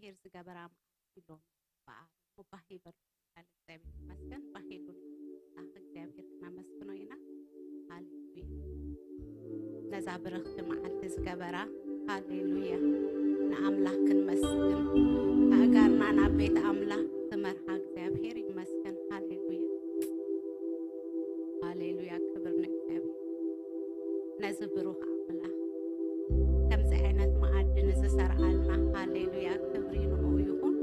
እግዚኣብሔር ዝገበራ መዓልቲ ኢሎም ብኣ ባህ ይበሉ። ቃል እግዚኣብሔር ይመስገን። ባህ ኢሉና ኣምላኽ እግዚኣብሔር ክነመስግኖ ኢና። ሃሌሉያ። ነዛ ብርኽቲ መዓልቲ ዝገበራ፣ ሃሌሉያ፣ ንኣምላኽ ክንመስግን፣ ኣእጋርና ናብ ቤት ኣምላኽ ዝመርሓ እግዚኣብሔር ይመስገን። ሃሌሉያ። ሃሌሉያ። ክብር ንእግዚኣብሔር። ነዚ ብሩኽ ኣምላኽ ከምዚ ዓይነት መኣዲ ንዝሰርዓልና፣ ሃሌሉያ፣ ክብሪ ንኡ ይኹን።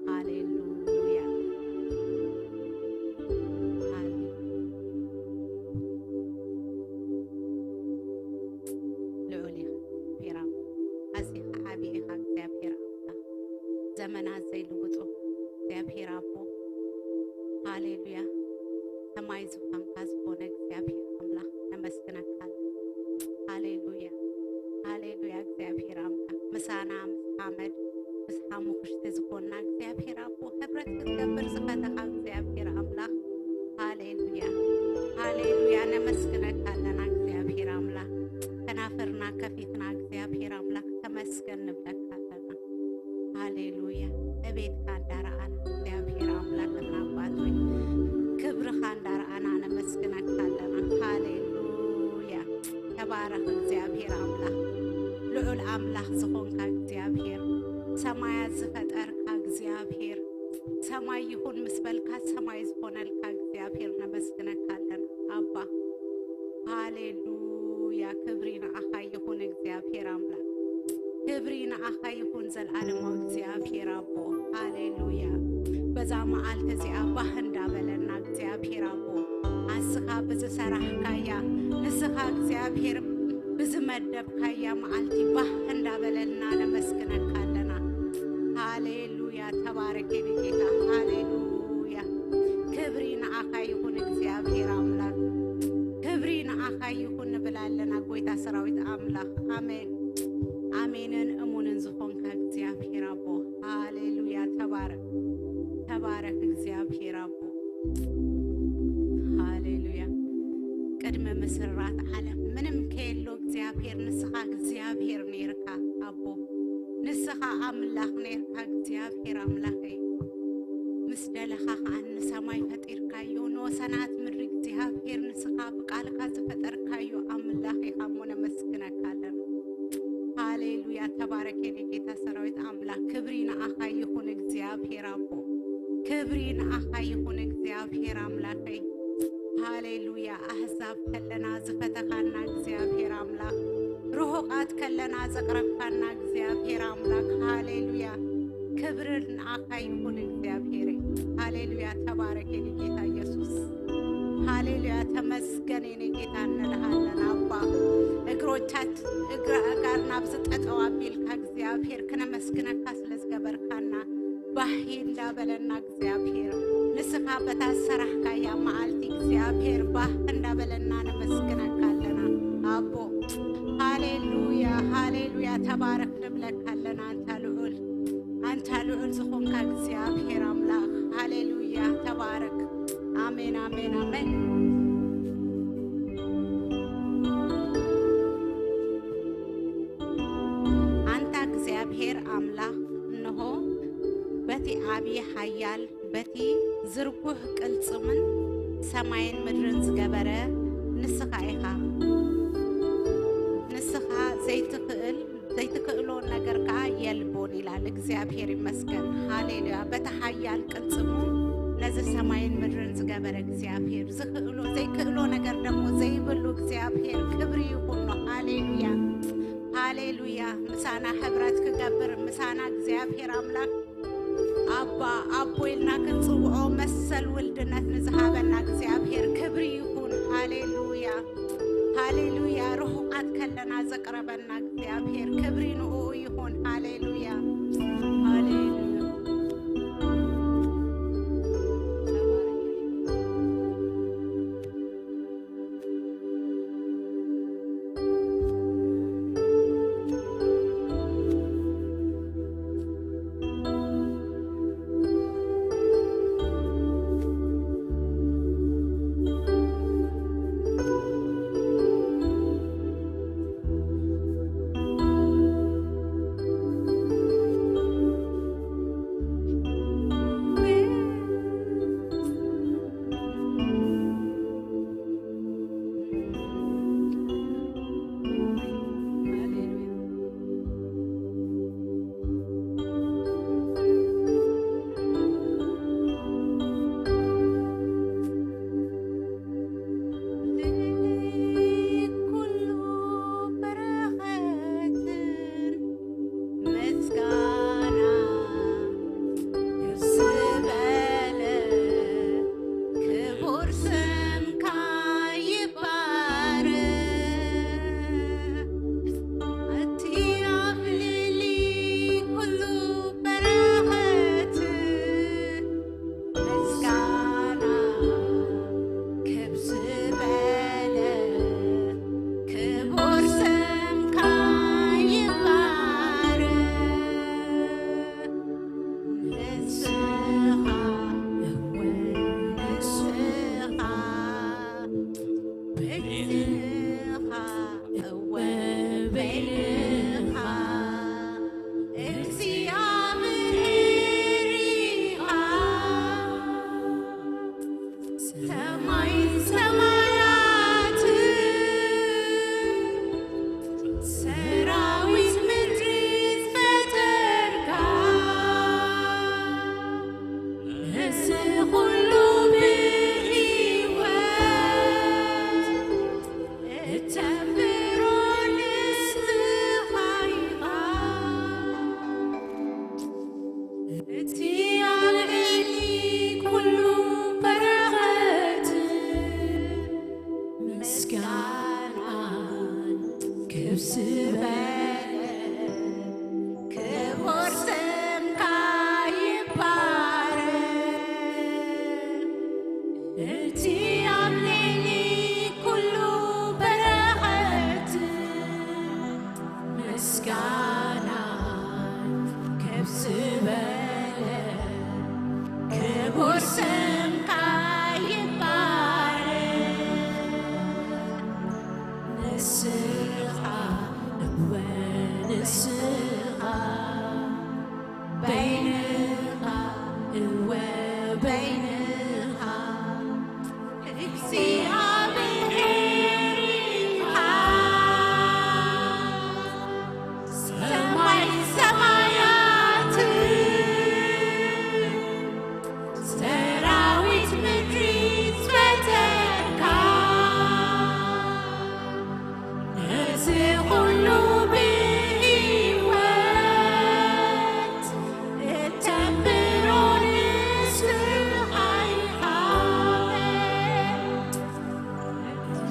ሃሌሉያ። ሃሌሉያ። ልዑል ኢኻ እግዚኣብሔር ኣምላኽ። ኣዚኻ ዓብዪ ኢኻ እግዚኣብሔር ኣምላኽ። ዘመናት ዘይልውጡ እግዚኣብሔር ኣቦ። ሃሌሉያ። ሰማይ ዙፋንካ ዝኾነ እግዚኣብሔር ኣምላኽ ነመስግነካ። ሃሌሉያ። ሃሌሉያ። እግዚኣብሔር ኣምላኽ ምሳና፣ ምስ ሓመድ፣ ምስ ሓሙኽሽቲ ዝኾንና እግዚኣብሔር ኣቦ፣ ሕብረት ክትገብር ዝፈተኻ እግዚኣብሔር ኣምላኽ። ሃሌሉያ። ሃሌሉያ። ነመስግነካ ኣለና እግዚኣብሔር ኣምላኽ። ከናፍርና ከፊትና እግዚኣብሔር ኣምላኽ ተመስገን ንብለካ ኣለና። ሃሌሉያ። እቤትካ እንዳረኣና እግዚኣብሔር ኣምላኽና ኣባት ሆይ፣ ክብርኻ እንዳረኣና ነመስግነካ ኣለና። ሃሌሉያ። ተባረኽ እግዚኣብሔር ኣምላኽ፣ ልዑል ኣምላኽ ዝኾንካ እግዚኣብሔር፣ ሰማያት ዝፈጠርካ እግዚኣብሔር፣ ሰማይ ይኹን ምስ በልካ ሰማይ ዝኾነልካ እግዚኣብሔር ነመስግነካ ኣለና ኣባ። ሃሌሉያ። ክብሪ ንኣኻ ይኹን እግዚኣብሔር ኣምላኽ። ክብሪ ንኣኻ ይኹን ዘልኣለማዊ እግዚኣብሔር ኣቦ። ሃሌሉያ። በዛ መዓልቲ እዚኣ ባህ እንዳበለና እግዚኣብሔር ኣቦ፣ ኣስኻ ብዝሰራሕካያ፣ ንስኻ እግዚኣብሔር ብዝመደብካያ መዓልቲ ባህ እንዳበለልና ነመስግነካ ኣለና። ሃሌሉያ። ተባረክ የኔ ጌታ። ሃሌሉያ። ክብሪ ንኣኻ ይኹን እግዚኣብሔር ኣምላኽ። ክብሪ ንኣኻ ይኹን ንብል ኣለና ጎይታ ሰራዊት ኣምላኽ። ኣሜን። ኣሜንን እሙንን ዝኾንካ እግዚኣብሔር ኣቦ። ሃሌሉያ። ተባረክ። ተባረክ እግዚኣብሔር ኣቦ። ሃሌሉያ። ቅድሚ ምስራት ዓለም ምንም ከየሎ እግዚኣብሔር ንስኻ እግዚኣብሔር ነይርካ ኣቦ። ንስኻ ኣምላኽ ነይርካ እግዚኣብሔር ኣምላኸይ። ምስ ደለኻ ኸዓ ንሰማይ ፈጢርካዮ፣ ንወሰናት ምድሪ እግዚኣብሔር ንስኻ ብቃልካ ዝፈጠርካዮ ኣምላኽ ኢኻ እሞ ነመስግነካ ኣለና። ሃሌሉያ። ተባረክ የኔ ጌታ ሰራዊት ኣምላኽ። ክብሪ ንኣኻ ይኹን እግዚኣብሔር ኣቦ። ክብሪ ንኣኻ ይኹን እግዚኣብሔር ኣምላኸይ። ሃሌሉያ። ኣህዛብ ከለና ዝፈተኻና እግዚኣብሔር ኣምላኽ፣ ርሁቓት ከለና ዘቕረብካና እግዚኣብሔር ኣምላኽ፣ ሃሌሉያ። ክብሪ ንኣኻ ይኹን እግዚኣብሔር። ሃሌሉያ። ተባረክ የኔ ጌታ ኢየሱስ። ሃሌሉያ። ተመስገን የኔ ጌታ እንልሃለን ኣባ። እግሮቻት እግረ ኣጋር ናብዚ ጠጠው ኣቢልካ እግዚኣብሔር ክነመስግነካ ስለ ዝገበርካና ባሂ እንዳበለና እግዚኣብሔር ንስኻ በታ ዝሰራሕካያ መዓልቲ እግዚኣብሔር ባህ እንዳበለና ነመስግነካ ኣለና ኣቦ። ሃሌሉያ፣ ሃሌሉያ። ተባረክ ንብለካ ኣለና ኣንታ ልዑል፣ ኣንታ ልዑል ዝኾንካ እግዚኣብሔር ኣምላኽ። ሃሌሉያ፣ ተባረክ። ኣሜን፣ ኣሜን፣ ኣሜን። ኣንታ እግዚኣብሔር ኣምላኽ፣ እንሆ በቲ ዓብዪ ሓያል፣ በቲ ዝርጉሕ ቅልጽምን ሰማይን ምድርን ዝገበረ ንስኻ ኢኻ። ንስኻ ዘይትኽእል፣ ዘይትኽእሎ ነገር ከኣ የልቦን ይላል። እግዚኣብሔር ይመስገን። ሃሌሉያ። በቲ ሓያል ቅልጽሙ ነዚ ሰማይን ምድርን ዝገበረ እግዚኣብሔር፣ ዝኽእሎ፣ ዘይክእሎ ነገር ደሞ ዘይብሉ እግዚኣብሔር ክብሪ ይኹኖ። ሃሌሉያ። ሃሌሉያ። ምሳና ሕብረት ክገብር፣ ምሳና እግዚኣብሔር ኣምላኽ ኣባ፣ ኣቦ ኢልና ክንጽውዖ መሰል ውልድነት ንዝሃበና እግዚኣብሔር ክብሪ ይኹን። ሃሌሉያ። ሃሌሉያ። ርሑቓት ከለና ዘቕረበና እግዚኣብሔር ክብሪ ንኡ ይኹን። ሃሌሉያ። ሃሌሉያ። እቲ ኣብ ልዕሊ ኩሉ በረኸት ምስጋናን ክብስበለ ክቡር ስምካ ይባረክ። እቲ ኣብ ልዕሊ ኩሉ በረኸት ምስጋና ክብስበለ ክቡር ስምካ ይባረክ። ንስኻ እወ ንስኻ በይንኻ እወ በይንኻ እግዚኣብሔር ኢኻ። ሰማይ ሰማያት ሰራዊት ምድሪ ዝፈጠርካ ነዚ ኩሉ ብህይወት እተንብሮ ንስኻ ኢኻ።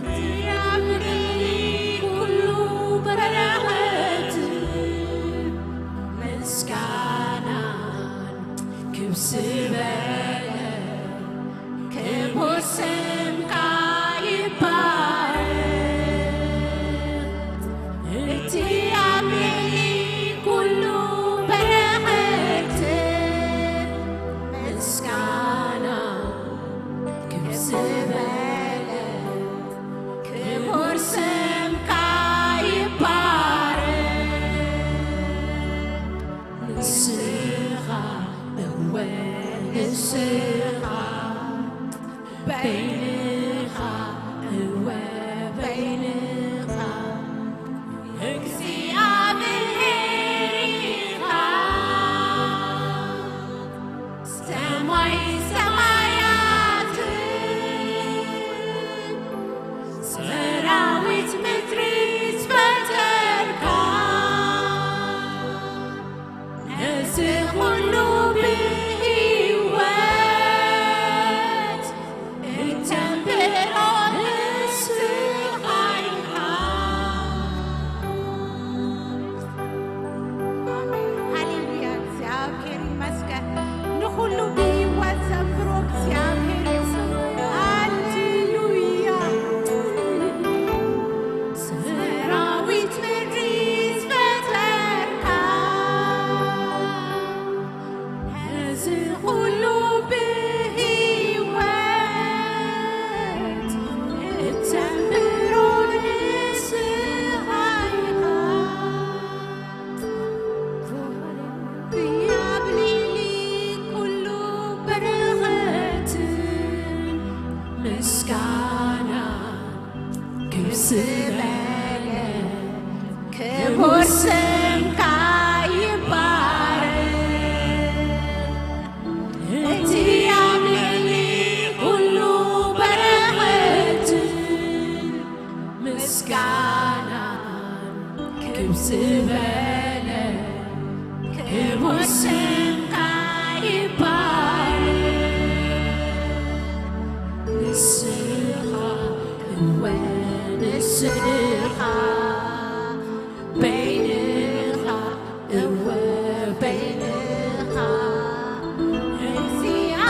እቲ ኣብ ልዕሊ ኩሉ በረኸት ምስጋና ክብስበለ ክቡር ስምካ ይባረክ። እቲ ኣብ ልዕሊ ኩሉ በረኸት ምስጋና ክብስበለ ክቡር ስምካ ይባረክ። ንስኻ እወ ንስኻ በይንኻ እወ በይንኻ እግዚኣብሔር ኢኻ። ሰማይ ሰማያት ሰራዊት ምድሪ ዝፈጠርካ ነዚ ኩሉ ብህይወት እተንብሮ ንስኻ ኢኻ። ሃሌሉያ፣ እግዚኣብሔር ይመስገን። ንኹሉ ብህይወት ዘንብሮ እግዚኣብሔር እዩ። ሃሌሉያ። ሰራዊት ምድሪ ዝፈጠርካ ነዚ ኩሉ ብህይወት እተንብሮ ንስኻ ኢኻ። ኣብ ልዕሊ ኩሉ በረኸትን ምስጋናን ክብስበለ ክቡር ስምካ ይባረክ። እቲ ኣብ ልዕሊ ኩሉ በረኸትን ምስጋናን ክብስበለ ክቡር ስምካ ይባረክ። ንስኻ እወ ንስኻ በይንኻ እወ በይንኻ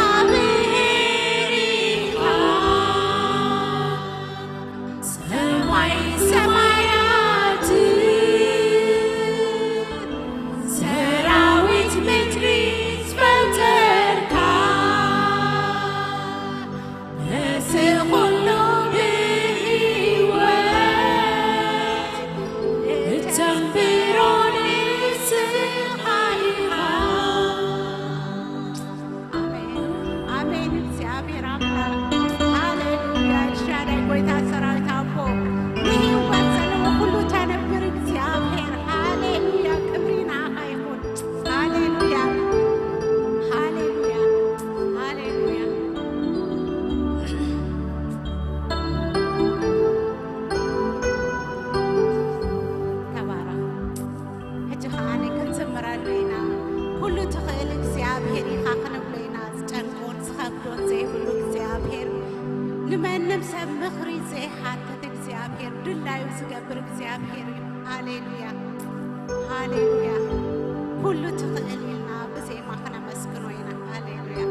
እግዚኣብሔር ኢኻ። ሰማይ ሰማያት ሰራዊት ምድሪ ዝፈጠርካ ነዚ ኩሉ ብህይወት ንመንም ሰብ ምኽሪ ዘይሓትት እግዚኣብሔር፣ ድላዩ ዝገብር እግዚኣብሔር እዩ። ሃሌሉያ፣ ሃሌሉያ። ኩሉ ትኽእል ኢልና ብዜማ ክነመስግኖ ኢና። ሃሌሉያ።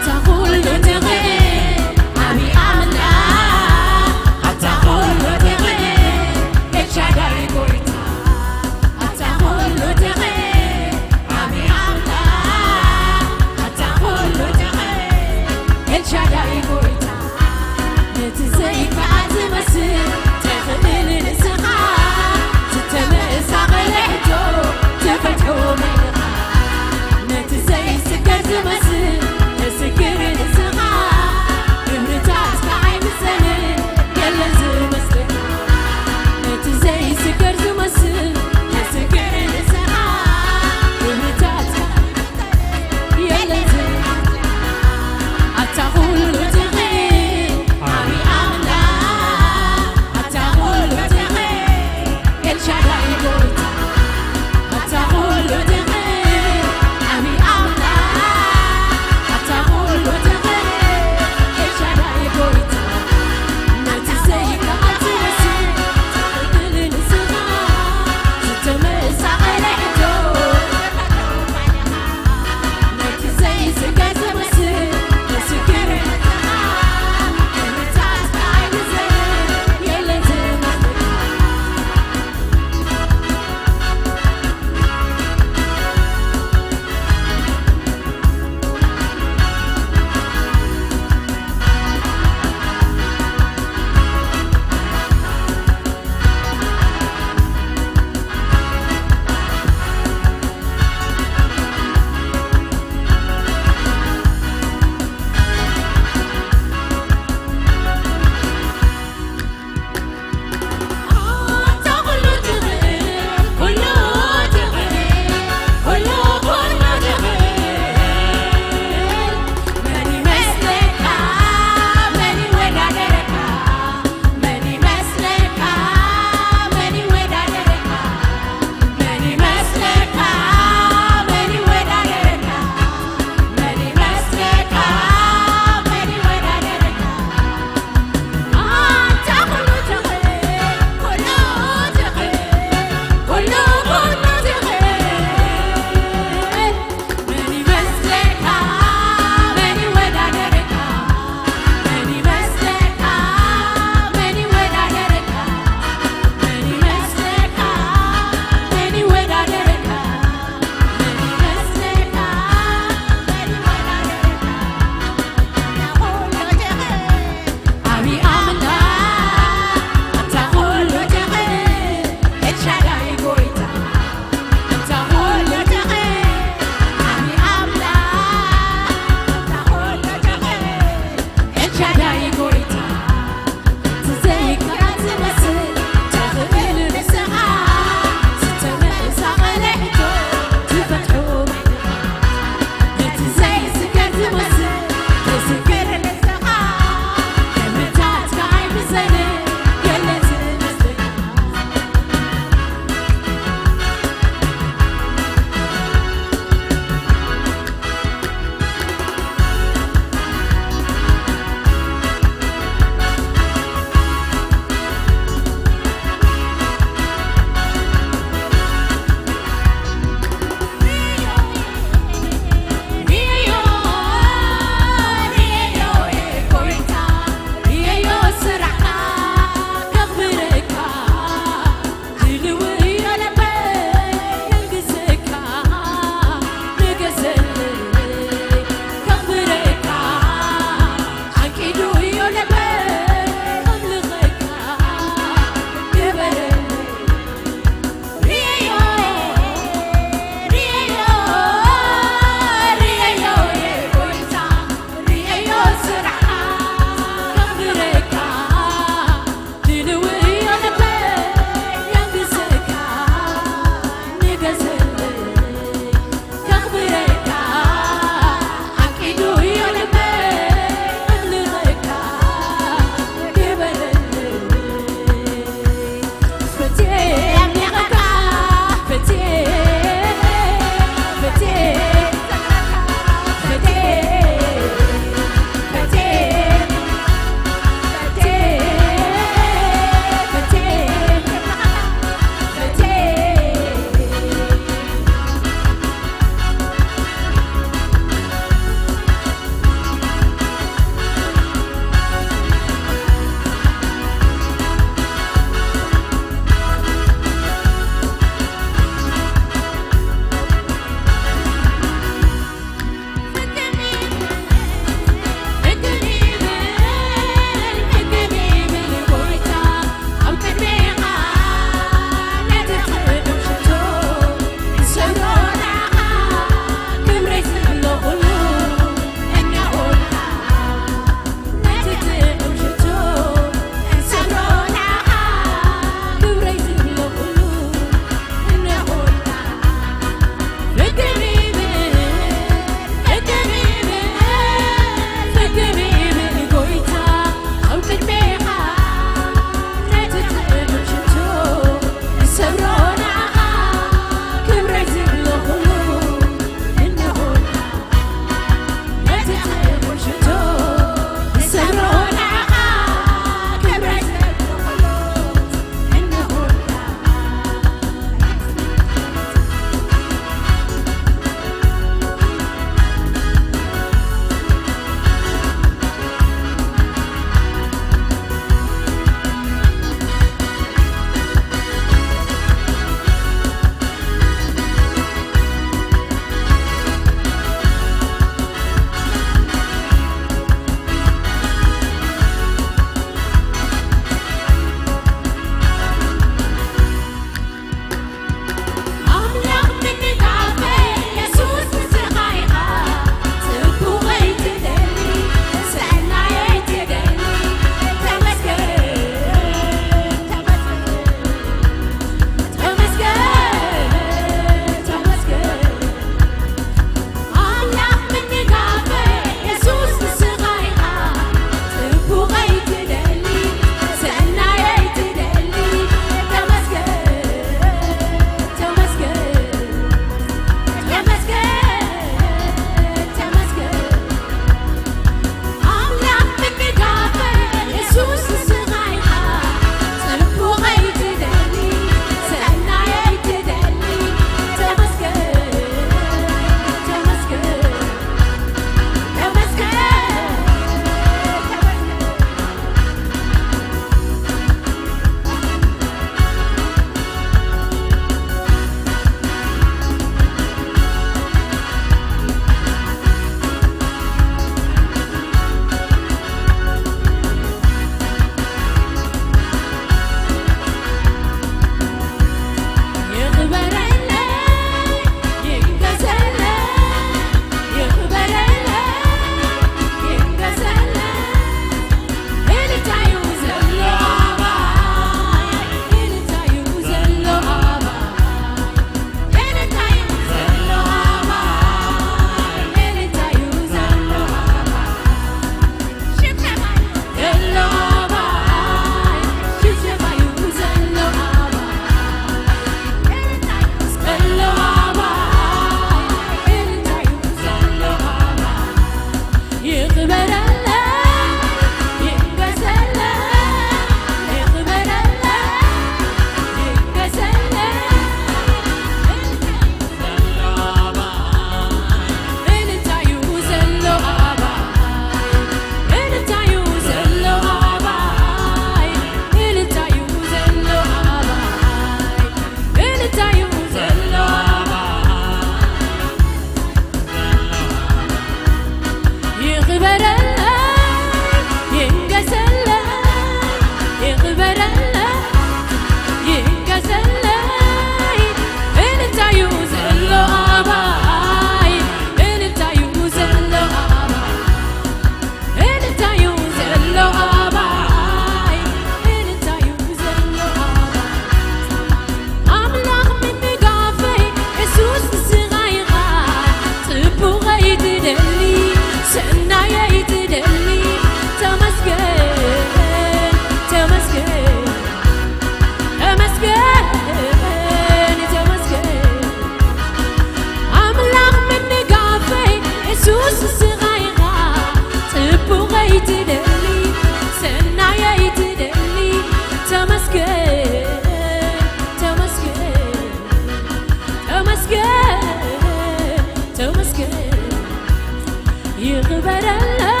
ይኽበረለይ፣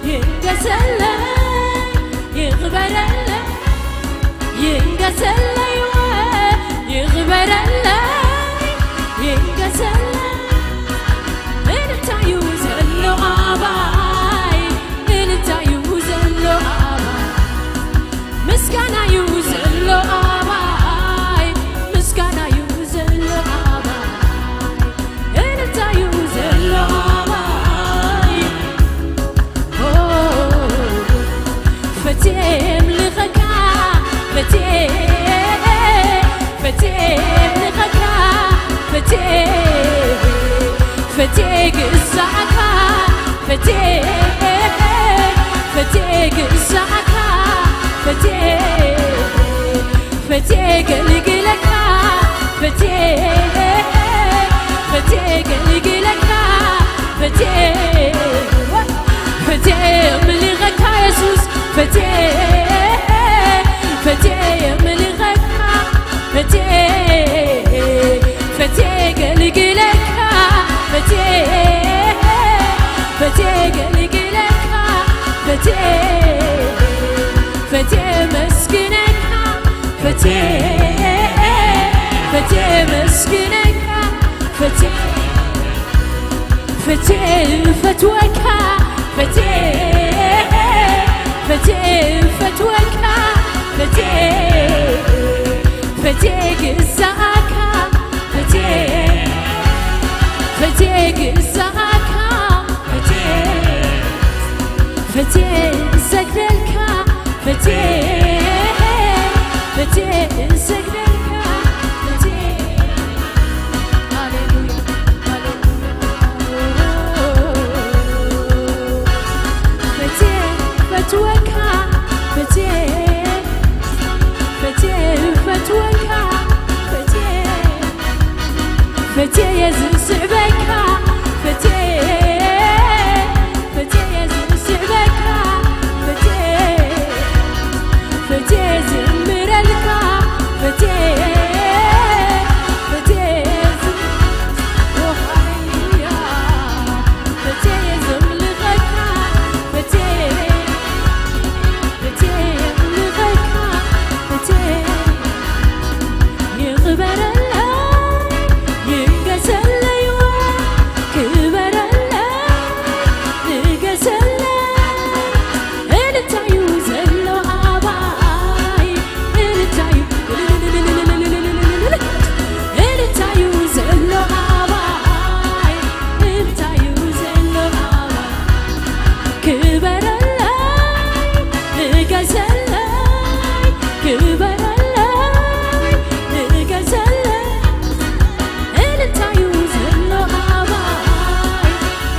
ይንገሰለይ፣ ይኽበረለይ፣ ይንገሰለይ፣ ይኽበረለይ፣ ይንገሰለይ። እንታይ እዩ ዘሎ ኣባይ? እንታይ እዩ ዘሎ ኣባይ? ምስጋና እዩ ዘሎ ኣባይ፣ ምስጋና እዩ ዘሎ ኣባይ፣ እንታይ እዩ ዘሎ ኣባይ? ኦ፣ ፈትየ የምልኸካ፣ ፈትየ፣ ፈትየ የምልኸካ፣ ፈትየ፣ ፈትየ ግዛእካ፣ ፈትየ፣ ፈትየ ግዛእካ፣ ፈትየ፣ ፈትየ ገልግለካ፣ ፈትየ፣ ፈትየ ገልግለካ፣ ፈትየ፣ ፈትየ የምልኸካ የሱስ፣ ፈትየ፣ ፈትየ የምልኸካ፣ ፈትየ፣ ፈትየ ገልግለካ፣ ፈትየ፣ ፈትየ ገልግለካ፣ ፈትየ፣ ፈትየ መስግነካ፣ ፈትየ፣ ፈትየ መስግነካ፣ ፈትየ፣ ፈትየ ፈትወካ፣ ፈትየ፣ ፈትየ ፈትወካ፣ ፈትየ፣ ፈትየ ግዛእካ፣ ፈትየ፣ ፈትየ ግዛእካ፣ ፈትየ፣ ፈትየ ሰግደልካ፣ ፈትየ፣ ፈትየ ሰግደልካ፣ ፈትየ። ሃሌሉያ፣ ሃሌሉያ። ፈትየ፣ ፈትወካ፣ ፈትየ፣ ፈትየ፣ ፈትወካ፣ ፈትየ፣ ፈትየ ዝስዕበካ፣ ፈትየ፣ ፈትየ ዝስዕበካ፣ ፈትየ፣ ፈትየ ዝምረልካ፣ ፈትየ፣ ፈትየ ዝ-፣ ኦ፣ ሃሌሉያ። ፈትየ ዘምልኸካ፣ ፈትየ፣ ፈትየ የምልኸካ፣ ፈትየ ይኽበረለይ፣ ይንገሰለይ፣ ክበረለይ፣ ንገሰለይ። እንታይ እዩ ዘሎ ኣባይ? እንታይ እዩ? እንታይ እዩ ዘሎ ኣባይ? እንታይ እዩ ዘሎ ኣባይ? ክበረለይ፣ ንገሰለይ፣ ክበረለይ፣ ንገሰለይ። እንታይ እዩ ዘሎ ኣባይ?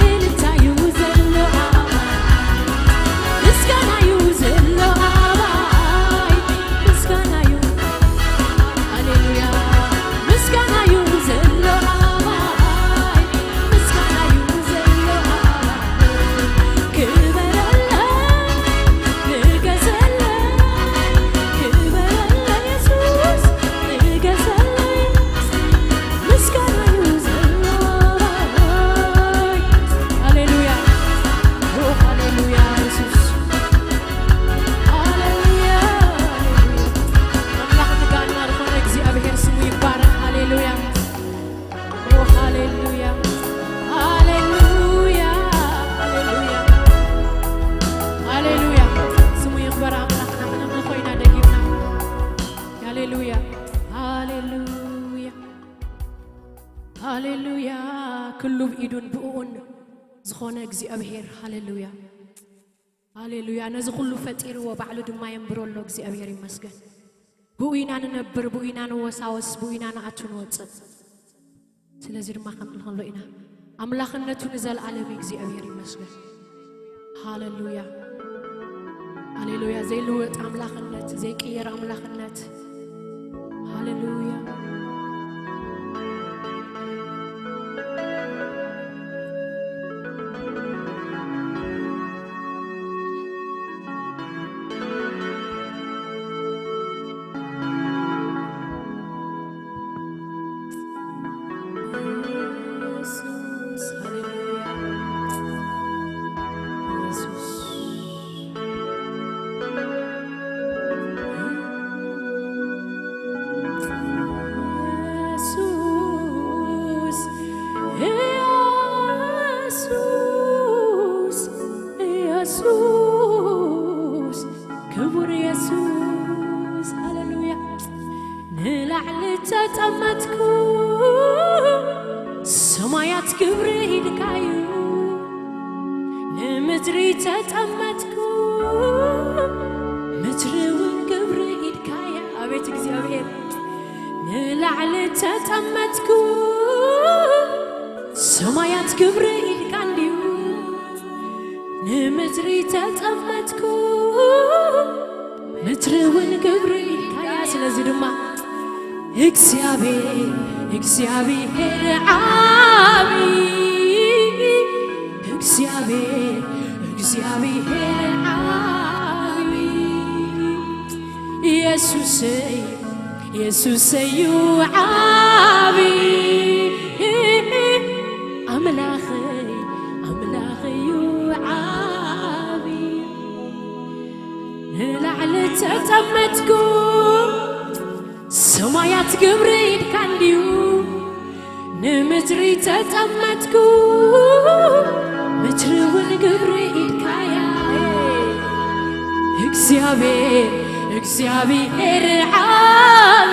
እንታይ እዩ ዘሎ ኣባይ? ምስጋና እዩ ዘሎ ኣባይ፣ ምስጋና እዩ። ሃሌሉያ። ምስጋና እዩ ዘሎ ኣባይ፣ ምስጋና እዩ ዘሎ ኣባይ። ክበረለይ፣ ንገሰለይ፣ ክበረለይ የሱስ፣ ንገሰለይ። ምስጋና እዩ ዘሎ ኣባይ። ሃሌሉያ። ኦ፣ ሃሌሉያ የሱስ። ሃሌሉያ፣ ሃሌሉያ። ኣምላኽ ንጋና ዝኾነ እግዚኣብሔር ስሙ ይባረኽ። ሃሌሉያ። ኦ፣ ሃሌሉያ፣ ሃሌሉያ፣ ሃሌሉያ፣ ሃሌሉያ። ስሙ ይኽበር ኣምላኽና። ክነምልኾ ኢና ደጊምና። ሃሌሉያ፣ ሃሌሉያ፣ ሃሌሉያ። ክሉ ብኢዱን ብእኡን ዝኾነ እግዚኣብሔር። ሃሌሉያ። ሃሌሉያ። ነዚ ኩሉ ፈጢርዎ ባዕሉ ድማ የንብሮ ኣሎ። እግዚኣብሔር ይመስገን። ብኡ ኢና ንነብር፣ ብኡ ኢና ንወሳወስ፣ ብኡ ኢና ንኣቱ ንወፅእ። ስለዚ ድማ ክንብል ከሎ ኢና ኣምላኽነቱ ንዘለኣለም እዩ። እግዚኣብሔር ይመስገን። ሃሌሉያ፣ ሃሌሉያ። ዘይልወጥ ኣምላኽነት፣ ዘይቅየር ኣምላኽነት። ሃሌሉያ። ኢየሱስ፣ ሃሌሉያ። ምድሪ ተጠመትኩ፣ ምድሪ እውን ግብሪ ኢድካያ። ኣቤት እግዚኣብሔር፣ ንላዕሊ ተጠመትኩ፣ ሰማያት ግብሪ ኢድካ እንድዩ። ንምድሪ ተጠመትኩ፣ ምድሪ እውን ግብሪ ኢድካያ። ስለዚ ድማ እግዚኣብሔር፣ እግዚኣብሔር ዓቢ፣ እግዚኣብሔር፣ እግዚኣብሔር ዓቢ፣ ኢየሱሰይ፣ ኢየሱሰይ እዩ ዓቢ፣ ኣምላኸይ፣ ኣምላኸይ እዩ ዓቢ። ንላዕሊ ተጠመትኩ፣ ሰማያት ግብሪ ኢድካ እንድዩ። ንምድሪ ተጠመትኩ፣ ምድሪ እውን ግብሪ ኢድካያ። እግዚኣብሔር፣ እግዚኣብሔር ዓቢ፣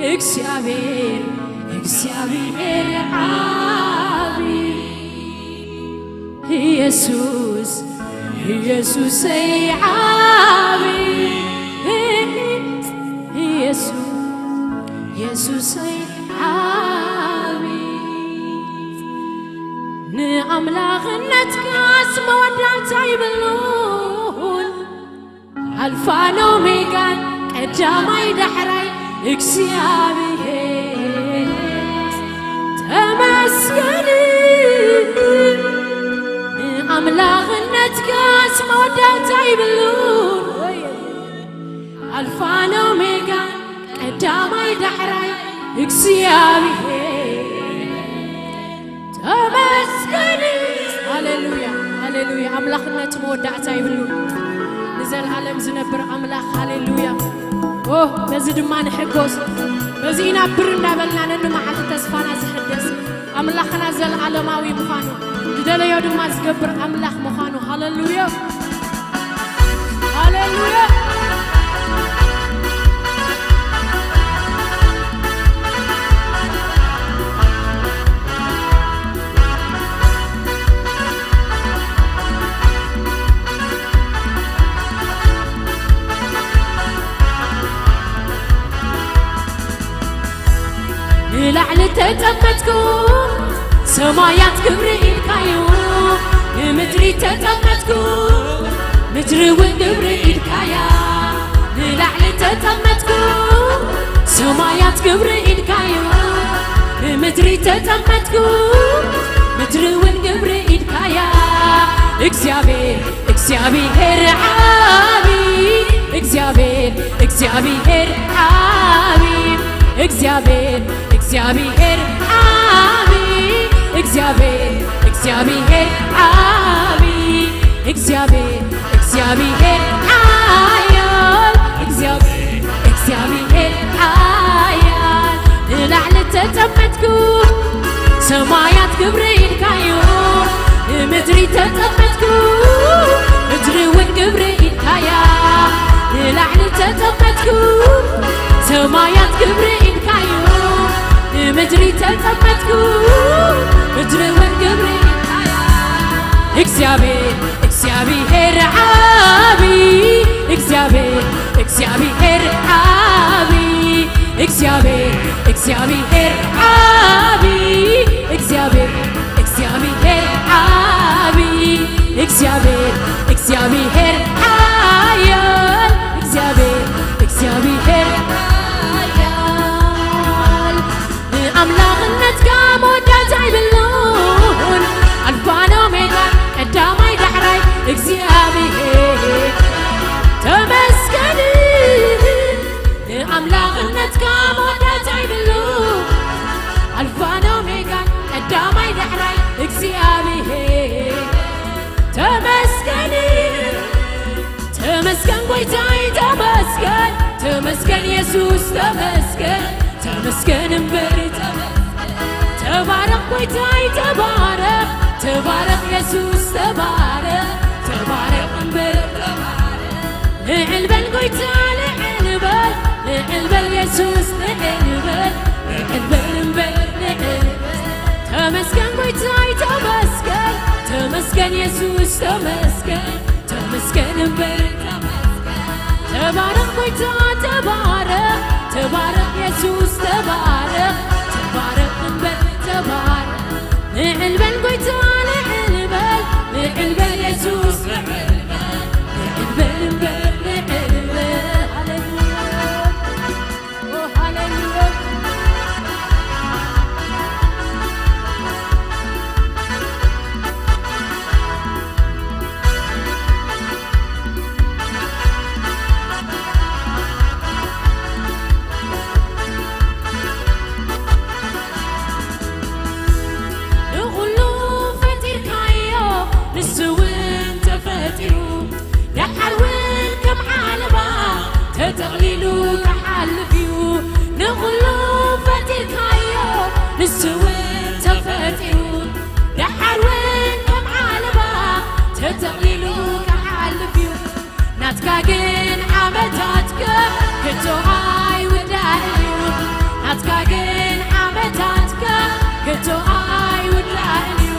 እግዚኣብሔር፣ እግዚኣብሔር ዓቢ። ኢየሱስ፣ ኢየሱሰይ ዓቢ፣ ኢየሱስ፣ ኢየሱሰይ ዓቢ። ንኣምላኽነትካስ መወዳእታ ይብሉን፣ ኣልፋን ኦሜጋን ቀዳማይ ዳሕራይ እግዚኣብሔር ተመስገን። ንኣምላኽነትካስ መወዳእታ ይብሉን፣ ኣልፋን ኦሜጋን ቀዳማይ ዳሕራይ እግዚኣብሔር ተመስገን። ሃሌሉያ፣ ሃሌሉያ። ኣምላኽነት መወዳእታ ይብሉ። ንዘለኣለም ዝነብር ኣምላኽ፣ ሃሌሉያ። ኦ፣ በዚ ድማ ንሕጎስ፣ በዚ ኢና ብር እንዳበልና ነንመዓልቲ ተስፋና ዝሕደስ። ኣምላኽና ዘለኣለማዊ ምዃኑ፣ ዝደለዮ ድማ ዝገብር ኣምላኽ ምዃኑ። ሃሌሉያ፣ ሃሌሉያ። ንላዕሊ ተጠመትኩ፣ ሰማያት ግብሪ ኢድካዩ። ንምድሪ ተጠመትኩ፣ ምድሪ እውን ግብሪ ኢድካያ። ንላዕሊ ተጠመትኩ፣ ሰማያት ግብሪ ኢድካዩ። ንምድሪ ተጠመትኩ፣ ምድሪ እውን ግብሪ ኢድካያ። እግዚኣብሔር፣ እግዚኣብሔር ዓቢ፣ እግዚኣብሔር፣ እግዚኣብሔር ዓቢ፣ እግዚኣብሔር፣ እግዚኣብሔር ዓቢ፣ እግዚኣብሔር፣ እግዚኣብሔር ዓቢ፣ እግዚኣብሔር፣ እግዚኣብሔር ሓያል፣ እግዚኣብሔር፣ እግዚኣብሔር ሓያል። ንላዕሊ ተጠመትኩ፣ ሰማያት ግብሪ ኢድካዩ። ንምድሪ ተጠመትኩ፣ ምድሪ እውን ግብሪ ኢድካያ። ንላዕሊ ተጠመትኩ፣ ሰማያት ግብሪ ኢድካዩ። ንምድሪ ተጠመትኩ፣ ምድሪ እውን ግብሪ ኢድካያ። እግዚኣብሔር፣ እግዚኣብሔር ዓቢ፣ እግዚኣብሔር፣ እግዚኣብሔር ዓቢ፣ እግዚኣብሔር፣ እግዚኣብሔር ዓቢ፣ እግዚኣብሔር፣ እግዚኣብሔር ዓቢ፣ እግዚኣብሔር፣ እግዚኣብሔር ሓያል፣ እግዚኣብሔር፣ እግዚኣብሔር ሓያል። ንኣምላኽነትካ መወዳእታ ይብሉን፣ ኣልፋን ኦሜጋን ቀዳማይ ዳሕራይ እግዚኣብሔር ተመስገን። ንኣምላኽነትካ መወዳእታ ይብሉን፣ ኣልፋን ኦሜጋን ቀዳማይ ዳሕራይ እግዚኣብሔር ተመስገን። ተመስገን ጎይታይ ተመስገን፣ ተመስገን የሱስ ተመስገን፣ ተመስገን እምበር ተመስገን። ተባረኽ ጎይታይ ተባረኽ፣ ተባረኽ የሱስ ተባረኽ፣ ተባረኽ እምበር ተባረኽ። ልዕል በል ጎይታ ልዕል በል፣ ልዕል በል የሱስ ልዕል በል፣ ልዕል በል እምበር ልዕል በል። ተመስገን ጎይታይ ተመስገን፣ ተመስገን የሱስ ተመስገን፣ ተመስገን እምበር ተመስገን። ተባረኽ ጎይታ ተባረኽ፣ ተባረኽ የሱስ ተባረኽ፣ ተባረኽ እምበር ተባረኽ። ንዕል በል ጎይታ ንዕል በል፣ ንዕል በል የሱስ ንዕል በል፣ ንዕል በል እምበር ንዕል በል። ሃሌሉያ። ኦ፣ ሃሌሉያ። ንኹሉ ፈጢርካዮ፣ ንሱ እውን ተፈጢሩ። ደሓር እውን ከም ዓለባ ተጠቕሊሉ ክሓልፍ እዩ። ንኹሉ ፈጢርካዮ፣ ንሱ እውን ተፈጢሩ። ደሓር እውን ከም ዓለባ ተጠቕሊሉ ክሓልፍ እዩ። ናትካ ግን ዓመታትካ ከቶ ኣይውዳእን እዩ። ናትካ ግን ዓመታትካ ከቶ ኣይውዳእን እዩ።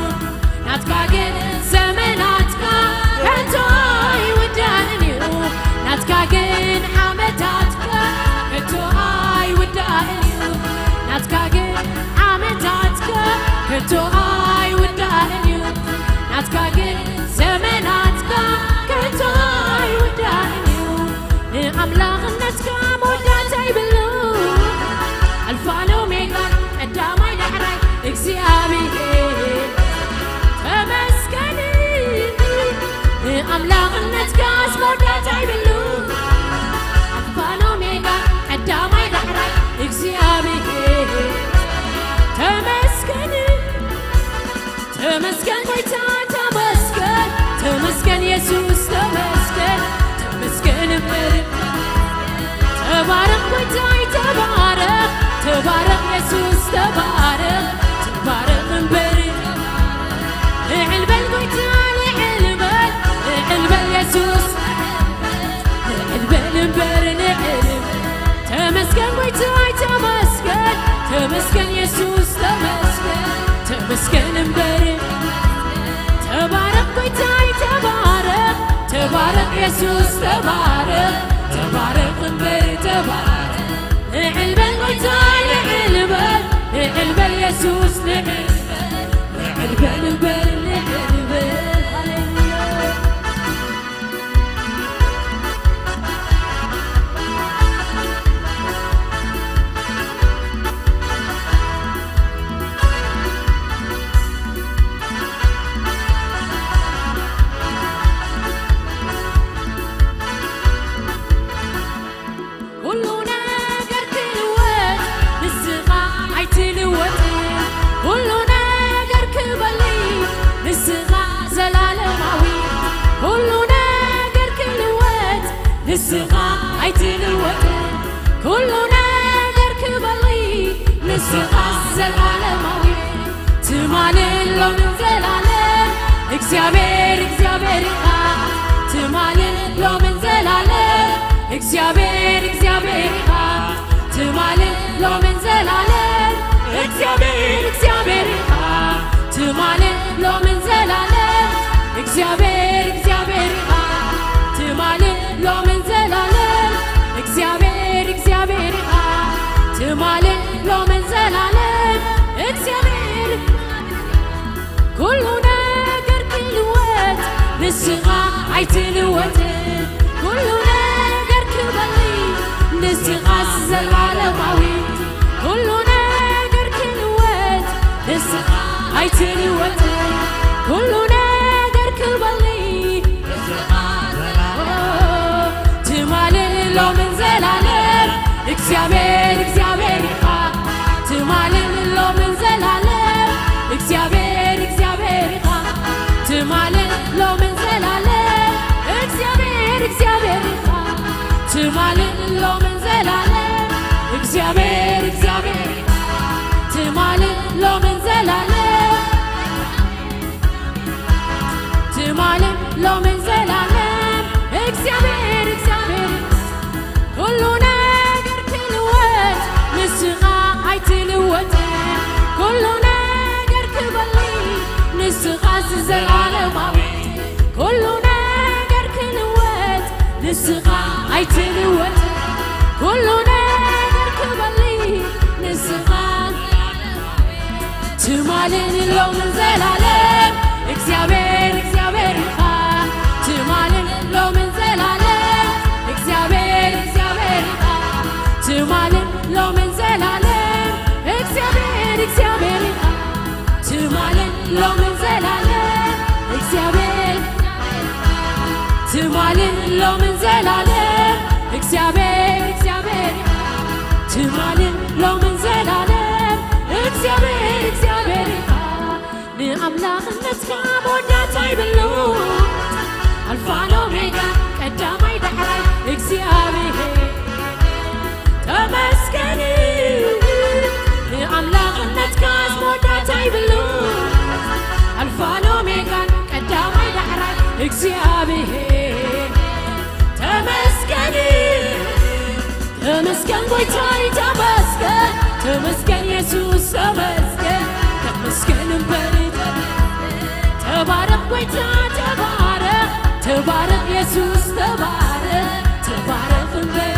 ናትካ ግን ዘመናትካ ከቶ ኣይውዳእን እዩ። ናትካ ግን ዓመታትካ ከቶ ኣይውዳእን እዩ። ናትካ ግን ዓመታትካ ከቶ ኣይውዳእን እዩ። ናትካ ግን ዘመናትካ ከቶ ኣይውዳእን እዩ። ንኣምላኽነትካ መወዳእታ ይብሉ። ኣልፋን ኦሜጋን ቀዳማይ ዳሕራይ እግዚኣብሔር ተመስገን። ንኣምላኽነትካስ መወዳእታ ይብሉ። ኣልፋን ኦሜጋን ቀዳማይ ዳሕራይ እግዚኣብሔር ተመስገን። ተመስገን ጎይታ ተመስገን፣ ተመስገን የሱስ ተመስገን፣ ተመስገን እምበር። ተባረኽ ጎይታይ ተባረኽ፣ ተባረኽ የሱስ ተባረኽ፣ ተባረኽ እምበር። ልዕል በል ጎይታ ልዕል በል፣ ልዕል በል የሱስ ልዕል በል እምበር ልዕል በል። ተመስገን ጎይታይ ተመስገን፣ ተመስገን የሱስ ተመስገን፣ ተመስገን እምበር። ተባረኽ ጎይታይ ተባረኽ፣ ተባረኽ የሱስ ተባረኽ፣ ተባረኽ እምበር ተባረኽ። ልዕል በል ጎይታይ ልዕል በል፣ ልዕል በል የሱስ ልዕል በል፣ ልዕል በል እምበር ልዕል በል። ሃሌሉያ። ኩሉ ነገር ክልወጥ ንስኻ ኣይትልወጥን። ኩሉ ነገር ክበሊ ንስኻ ዘላለማዊ። ኩሉ ነገር ክልወጥ ንስኻ ኣይትልወጥን። ኩሉ ነገር ክበሊ ንስኻ ዘላለማዊ። ትማልን ሎምን ዘላለም እግዚኣብሔር እግዚኣብሔር ኢኻ። ትማልን ሎምን ዘላለም እግዚኣብሔር እግዚኣብሔር ኢኻ። ትማልን ሎምን ዘላለም እግዚኣብሔር እግዚኣብሔር ኢኻ። ትማልን ሎምን ዘላለም እግዚኣብሔር እግዚኣብሔር ኢኻ። ትማልን ሎምን ዘላለም እግዚኣብሔር እግዚኣብሔር ኢኻ። ትማልን ሎምን ዘላለም እግዚኣብሔር። ኩሉ ነገር ክልወጥ ንስኻ ኣይትልወጥን። ኩሉ ነገር ክበሊ ንስኻ ዘለዓለማዊ። ኩሉ ነገር ክልወጥ ንስኻ ኣይትልወጥን። ኩሉ ነገር ክበሊ ትማልን ሎምን ዘላለም እግዚኣብሔር እግዚኣብሔር ኢኻ። ትማልን ሎምን ዘላለም እግዚኣብሔር እግዚኣብሔር ኢኻ። ትማልን ሎምን ዘላለም እግዚኣብሔር እግዚኣብሔር ኢኻ። ትማልን ሎምን ዘላለም እግዚኣብሔር እግዚኣብሔር ኢኻ። ትማልን ሎምን ዘላለም ትማልን ሎምን ዘላለም እግዚኣብሔር እግዚኣብሔር። ኩሉ ነገር ክልወጥ ንስኻ ኣይትልወጥን። ኩሉ ነገር ክበሊ ንስኻ ዘላለማዊ። ንስኻ ኣይትልወጥ፣ ኩሉ ነገር ክበሊ ንስኻ ትማልን ሎምን ዘላለም እግዚኣብሔር እግዚኣብሔር ኢኻ። ትማልን ሎምን ዘላለም እግዚኣብሔር እግዚኣብሔር ኢኻ። ትማልን ሎምን ዘላለም እግዚኣብሔር እግዚኣብሔር ኢኻ። ትማልን ሎምን ዘላለም እግዚኣብሔር ትማልን ሎምን ዘላለም እግዚኣብሔር እግዚኣብሔር ትማልን ሎምን ዘላለም እግዚኣብሔር እግዚኣብሔር ንኣምላኽነትካ መወዳእታ ይብሉ ኣልፋን ኦሜጋ ቀዳማይ ዳሕራይ እግዚኣብሔር ተመስገን ንኣምላኽነትካ መወዳእታ ይብሉ ኣልፋን ኦሜጋን ቀዳማይ ዳሕራይ እግዚኣብሔር ተመስገን ተመስገን ጎይታይ ተመስገን ተመስገን የሱስ ተመስገን ተመስገን እምበር ተባረኽ ጎይታ ተባረኽ ተባረኽ የሱስ ተባረኽ ተባረኽ እምበር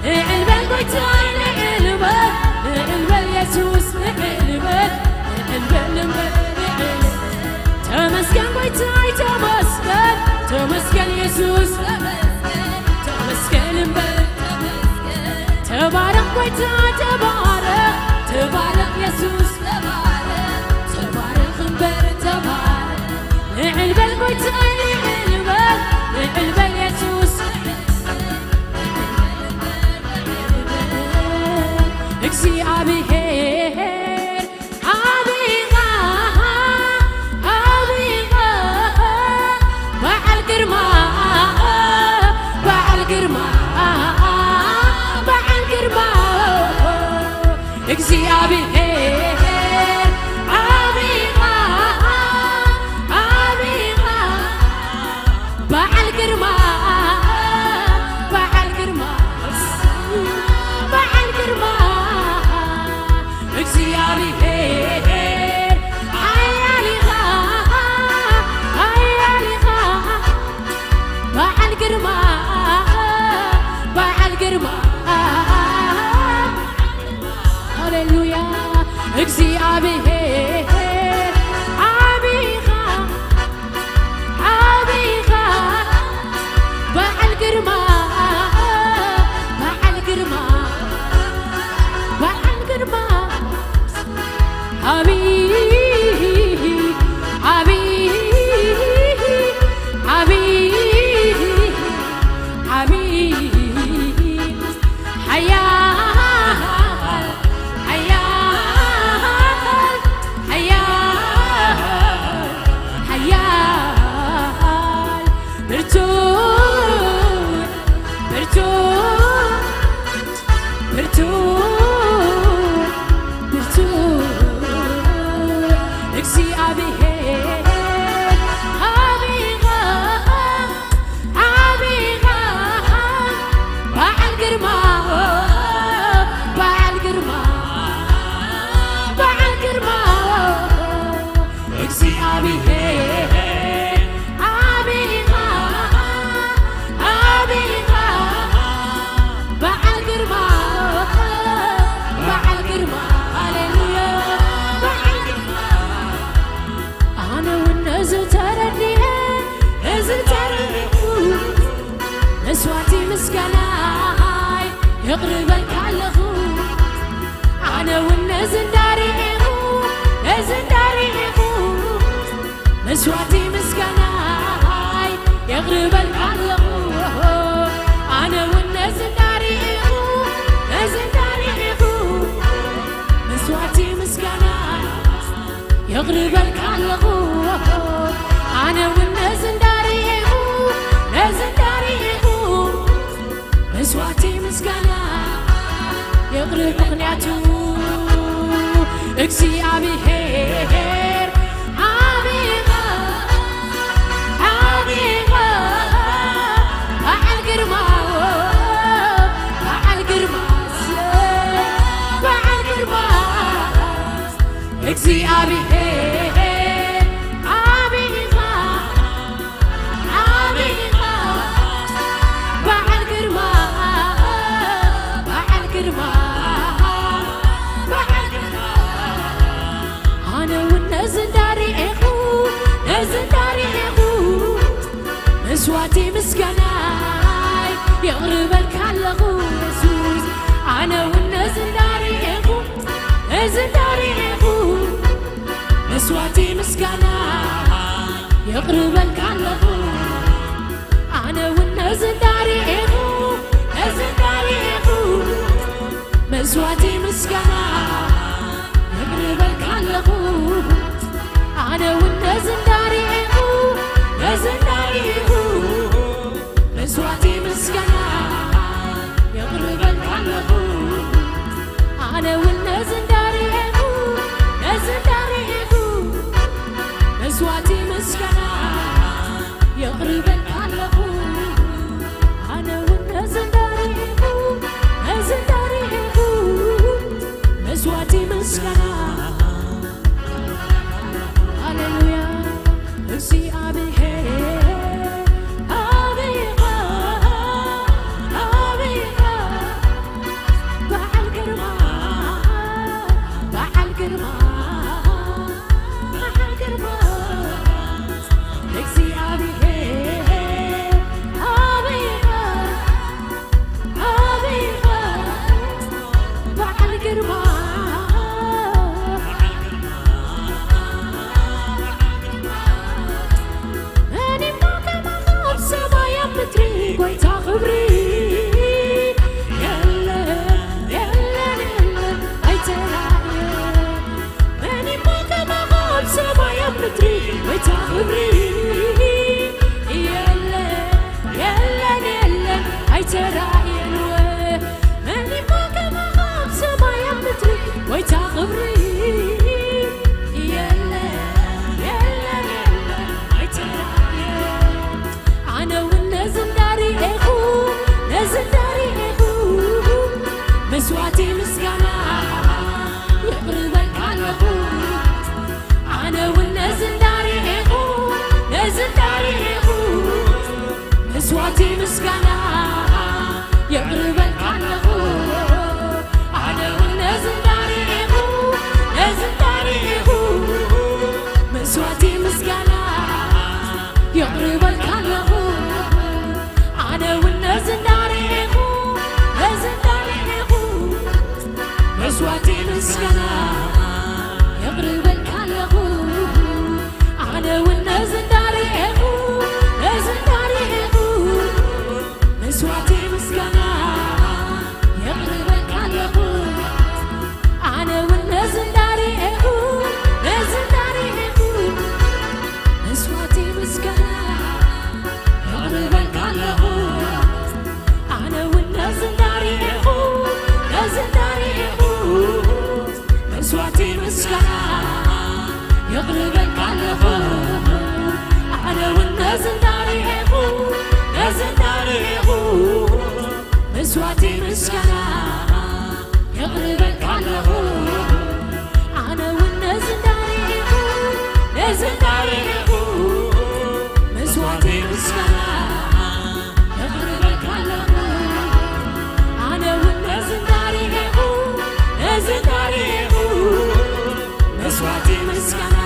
ንዕል በል ጎይታይ ንዕል በል ንዕል በል የሱስ ንዕል በል ንዕል በል እምበር ንዕል ተመስገን ጎይታይ ተመስገን ተመስገን የሱስ ተመስገን እምበር ተባረኽ ጎይታ ተባረኽ ተባረኽ የሱስ ተባረኽ እምበር ተባረኽ ንዕል በል ጎይታይ ንዕል በል ንዕል በል የሱስ እግዚኣብሔር ዓቢኻ ዓቢኻ በዓል ግርማ በዓል ግርማ በዓል ግርማ እግዚኣብሔር ዓቢኻ ዓቢኻ በዓል ግርማ በዓል ግርማ በዓል ግርማ እግዚኣብሔር ሓያል ኢኻ ሓያል ኢኻ በዓል ግርማ በዓል ግርማ ሃሌሉያ እግዚኣብሔር ዓቢኻ ዓቢኻ በዓል ግርማ በዓል ግርማ በዓል ግርማ ዓቢ ዓቢ ዓቢ ዓቢ ሓያል ሓያል ሓያል ሓያል ብርቱዕ ብርቱዕ ብርቱዕ ብርቱዕ እግዚኣብሔር ዓቢኻ ዓቢኻ በዓል ግርማ በዓል ግርማ በዓል ግርማ እግዚኣብሔር ዓቢኻ ዓቢኻ በዓል ግርማ በዓል ግርማ ሃሌሉያ በዓል ግርማ ኣነ እውን ነዚ ተረዲኤ ነዚ ተረዲኡ መስዋዕቲ ምስጋናይ የቕርበልካ ኣለኹ ኣነ እውን ነዚ እንዳርኤኹ ነዚ እንዳርኤኹ መስዋዕቲ ምስጋናይ የቕርበልካ ኣለኹ ኣነ እውን ነዚ እንዳርኤኹ ነዚ እንዳርኤኹ መስዋዕቲ ምስጋና የቕርበልካ ኣለኹ ኣነ እውን ነዚ እንዳርኤኹ ነዚ እንዳርኤኹ መስዋዕቲ ምስጋና የቕርብ ምኽንያቱ እግዚኣብሔር ዓቢኻ ዓቢኻ በዓል ግርማ በዓል ግርማ በዓል ግርማ እግዚኣብሔር ዓቢኻ ዓቢኻ የቕርበልካ ኣለኹ። ኣነ እውን ነዚ እንዳርኤኹ፣ ነዚ እንዳርኤኹ፣ መስዋዕቲ ምስጋና የቕርበልካ ኣለኹ። ኣነ እውን ነዚ እንዳርኤኹ፣ ነዚ እንዳርኤኹ፣ መስዋዕቲ ምስጋና የቕርበልካ ኣለኹ። ኣነ እውን ነዚ እንዳርኤኹ፣ ነዚ እንዳርኤኹ፣ መስዋዕቲ ምስጋና የቕርበልካ ኣለኹ። ኣነ እውን ነዚ እንዳርኤኹ፣ ነዚ እንዳርኤኹ፣ መስዋዕቲ ምስጋና። ሃሌሉያ። እግዚኣብሔር ኣበይኻ፣ ኣበይኻ፣ በዓል ግርማ፣ በዓል ግርማ፣ በዓል ግርማ። እግዚኣብሔር ኣበይኻ፣ ኣበይኻ፣ በዓል ግርማ። መን እሞ ከማኻ ኣብ ሰማይ ኣብ ምድሪ፣ ጎይታ ክብሪ። የለን፣ የለን፣ የለን፣ ኣይተራእየን። መን እሞ ከማኻ ኣብ ሰማይ ኣብ ምድሪ፣ ጎይታ ክብሪ። የለን፣ የለን፣ የለን፣ ኣይተራእየን። መን እሞ ከማኻ ኣብ ሰማይ ኣብ ምድሪ፣ ጎይታ ክብሪ። የለን፣ የለን፣ የለን፣ ኣይተራእየን። ኣነ እውን ነዚ እንዳርኤኹ፣ ነዚ እንዳርኤኹ፣ መስዋዕቲ ምስጋና የቕርበልካ ኣለኹ። ኣነ እውን ነዚ እንዳርኤኹ፣ ነዚ እንዳርኤኹ፣ መስዋዕቲ ምስጋና የቕርበልካ ኣለኹ። ኣነ እውን ነዚ እንዳርኤኹ፣ ነዚ እንዳርኤኹ፣ መስዋዕቲ ምስጋና የቕርበልካ ኣለኹ። ኣነ እውን ነዚ እንዳርኤኹ፣ ነዚ እንዳርኤኹ፣ መስዋዕቲ ምስጋና የቕርበልካ ኣለኹ። ኣነ እውን ነዚ እንዳርኤኹ፣ ነዚ እንዳርኤኹ፣ መስዋዕቲ ምስጋና የቕርበልካ ኣለኹ። ኣነ እውን ነዚ እንዳርኤኹ፣ ነዚ እንዳርኤኹ፣ መስዋዕቲ ምስጋና የቕርበልካ ኣለኹ። ኣነ እውን ነዚ እንዳርኤኹ፣ ነዚ እንዳርኤኹ፣ መስዋዕቲ ምስጋና የቕርበልካ ኣለኹ። ኣነ እውን ነዚ እንዳርኤኹ፣ ነዚ እንዳርኤኹ፣ መስዋዕቲ ምስጋና የቕርበልካ ኣለኹ። ኣነ እውን ነዚ እንዳርኤኹ፣ ነዚ እንዳርኤኹ፣ መስዋዕቲ ምስጋና የቕርበልካ ኣለኹ። ኣነ እውን ነዚ እንዳርኤኹ፣ ነዚ እንዳርኤኹ፣ መስዋዕቲ ምስጋና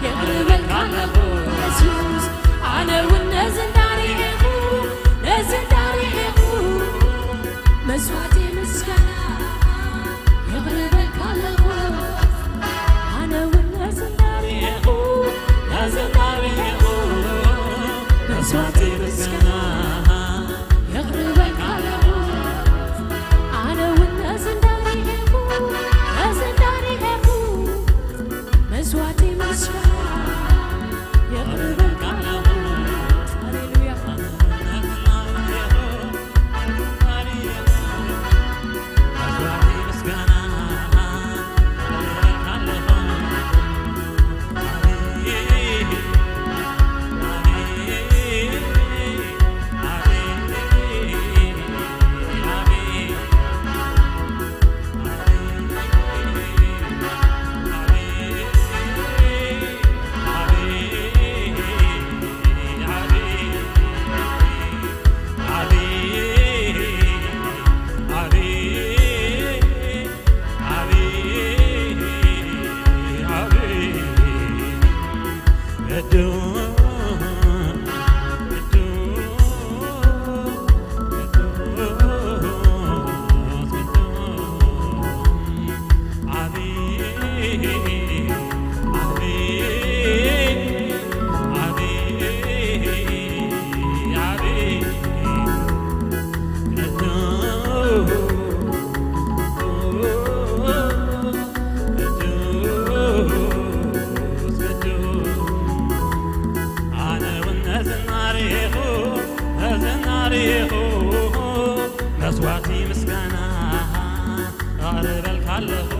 የቕርበልካ ኣለኹ። የሱስ፣ ኣነ እውን ነዚ እንዳርኤኹ፣ ነዚ እንዳርኤኹ፣ መስዋዕቲ ምስጋና የቕርበልካ ኣለኹ። ኣነ እውን ነዚ እንዳርኤኹ፣ ነዚ እንዳርኤኹ፣ መስዋዕቲ ምስጋና የቕርበልካ ኣለኹ። ኣነ እውን ነዚ እንዳርኤኹ፣ ነዚ እንዳርኤኹ፣ መስዋዕቲ ምስጋና የቕርበልካ ኣለኹ። ሃሌሉያ። መስዋዕቲ ምስጋና ኣቕርበልካ ኣለኹ።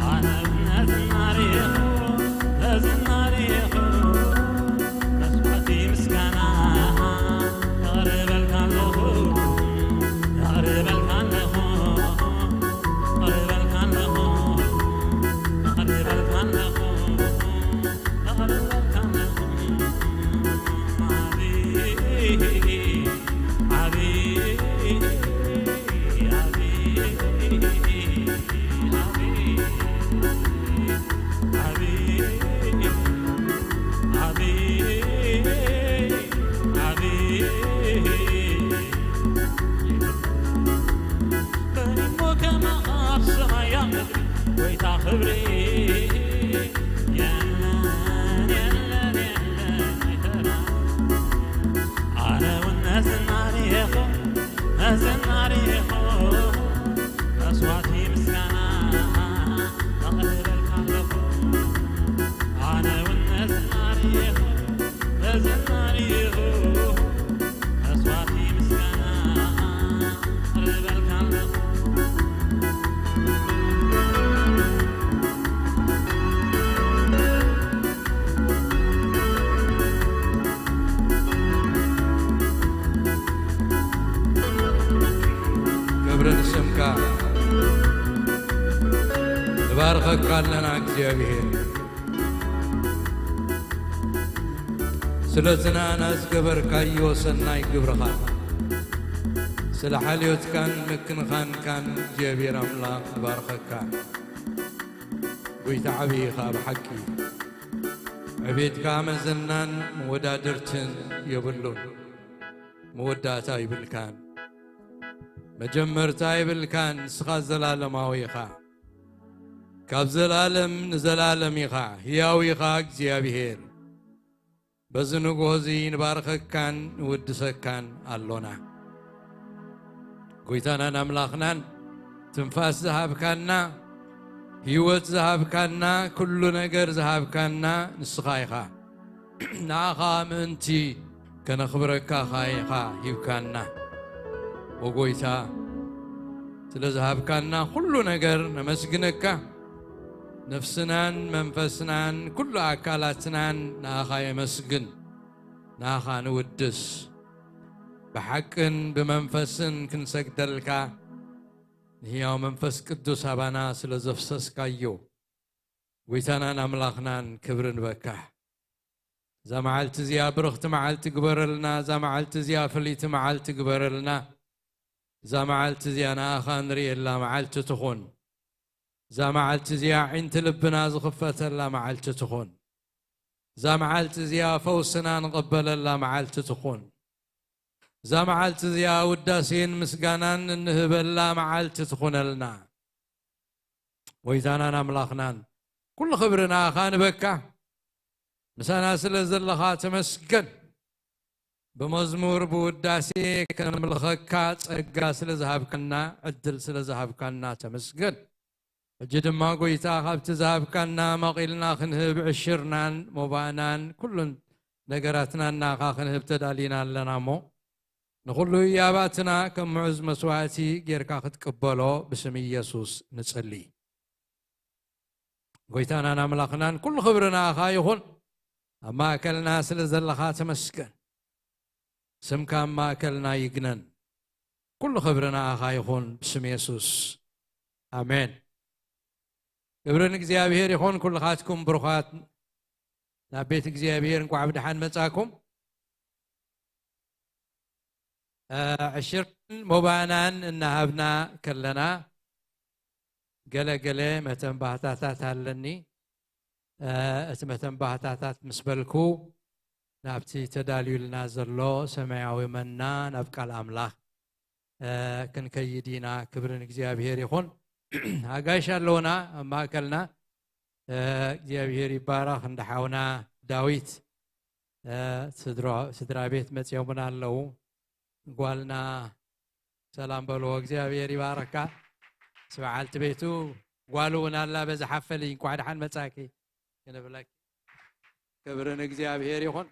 ኣነ እውን ዝማሬኹ፣ ዝማሬኹ፣ መስዋዕቲ ምስጋና ኣቕርበልካ ኣለኹ። ኣቕርበልካ ኣለኹ። ኣቕርበልካ ኣለኹ። ኣቕርበልካ ኣለኹ። ጎይታ ክብሪ የለን፣ የለን፣ የለን፣ ኣይተራእን። ኣነ እውን ነዝማሬኹ፣ ነዝማሬኹ፣ መስዋዕቲ ምስጋና ኣቕርበልካ ኣለኹ። ኣነ እውን ነዝማሬኹ፣ ነዝማሬኹ፣ መስዋዕቲ ምስጋና ኣቕርበልካ ኣለኹ። ክብሪ ንስምካ። ንባርኸካ ኣለና እግዚኣብሔር። ስለቲ ንኣና ዝገበርካዮ ሰናይ ግብርኻ፣ ስለ ሓልዮትካን ምክንኻንካን እግዚኣብሔር ኣምላኽ ንባርኸካ። ጎይታ ዓብዪ ኢኻ ብሓቂ። ዕቤትካ መዘናን መወዳድርትን የብሉን። መወዳእታ ይብልካን። መጀመርታ የብልካን፣ ንስኻ ዘላለማዊ ኢኻ። ካብ ዘላለም ንዘላለም ኢኻ፣ ህያው ኢኻ እግዚኣብሔር። በዚ ንግሆ እዚ ንባርኸካን ንውድሰካን ኣሎና። ጎይታናን ኣምላኽናን፣ ትንፋስ ዝሃብካና፣ ህይወት ዝሃብካና፣ ኩሉ ነገር ዝሃብካና ንስኻ ኢኻ። ንዓኻ ምእንቲ ከነኽብረካ ኢኻ ሂብካና። ኦ ጎይታ፣ ስለ ዝሃብካና ኩሉ ነገር ነመስግነካ። ነፍስናን መንፈስናን ኩሉ ኣካላትናን ንኣኻ የመስግን፣ ንኣኻ ንውድስ። ብሓቅን ብመንፈስን ክንሰግደልካ ንህያው መንፈስ ቅዱስ ኣባና ስለ ዘፍሰስካዮ፣ ጎይታናን ኣምላኽናን ክብሪ ንበካ። እዛ መዓልቲ እዚኣ ብርኽቲ መዓልቲ ግበረልና። እዛ መዓልቲ እዚኣ ፍልይቲ መዓልቲ ግበረልና። እዛ መዓልቲ እዚኣ ንኣኻ ንርእየላ መዓልቲ ትኹን። እዛ መዓልቲ እዚኣ ኣዒንቲ ልብና ዝኽፈተላ መዓልቲ ትኹን። እዛ መዓልቲ እዚኣ ፈውስና ንቐበለላ መዓልቲ ትኹን። እዛ መዓልቲ እዚኣ ውዳሴን ምስጋናን እንህበላ መዓልቲ ትኹነልና። ጎይታናን ኣምላኽናን፣ ኩሉ ክብሪ ንኣኻ ንበካ። ምሳና ስለ ዘለኻ ተመስገን። ብመዝሙር ብውዳሴ ከነምልኸካ ጸጋ ስለ ዝሃብካና፣ ዕድል ስለ ዝሃብካና ተመስገን። ሕጂ ድማ ጎይታ፣ ካብቲ ዝሃብካና መቒልና ክንህብ፣ ዕሽርናን ሞባእናን ኩሉን ነገራትና ናኻ ክንህብ ተዳሊና ኣለና እሞ፣ ንኹሉ ህያባትና ከም ምዑዝ መስዋእቲ ጌርካ ክትቅበሎ ብስም ኢየሱስ ንጽሊ። ጎይታናን ኣምላኽናን፣ ኩሉ ክብሪ ንኣኻ ይኹን። ኣብ ማእከልና ስለ ዘለኻ ተመስገን። ስምካ ኣብ ማእከልና ይግነን። ኩሉ ክብሪ ንኣኻ ይኹን ብስም የሱስ። ኣሜን። ክብሪ ንእግዚኣብሔር ይኹን። ኩልኻትኩም ብሩኻት ናብ ቤት እግዚኣብሔር እንቋዕ ብደሓን መጻኩም። እ፣ ዕሽርን ሞባናን እናሃብና ከለና ገለ ገለ መተንባህታታት ኣለኒ። እ፣ እቲ መተንባህታታት ምስ በልኩ ናብቲ ተዳልዩልና ዘሎ ሰማያዊ መና ናብ ቃል ኣምላኽ እ፣ ክንከይድ ኢና። ክብሪ ንእግዚኣብሔር ይኹን። ኣጋይሽ ኣለውና ኣብ ማእከልና። እ፣ እግዚኣብሔር ይባረኽ። እንዳ ሓውና ዳዊት፣ እ፣ ስድሮ-፣ ስድራ ቤት መጺኦምና ኣለዉ። ጓልና ሰላም በልዎ። እግዚኣብሔር ይባረካ። ምስ በዓልቲ ቤቱ ጓሉ እውን ኣላ። በዚ ሓፈሊ እንኳዕ ደሓን መጻኪ ክንብለኪ። ክብሪ ንእግዚኣብሔር ይኹን።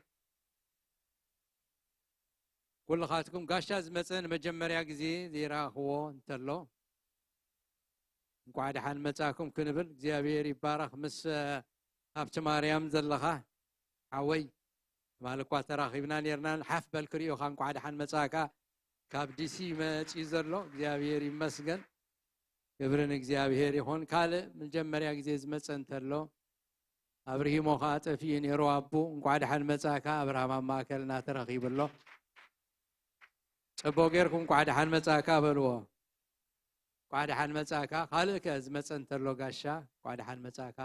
ኩልኻትኩም ጋሻ ዝመፀ ንመጀመርያ ግዜ ዘይረኣኽዎ እንተሎ፣ እንኳዕ ደሓን መጻኩም ክንብል እግዚኣብሔር ይባረኽ። ምስ ሃብቲ ማርያም ዘለኻ ሓወይ፣ ትማሊ እኳ ተራኺብና ኔርና። ሓፍ በል ክርእዮኻ፣ እንኳዕ ደሓን መጻካ። ካብ ዲሲ መጺኡ ዘሎ እግዚኣብሔር ይመስገን። ክብሪ ንእግዚኣብሔር ይኹን። ካልእ መጀመርያ ግዜ ዝመጸ እንተሎ፣ ኣብርሂሞ ኸዓ ጠፊኡ ነይሩ። ኣቡ እንኳዕ ደሓን መጻካ። ኣብርሃም ኣብ ማእከልና ተረኺቡ ኣሎ። ጽቡቕ ጌርኩም እንኳዕ ደሓን መጻካ በልዎ። እንኳዕ ደሓን መጻካ። ካልእ ከ ዝመጸ እንተሎ ጋሻ እንኳዕ ደሓን መጻካ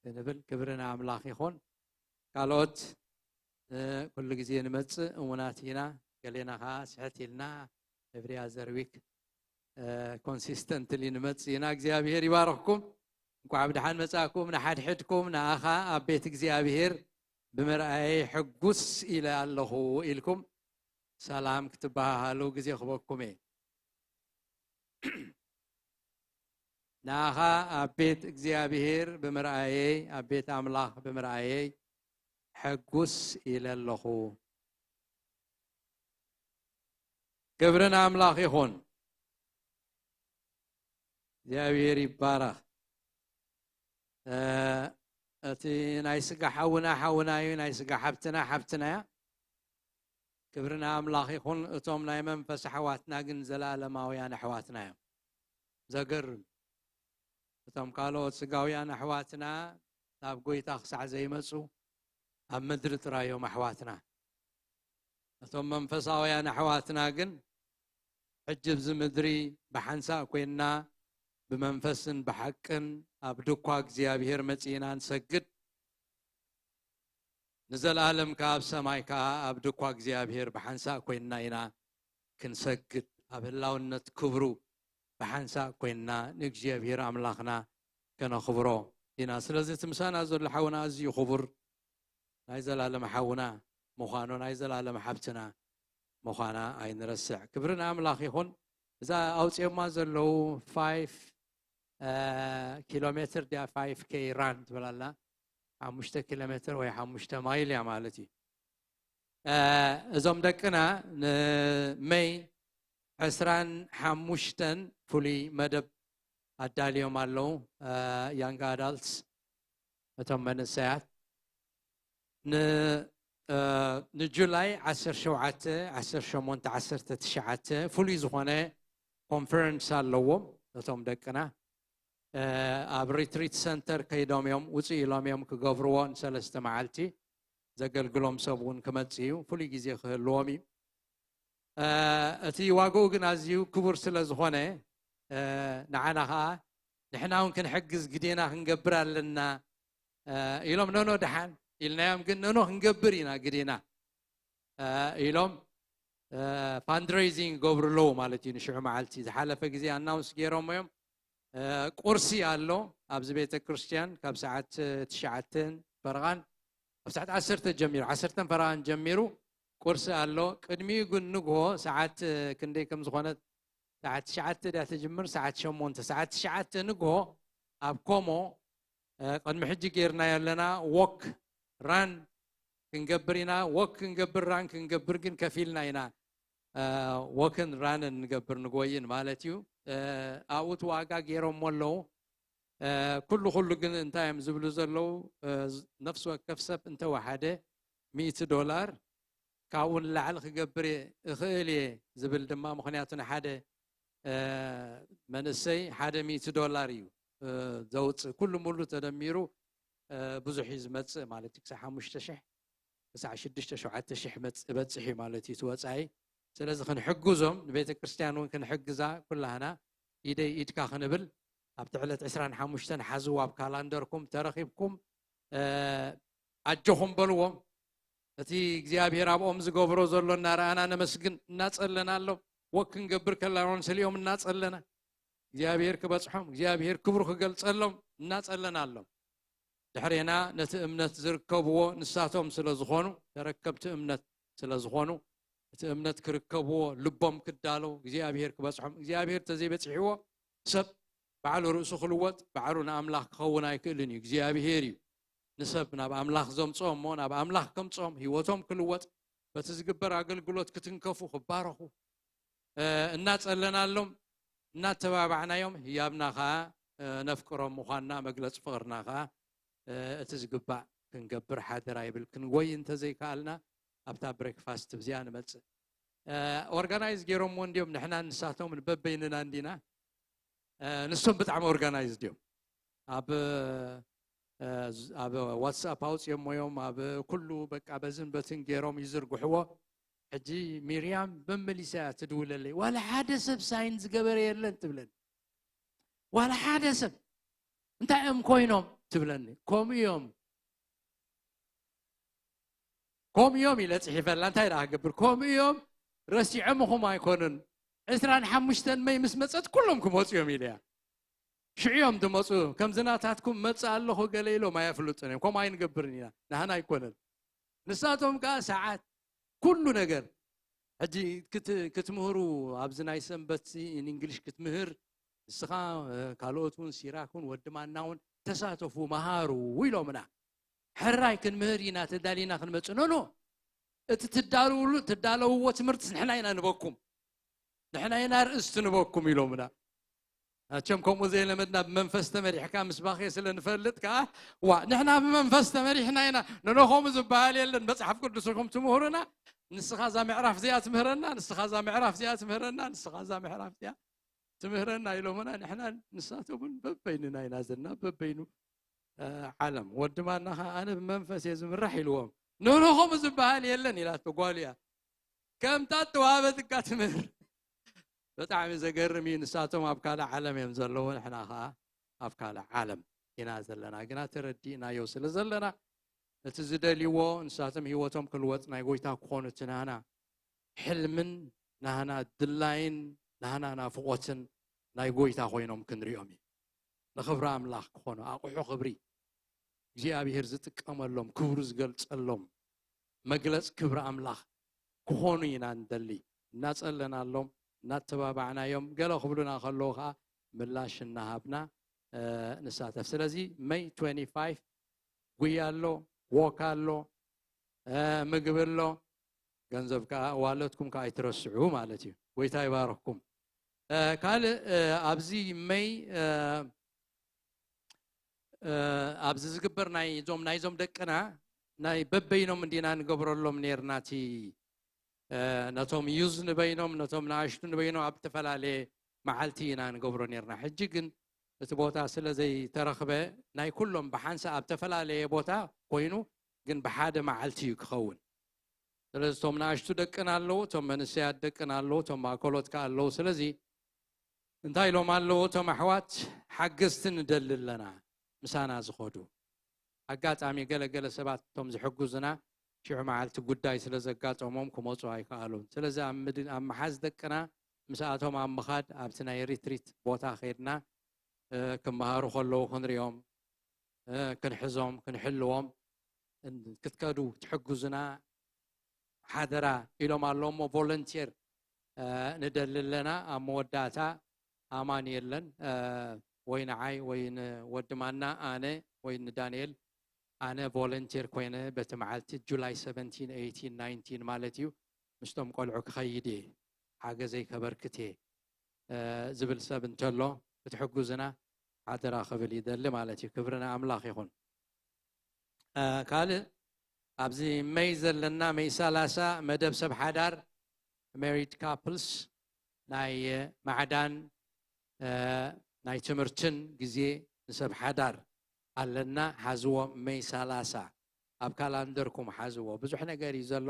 ክንብል ክብሪ ንኣምላኽ ይኹን። ካልኦት ኩሉ ግዜ ንመጽእ እሙናት ኢና። ገሌና ኸዓ ስሕት ኢልና every other week consistently ንመጽእ ኢና። እግዚኣብሔር ይባርኽኩም። እንኳዕ ብደሓን መጻእኩም። ንሓድሕድኩም ንኣኻ ኣብ ቤት እግዚኣብሔር ብምርኣየይ ሕጉስ ኢለ ኣለኹ ኢልኩም ሰላም ክትበሃሃሉ ግዜ ክበኩም እየ። ንኣኻ ኣብ ቤት እግዚኣብሔር ብምርኣየይ፣ ኣብ ቤት ኣምላኽ ብምርኣየይ ሕጉስ ኢለ ኣለኹ። ክብሪ ንኣምላኽ ይኹን። እግዚኣብሔር ይባረኽ። እ፣ እቲ ናይ ስጋ ሓውና ሓውና እዩ፣ ናይ ስጋ ሓብትና ሓብትና እያ። ክብሪ ንኣምላኽ ይኹን። እቶም ናይ መንፈስ ኣሕዋትና ግን ዘለኣለማውያን ኣሕዋትና እዮም። ዘገርም። እቶም ካልኦት ስጋውያን ኣሕዋትና ናብ ጎይታ ክሳዕ ዘይመጹ ኣብ ምድሪ ጥራይ እዮም ኣሕዋትና። እቶም መንፈሳውያን ኣሕዋትና ግን ሕጂ ኣብዚ ምድሪ ብሓንሳእ ኮይንና ብመንፈስን ብሓቅን ኣብ ድኳ እግዚኣብሔር መጺእና ንሰግድ። ንዘለኣለም ከኣ ኣብ ሰማይ ከኣ ኣብ ድኳ እግዚኣብሔር ብሓንሳእ ኮይንና ኢና ክንሰግድ። ኣብ ህላውነት ክብሩ ብሓንሳእ ኮይንና ንእግዚኣብሔር ኣምላኽና ከነኽብሮ ኢና። ስለዚ እቲ ምሳና ዘሎ ሓውና ኣዝዩ ክቡር ናይ ዘላለም ሓውና ምዃኑ፣ ናይ ዘላለም ሓብትና ምዃና ኣይንረስዕ። ክብሪ ንኣምላኽ ይኹን። እዛ ኣውፅኦማ ዘለዉ ፋይቭ ኪሎ ሜትር ድያ፣ ፋይቭ ኬይ ራን ትብል ኣላ። ሓሙሽተ ኪሎ ሜትር ወይ ሓሙሽተ ማይል እያ ማለት እዩ። እ፣ እዞም ደቅና ንመይ ዕስራን ሓሙሽተን ፍሉይ መደብ ኣዳልዮም ኣለዉ። እ፣ ያንግ ኣዳልትስ፣ እቶም መንእሰያት ን-፣ እ፣ ንጁላይ ዓሰርተ ሸውዓተ፣ ዓሰርተ ሸሞንተ፣ ዓሰርተ ትሽዓተ ፍሉይ ዝኾነ ኮንፈረንስ ኣለዎም። እቶም ደቅና፣ እ፣ ኣብ ሪትሪት ሰንተር ከይዶም እዮም፣ ውፅእ ኢሎም እዮም ክገብርዎ። ንሰለስተ መዓልቲ ዘገልግሎም ሰብ እውን ክመጽእ እዩ። ፍሉይ ግዜ ክህልዎም እዩ። እ፣ እቲ ዋግኡ ግን ኣዝዩ ክቡር ስለ ዝኾነ፣ እ፣ ንዓና ኸዓ ንሕና እውን ክንሕግዝ ግዴና ክንገብር ኣለና፣ እ፣ ኢሎም፣ ኖኖ ደሓን ኢልናዮም፣ ግን ኖኖ ክንገብር ኢና ግዴና፣ እ፣ ኢሎም፣ እ፣ ፋንድሬይዚንግ ይገብሩ ኣለዉ ማለት እዩ። ንሽዑ መዓልቲ ዝሓለፈ ግዜ ኣናውንስ ገይሮሞ እዮም። እ፣ ቁርሲ ኣሎ ኣብዚ ቤተ ክርስቲያን ካብ ሰዓት ትሽዓተን ፈረቓን፣ ኣብ ሰዓት ዓሰርተ ጀሚሩ፣ ዓሰርተን ፈረቓን ጀሚሩ ቁርሲ ኣሎ። ቅድሚኡ ግን ንግሆ ሰዓት፣ እ፣ ክንደይ ከም ዝኾነ፣ ሰዓት ትሽዓተ ድያ ትጅምር? ሰዓት ሸሞንተ፣ ሰዓት ትሽዓተ ንግሆ ኣብ ኮሞ፣ እ፣ ቅድሚ ሕጂ ጌርናዮ ኣለና። ዎክ ራን ክንገብር ኢና። ዎክ ክንገብር፣ ራን ክንገብር ግን ከፊልና ኢና። እ፣ ዎክን ራንን ንገብር፣ ንጎይን ማለት እዩ። እ፣ ኣብኡ እቲ ዋጋ ገይሮሞ ኣለዉ። እ፣ ኩሉ ኩሉ ግን እንታይ እዮም ዝብሉ ዘለዉ? እ፣ ነፍሲ ወከፍ ሰብ እንተወሓደ ሚእቲ ዶላር፣ ካብኡ ንላዕሊ ክገብር እየ፣ እኽእል እየ ዝብል ድማ፣ ምኽንያቱ ንሓደ፣ እ፣ መንእሰይ ሓደ ሚእቲ ዶላር እዩ፣ እ፣ ዘውፅእ። ኩሉ ሙሉ ተደሚሩ፣ እ፣ ብዙሕ እዩ ዝመፅእ ማለት እዩ። ክሳብ ሓሙሽተ ሽሕ፣ ክሳብ ሽዱሽተ ሸውዓተ ሽሕ መፅ-፣ በፅሕ እዩ ማለት እዩ እቲ ወፃኢ። ስለዚ ክንሕግዞም፣ ንቤተ ክርስቲያን እውን ክንሕግዛ፣ ኩላህና ኢደይ ኢድካ ክንብል፣ ኣብቲ ዕለት ዕስራን ሓሙሽተን ሓዝዎ ኣብ ካላንደርኩም፣ ተረኺብኩም፣ እ፣ ኣጆኹም በልዎም። እቲ እግዚኣብሔር ኣብኦም ዝገብሮ ዘሎ እናረኣና ነመስግን። እናጸለናሎም፣ ወክ ክንገብር ከለና እውን ስሊኦም እናጸለና፣ እግዚኣብሔር ክበጽሖም፣ እግዚኣብሔር ክብሩ ክገልጸሎም እናጸለናሎም። ድሕሬና ነቲ እምነት ዝርከብዎ ንሳቶም ስለ ዝኾኑ፣ ተረከብቲ እምነት ስለ ዝኾኑ፣ እቲ እምነት ክርከብዎ ልቦም ክዳለው፣ እግዚኣብሔር ክበጽሖም። እግዚኣብሔር ተዘይበጺሕዎ ሰብ ባዕሉ ርእሱ ክልወጥ፣ ባዕሉ ንኣምላኽ ክኸውን ኣይክእልን እዩ። እግዚኣብሔር እዩ ንሰብ ናብ ኣምላኽ ዘምጽኦ እሞ፣ ናብ ኣምላኽ ከምጽኦም፣ ህይወቶም ክልወጥ፣ በቲ ዝግበር ኣገልግሎት ክትንከፉ፣ ክባረኹ፣ እ፣ እናጸለናሎም፣ እናተባባዕናዮም፣ ህያብና ኸኣ፣ እ፣ ነፍቅሮም ምዃንና መግለጺ ፍቕርና ኸኣ፣ እ፣ እቲ ዝግባእ ክንገብር ሓደራ ይብል። ክንጎይ እንተዘይከኣልና ኣብታ ብሬክፋስት ብዚኣ ንመጽእ። እ፣ ኦርጋናይዝ ገይሮምዎ እንድዮም፣ ንሕና ንሳቶም በበይንና እንዲና። እ፣ ንሶም ብጣዕሚ ኦርጋናይዝድ እዮም። ኣብ፣ እ፣ ዝ-፣ ኣብ ዋትስኣፕ ኣውፅኦሞ እዮም፣ ኣብ ኩሉ በቃ በዝን በትን ገይሮም ይዝርግሕዎ። ሕጂ ሚርያም መመሊሳ እያ ትድውለለይ፣ "ዋላ ሓደ ሰብ ሳይን ዝገበረ የለን" ትብለኒ። "ዋላ ሓደ ሰብ፣ እንታይ እዮም ኮይኖም?" ትብለኒ። "ከምኡ እዮም፣ ከምኡ እዮም" ኢለ ጽሒፈላ። እንታይ ደኣ ክገብር? "ከምኡ እዮም፣ ረሲዖምኹም ኣይኮኑን። ዕስራን ሓሙሽተን መይ ምስ መጸት ኩሎም ክመጹ እዮም" ኢለያ። "ሽዑ እዮም ዝመጹ፣ ከምዚ ናታትኩም መጽእ ኣለኹ ገለ ኢሎም ኣየፍልጡን እዮም፣ ከምኡ ኣይንገብርን ኢና፣ ናህና ኣይኮነን። ንሳቶም ከኣ ሰዓት፣ ኩሉ ነገር። ሕጂ ክት-፣ ክትምህሩ ኣብዚ ናይ ሰንበት ሲ-፣ እንግሊሽ ክትምህር፣ ንስኻ፣ እ፣ ካልኦት እውን፣ ሲራክ እውን፣ ወዲ ማና እውን ተሳተፉ፣ መሃሩ" ኢሎምና። "ሕራይ ክንምህር ኢና፣ ተዳሊና ክንመጽእ" "ኖ፣ ኖ፣ እቲ ትዳለውሉ፣ ትዳለውዎ ትምህርትስ ንሕና ኢና ንበኩም፣ ንሕና ኢና ርእስቲ ንበኩም" ኢሎምና። ኣቸም ከምኡ ዘይለመድና፣ ብመንፈስ ተመሪሕካ ምስባኽ ስለ ንፈልጥ ከኣ፣ "ዋ፣ ንሕና ብመንፈስ ተመሪሕና ኢና፣ ንኖ ከምኡ ዝበሃል የለን፣ መጽሓፍ ቅዱስ ኢኹም ትምህሩና፣ ንስኻ እዛ ምዕራፍ እዚኣ ትምህረና፣ ንስኻ እዛ ምዕራፍ እዚኣ ትምህረና፣ ንስኻ እዛ ምዕራፍ እዚኣ ትምህረና" ኢሎምና። ንሕና ንሳቶምን በበይንና ኢና ዘለና፣ በበይኑ፣ እ፣ ዓለም። ወዲ ማና ኸኣ፣ "ኣነ ብመንፈስ እየ ዝምራሕ" ኢልዎም። "ንኖ ከምኡ ዝበሃል የለን" ኢላቶ ጓሉ እያ። ከምታ እተዋህበትካ ትምህር። ብጣዕሚ ዘገርም እዩ። ንሳቶም ኣብ ካልእ ዓለም እዮም ዘለዉ፣ ንሕና ኸኣ ኣብ ካልእ ዓለም ኢና ዘለና። ግና ተረዲእናዮ ስለ ዘለና፣ እቲ ዝደልይዎ፣ ንሳቶም ህይወቶም ክልወጥ፣ ናይ ጎይታ ክኾኑ፣ እቲ ናህና ሕልምን ናህና ድላይን ናህና ናፍቖትን ናይ ጎይታ ኮይኖም ክንሪኦም እዩ። ንኽብሪ ኣምላኽ ክኾኑ፣ ኣቑሑ ክብሪ እግዚኣብሔር ዝጥቀመሎም፣ ክብሩ ዝገልጸሎም፣ መግለጽ ክብሪ ኣምላኽ ክኾኑ ኢና ንደሊ። እናጸለናሎም፣ እናተባባዕናዮም፣ ገለ ክብሉና ከለዉ ኸኣ ምላሽ እናሃብና፣ እ፣ ንሳተፍ። ስለዚ መይ ትዌንቲ ፋይቭ ጉያ ኣሎ፣ ዎክ ኣሎ፣ እ፣ ምግቢ ኣሎ። ገንዘብ ከኣ ዋለትኩም ከኣ ኣይትረስዑ ማለት እዩ። ጎይታ ይባርኽኩም። እ፣ ካልእ፣ እ፣ ኣብዚ መይ፣ እ፣ እ፣ ኣብዚ ዝግበር ናይ እዞም፣ ናይዞም ደቅና ናይ በበይኖም እንዲና ንገብረሎም ኔርና። እቲ፣ እ፣ ነቶም ዩዝ ንበይኖም፣ ነቶም ንኣሽቱ ንበይኖም ኣብ ዝተፈላለየ መዓልቲ ኢና ንገብሮ ኔርና። ሕጂ ግን እቲ ቦታ ስለ ዘይተረኽበ፣ ናይ ኩሎም ብሓንሳእ ኣብ ዝተፈላለየ ቦታ ኮይኑ፣ ግን ብሓደ መዓልቲ እዩ ክኸውን። ስለዚ እቶም ንኣሽቱ ደቅና ኣለዉ፣ እቶም መንእሰያት ደቅና ኣለዉ፣ እቶም ማእከሎት ከኣ ኣለዉ። ስለዚ እንታይ ኢሎም ኣለዉ እቶም ኣሕዋት? "ሓገዝቲ ንደሊ ኣለና፣ ምሳና ዝኸዱ።" ኣጋጣሚ ገለ ገለ ሰባት እቶም ዝሕግዙና ሽዑ መዓልቲ ጉዳይ ስለ ዘጋጠሞም ክመጹ ኣይከኣሉን። ስለዚ ኣብ ምድ-፣ ኣብ ምሓዝ ደቅና ምስኣቶም ኣብ ምኻድ ኣብቲ ናይ ሪትሪት ቦታ ከይድና፣ እ፣ ክመሃሩ ከለዉ ክንሪኦም፣ እ፣ ክንሕዞም፣ ክንሕልዎም፣ እን-፣ ክትከዱ ትሕግዙና ሓደራ ኢሎም ኣለዉ። እሞ ቮለንቲር፣ እ፣ ንደሊ ኣለና። ኣብ መወዳእታ ኣማን የለን፣ እ፣ ወይ ንዓይ ወይ ንወዲ ማና፣ ኣነ ወይ ንዳንኤል፣ ኣነ ቮለንቲር ኮይነ በቲ መዓልቲ ጁላይ ሰቨንቲን፣ ኤይቲን፣ ናይንቲን ማለት እዩ፣ ምስቶም ቆልዑ ክኸይድ እየ፣ ሓገዘይ ከበርክት እየ፣ እ፣ ዝብል ሰብ እንተሎ ክትሕግዙና ሓደራ ክብል ይደሊ ማለት እዩ። ክብሪ ንኣምላኽ ይኹን። እ፣ ካልእ ኣብዚ መይ ዘለና፣ መይ ሰላሳ መደብ ሰብ ሓዳር፣ ሜሪድ ካፕልስ፣ ናይ ማዕዳን፣ እ፣ ናይ ትምህርትን ግዜ ንሰብ ሓዳር ኣለና። ሓዝዎ፣ መይ ሰላሳ ኣብ ካላንደርኩም ሓዝዎ። ብዙሕ ነገር እዩ ዘሎ።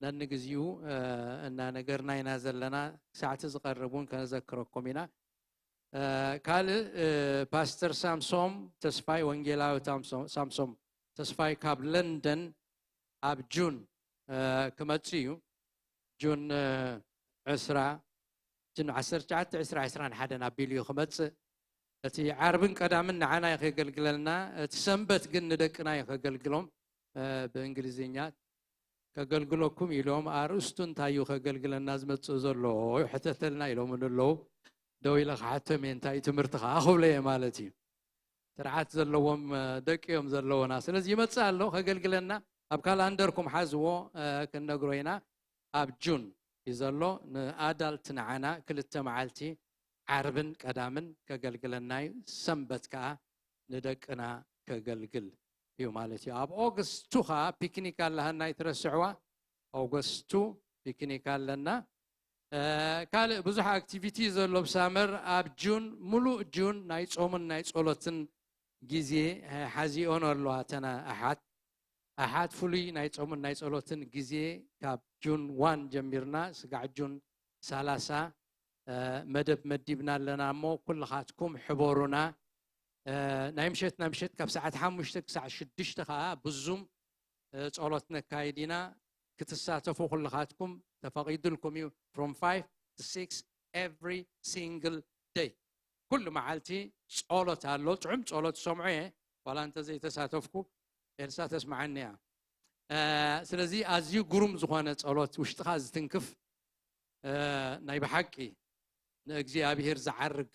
ነንግዚኡ፣ እ፣ እናነገርና ኢና ዘለና። ክሳዕ እቲ ዝቐርብ እውን ከነዘክረኩም ኢና። እ፣ ካልእ፣ እ፣ ፓስተር ሳምሶም ተስፋይ፣ ወንጌላዊ ታምሶ-፣ ሳምሶም ተስፋይ ካብ ለንደን ኣብ ጁን፣ እ፣ ክመጽእ እዩ። ጁን፣ እ፣ ዕስራ፣ ጁን ዓሰርተ ትሽዓተ፣ ዕስራ፣ ዕስራን ሓደን ኣቢሉ እዩ ክመጽእ። እቲ ዓርብን ቀዳምን ንዓና እዩ ከገልግለልና። እቲ ሰንበት ግን ንደቅና እዩ ከገልግሎም። እ፣ ብእንግሊዝኛ ከገልግለኩም ኢሎም፣ ኣርእስቱ እንታይ እዩ ከገልግለና ዝመጽእ ዘሎ ሕተተልና ኢሎም ኣለዉ። ደው ኢለ ክሓቶም እየ፣ እንታይ እዩ ትምህርቲ ከኣ ክብሎ እየ ማለት እዩ። ስርዓት ዘለዎም፣ እ፣ ደቂ እዮም ዘለዎና። ስለዚ ይመጽእ ኣሎ ከገልግለና። ኣብ ካላንደርኩም ሓዝዎ፣ እ፣ ክንነግሮ ኢና። ኣብ ጁን እዩ ዘሎ። ንኣዳልት ንዓና ክልተ መዓልቲ ዓርብን ቀዳምን ከገልግለና እዩ። ሰንበት ከዓ ንደቅና ከገልግል እዩ ማለት እዩ። ኣብ ኦገስት ቱ ከዓ ፒክኒክ ኣለሃና፣ ኣይትረስዕዋ። ኦገስት ቱ ፒክኒክ ኣለና። እ፣ ካልእ ብዙሕ ኣክቲቪቲ ዘሎ ብሳመር ኣብ ጁን፣ ሙሉእ ጁን ናይ ጾምን ናይ ጸሎትን ግዜ፣ እ፣ ሓዚኦን ኣለዋ። እተን ኣሓት፣ ኣሓት ፍሉይ ናይ ጾምን ናይ ጸሎትን ግዜ ካብ ጁን ዋን ጀሚርና ስጋዕ ጁን ሰላሳ፣ እ፣ መደብ መዲብና ኣለና። እሞ ኩልኻትኩም ሕቦሩና። እ፣ ናይ ምሸት፣ ናይ ምሸት ካብ ሰዓት ሓሙሽተ ክሳዕ ሽዱሽተ ከዓ ብዙም፣ እ፣ ጸሎት ነካይድ ኢና። ክትሳተፉ ኩልኻትኩም ተፈቒዱልኩም እዩ። From five to six every single day። ኩሉ መዓልቲ ጸሎት ኣሎ። ጥዑም ጸሎት ሰምዖ እየ። ዋላ እንተ ዘይተሳተፍኩ፣ ኤልሳ ተስምዓኒ እያ። እ፣ ስለዚ ኣዝዩ ግሩም ዝኾነ ጸሎት፣ ውሽጥኻ ዝትንክፍ፣ እ፣ ናይ ብሓቂ ንእግዚኣብሔር ዝዓርግ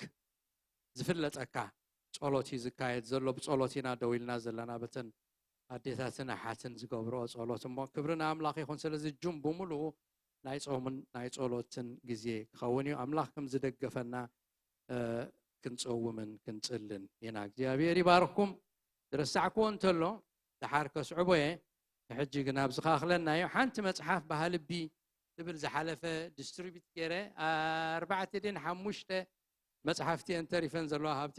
ዝፍለጠካ ጸሎት እዩ ዝካየድ ዘሎ። ብጸሎት ኢና ደው ኢልና ዘለና፣ በተን ኣዴታትን ኣሓትን ዝገብርኦ ጸሎት። እሞ ክብሪ ንኣምላኽ ይኹን። ስለዚ ጁን ብምሉኡ ናይ ጾምን ናይ ጸሎትን ግዜ ክኸውን እዩ። ኣምላኽ ከም ዝደገፈና፣ እ፣ ክንጸውምን ክንጽልን ኢና። እግዚኣብሔር ይባርኽኩም። ዝረሳዕክዎ እንተሎ ደሓር ከስዕቦ እየ። ንሕጂ ግን ኣብዚ ከኣኽለና እዩ። ሓንቲ መጽሓፍ ባህልቢ ትብል ዝሓለፈ ዲስትሪቢዩት ገይረ፣ ኣርባዕተ ድን ሓሙሽተ መጽሓፍቲ እየን ተሪፈን ዘለዋ። ሃብቴ፣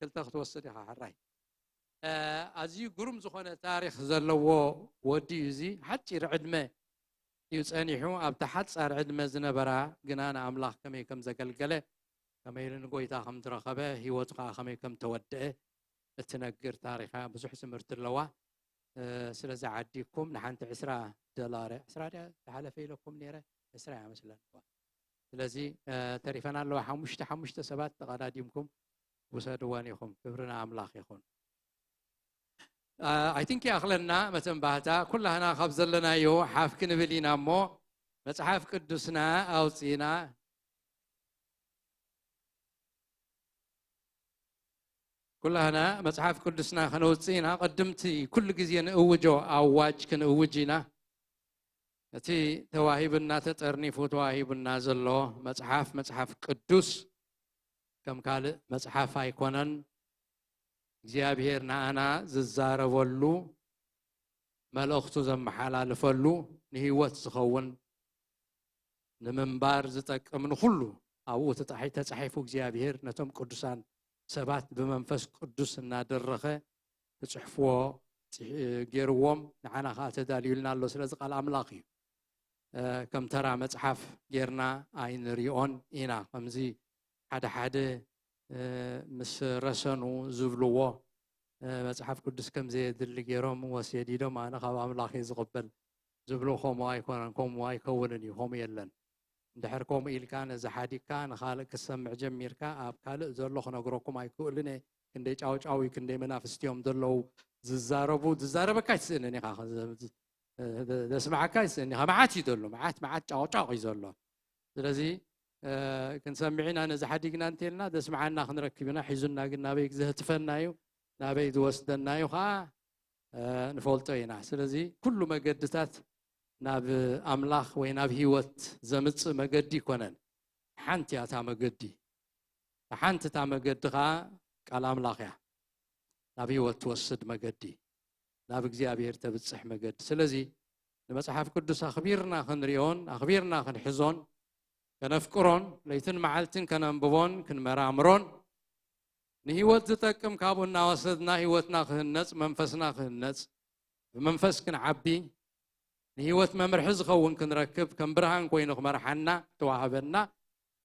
ክልተ ክትወስድ ኢኻ ሕራይ። እ፣ ኣዝዩ ግሩም ዝኾነ ታሪኽ ዘለዎ ወዲ እዩ። እዚ ሓጺር ዕድመ እዩ ጸኒሑ። ኣብታ ሓጻር ዕድመ ዝነበራ ግና ንኣምላኽ ከመይ ከም ዘገልገለ፣ ከመይ ኢሉ ንጎይታ ከም ዝረኸበ፣ ህይወቱ ከኣ ከመይ ከም ተወደአ እትነግር ታሪኻ ብዙሕ ትምህርቲ ኣለዋ። እ፣ ስለ ዝዓዲግኩም ንሓንቲ ዕስራ ዶላር፣ ዕስራ ድያ ዝሓለፈ ኢለኩም ነይረ? ዕስራ እያ መስለኒ። ስለዚ፣ እ፣ ተሪፈን ኣለዋ። ሓሙሽተ፣ ሓሙሽተ ሰባት ተቐዳዲምኩም ውሰድወን ኢኹም። ክብሪ ንኣምላኽ ይኹን። እ፣ ኣይ ቲንክ ይኣኽለና መተንባህታ። ኩላህና ካብ ዘለናዮ ሓፍ ክንብል ኢና እሞ መጽሓፍ ቅዱስና ኣውጺእና ኩላህና መጽሓፍ ቅዱስና ከነውጽእ ኢና። ቅድምቲ ኩሉ ግዜ ንእውጆ ኣዋጅ ክንእውጅ ኢና። እቲ ተዋሂቡና፣ ተጠርኒፉ ተዋሂቡና ዘሎ መጽሓፍ፣ መጽሓፍ ቅዱስ ከም ካልእ መጽሓፍ ኣይኮነን። እግዚኣብሔር ንኣና ዝዛረበሉ፣ መልእኽቱ ዘመሓላልፈሉ፣ ንህይወት ዝኸውን፣ ንምንባር ዝጠቅም፣ ንኹሉ ኣብኡ ተጻሒ-፣ ተጻሒፉ፣ እግዚኣብሔር ነቶም ቅዱሳን ሰባት ብመንፈስ ቅዱስ እናደረኸ ክጽሕፍዎ ጽ-፣ ገይርዎም፣ ንዓና ኸኣ ተዳልዩልና ኣሎ። ስለዚ ቃል ኣምላኽ እዩ። እ፣ ከም ተራ መጽሓፍ ጌርና ኣይንሪኦን ኢና። ከምዚ ሓደ ሓደ፣ እ፣ ምስ ረሰኑ ዝብልዎ፣ እ፣ መጽሓፍ ቅዱስ ከም ዘየድሊ ገይሮም ወስየዲዶም፣ ኣነ ካብ ኣምላኽ እየ ዝቕበል ዝብሉ፣ ከምኡ ኣይኮነን፣ ከምኡ ኣይከውንን እዩ፣ ከምኡ የለን። እንድሕር ከምኡ ኢልካ ነዚ ሓዲግካ ንኻልእ ክትሰምዕ ጀሚርካ፣ ኣብ ካልእ ዘሎ ክነግረኩም ኣይክእልን እየ። ክንደይ ጫውጫው እዩ፣ ክንደይ መናፍስቲ እዮም ዘለዉ ዝዛረቡ። ዝዛረበካ ኣይትስእንን ኢኻ። ዘ-፣ ዘ-፣ ዘስምዓካ ኣይትስእንን ኢኻ። መዓት እዩ ዘሎ፣ መዓት፣ መዓት ጫውጫው እዩ ዘሎ። ስለዚ፣ እ፣ ክንሰምዕ ኢና፣ ነዚ ሓዲግና እንተልና ዘስምዓና ክንረክብ ኢና። ሒዙና ግን ናበይ ዘህትፈና እዩ፣ ናበይ ዝወስደና እዩ ኸዓ፣ እ፣ ንፈልጦ ኢና። ስለዚ ኩሉ መገድታት ናብ ኣምላኽ ወይ ናብ ህይወት ዘምጽእ መገዲ ይኮነን። ሓንቲ እያ እታ መገዲ። ሓንቲ እታ መገዲ ኸዓ ቃል ኣምላኽ እያ። ናብ ህይወት ትወስድ መገዲ፣ ናብ እግዚኣብሔር ተብጽሕ መገዲ። ስለዚ ንመጽሓፍ ቅዱስ ኣኽቢርና ክንሪኦን ኣኽቢርና ክንሕዞን፣ ከነፍቅሮን፣ ለይትን መዓልትን ከነንብቦን ክንመራምሮን፣ ንህይወት ዝጠቅም ካብኡ እናወሰድና ህይወትና ክህነጽ፣ መንፈስና ክህነጽ፣ ብመንፈስ ክንዓቢ፣ ንህይወት መምርሒ ዝኸውን ክንረክብ፣ ከም ብርሃን ኮይኑ ክመርሓና ተዋህበና።